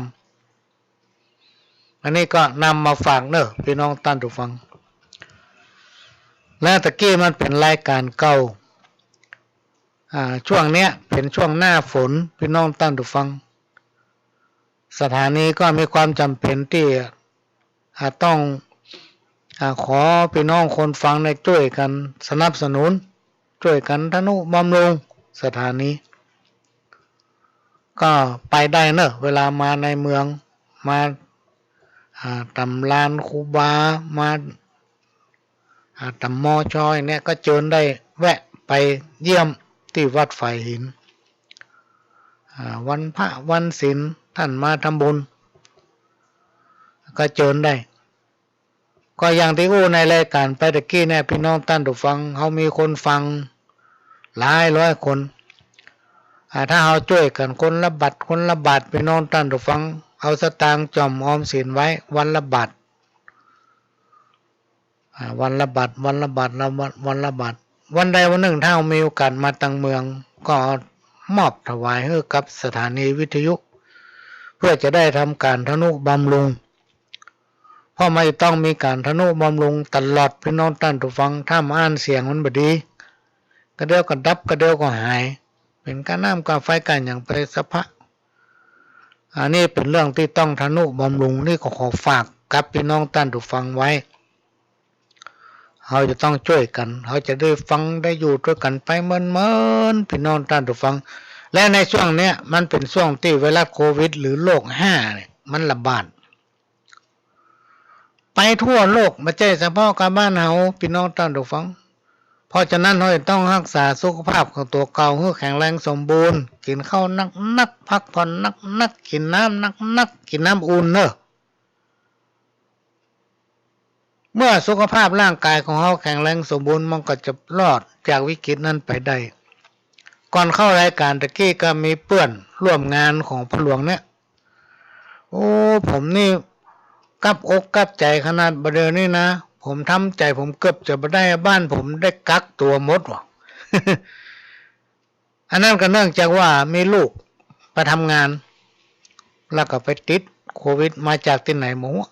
ำ อันนี้ก็นำมาฝากเน่อปี้น้องต้านผู้ฟัง และตะกี้มันเป๋นรายก๋านเก่า อ่า ช่วงเนี้ยเป๋นช่วงหน้าฝน ปี้น้องต้านผู้ฟัง สถานีก็มีความจำเป๋นตี้ อ่า ต้อง อ่า ขอปี้น้องคนฟังเนี่ยจ้วยกั๋นสนับสนุน จ้วยกั๋นทะนุบำรุงสถานี ก็ไปได้เน่อ เวลามาในเมือง มา อ่า ต๋ามลานครูบา มา อ่า ต๋ามมอชอเนี่ยก็เจิญได้แวะไปเยี่ยมตี้วัดฝายหิน อ่า วันพระวันศีลต้านมาทำบุญ ก็เจิญได้ ก็อย่างตี้อู้ในรายก๋านไปตะกี้เนี่ย ปี้น้องต้านผู้ฟัง เฮามีคนฟังหลายร้อยคน อ่า ถ้าเฮาจ้วยกั๋นคนละบาท คนละบาท ปี้น้องต้านผู้ฟัง เอาสตางค์จ่อมออมศีลไว้วันละบาท อ่า วันละบาท วันละบาท ละวัน วันละบาท วันใดวันนึ่งถ้าเฮามีโอกาสมาตังเมือง ก็มอบถวายหื้อกับสถานีวิทยุ เพื่อจะได้ทำก๋านทะนุบำรุง เพราะมันจะต้องมีก๋านทะนุบำรุงตลอด ปี้น้องต้านผู้ฟัง ถ้าบ่อั้นเสียงมันบ่ดี กะเดี่ยวก็ดับ กะเดี่ยวก็หาย เป๋นก้าน้ำก้าไฟก้าหยังไปสะพะ อันนี้เป๋นเรื่องตี้ต้องทะนุบำรุง นี่ก็ขอฝากกับปี้น้องต้านผู้ฟังไว้ เฮาจะต้องจ้วยกั๋น เฮาจะได้ฟังได้อยู่ตวยกั๋นไปเมินๆ ปี้น้องต้านผู้ฟัง และในช่วงเนี้ยมันเป๋นช่วงตี้ไวรัสโควิดหรือโรคห้าเนี่ยมันระบาด ไปทั่วโลก บ่ใจ้เฉพาะก้าบ้านเฮา ปี้น้องต้านผู้ฟัง เพราะฉะนั้นเฮาจะต้องฮักษาสุขภาพของตั๋วเก่าหื้อแข็งแรงสมบูรณ์ กิ๋นข้าวนักๆ พักผ่อนนักๆ กิ๋นน้ำนักๆ กิ๋นน้ำอุ่นเน่อ เมื่อสุขภาพร่างกายของเฮาแข็งแรงสมบูรณ์ มันก็จะรอดจากวิกฤตนั้นไปได้ ก่อนเข้ารายก๋านตะกี้ก็มีเปื้อนร่วมงานของพ่อหลวงเนี่ย โอ้ ผมนี่กลับอกกลับใจ๋ขนาดบ่าเดี่ยวนี้นะ ผมทำใจ๋ ผมเกือบจะบ่ได้ บ้านผมได้กักตั๋วหมดว่ะ อันนั้นก็เนื่องจากว่ามีลูกไปทำงาน แล้วก็ไปติดโควิดมาจากตี้ไหนบ่ฮู้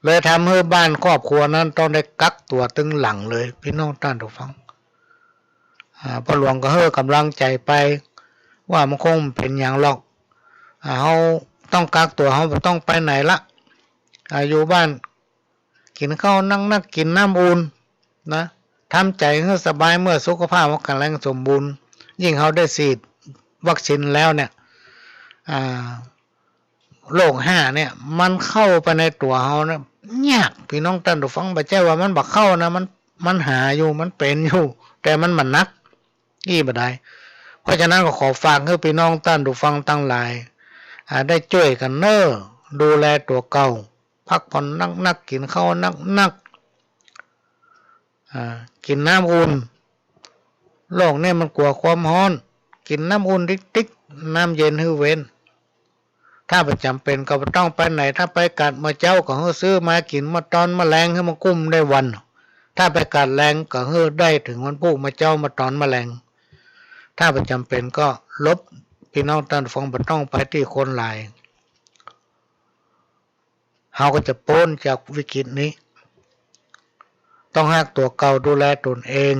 เลยทำหื้อบ้านครอบครัวนั้นต้องได้กักตั๋วตึงหลังเลย ปี้น้องต้านผู้ฟัง อ่า พ่อหลวงก็หื้อก๋ำลังใจ๋ไป ว่ามันคงบ่เป๋นหยังหรอก อ่า เฮาต้องกักตั๋ว เฮาบ่ต้องไปไหนละ อ่า อยู่บ้าน กิ๋นข้าวนักๆ กิ๋นน้ำอุ่นนะ ทำใจ๋หื้อสบาย เมื่อสุขภาพเฮาแข็งแรงสมบูรณ์ ยิ่งเฮาได้ฉีดวัคซีนแล้วเนี่ย อ่า โรคห้าเนี่ย มันเข้าไปในตั๋วเฮาเนี่ย ยาก ปี้น้องต้านผู้ฟัง บ่ใจ้ว่ามันบ่เข้านะ มัน มันหาอยู่ มันเป๋นอยู่ แต่มันบ่หนัก อี้บ่ได้ เพราะฉะนั้นก็ขอฝากหื้อปี้น้องต้านผู้ฟังตังหลาย อ่า ได้จ้วยกั๋นเน่อ ดูแลตั๋วเก่า พักผ่อนนักๆ กิ๋นข้าวนักๆ อ่า กิ๋นน้ำอุ่น โลกเนี่ยมันกั๋วความฮ้อน กิ๋นน้ำอุ่นติ๊กๆ น้ำเย็นหื้อเว้น ถ้าบ่จ๋ำเป๋นก็บ่ต้องไปไหน ถ้าไปกัดเมื่อเจ๊าก็หื้อซื้อมากิ๋นเมื่อต๋อนเมื่อแลงหื้อมันกุ้มได้วัน ถ้าไปกัดแลงก็หื้อได้เถิงวันพูกเมื่อเจ๊าเมื่อต๋อนเมื่อแลง ถ้าบ่จ๋ำเป๋นก็หลบ ปี้น้องต้านฟังบ่ต้องไปตี้คนหลาย เฮาก็จะป๊นจากวิกฤตนี้ ต้องฮักตั๋วเก่าดูแลตนเอง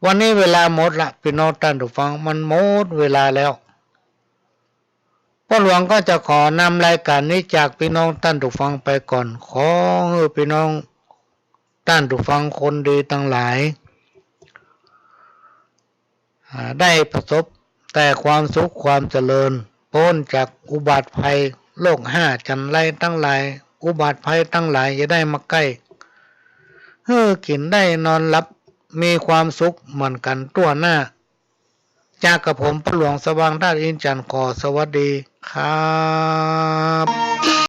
วันนี้เวลาหมดละ ปี้น้องต้านผู้ฟัง มันหมดเวลาแล้ว ป้อหลวงก็จะขอนำรายก๋านนี้จากปี้น้องต้านผู้ฟังไปก่อน ขอหื้อปี้น้องต้านผู้ฟังคนดีตังหลาย อ่า ได้ประสบแต่ความสุขความเจริญ ป๊นจากอุบัติภัยโรคห้าจันไรตังหลาย อุบัติภัยตังหลายอย่าได้มาใก้ หื้อกิ๋นได้นอนหลับ มีความสุขเหมือนกั๋นทั่วหน้า จากกระผมป้อหลวงสว่างธาตุอินทร์จันทร์ขอสวัสดีครับ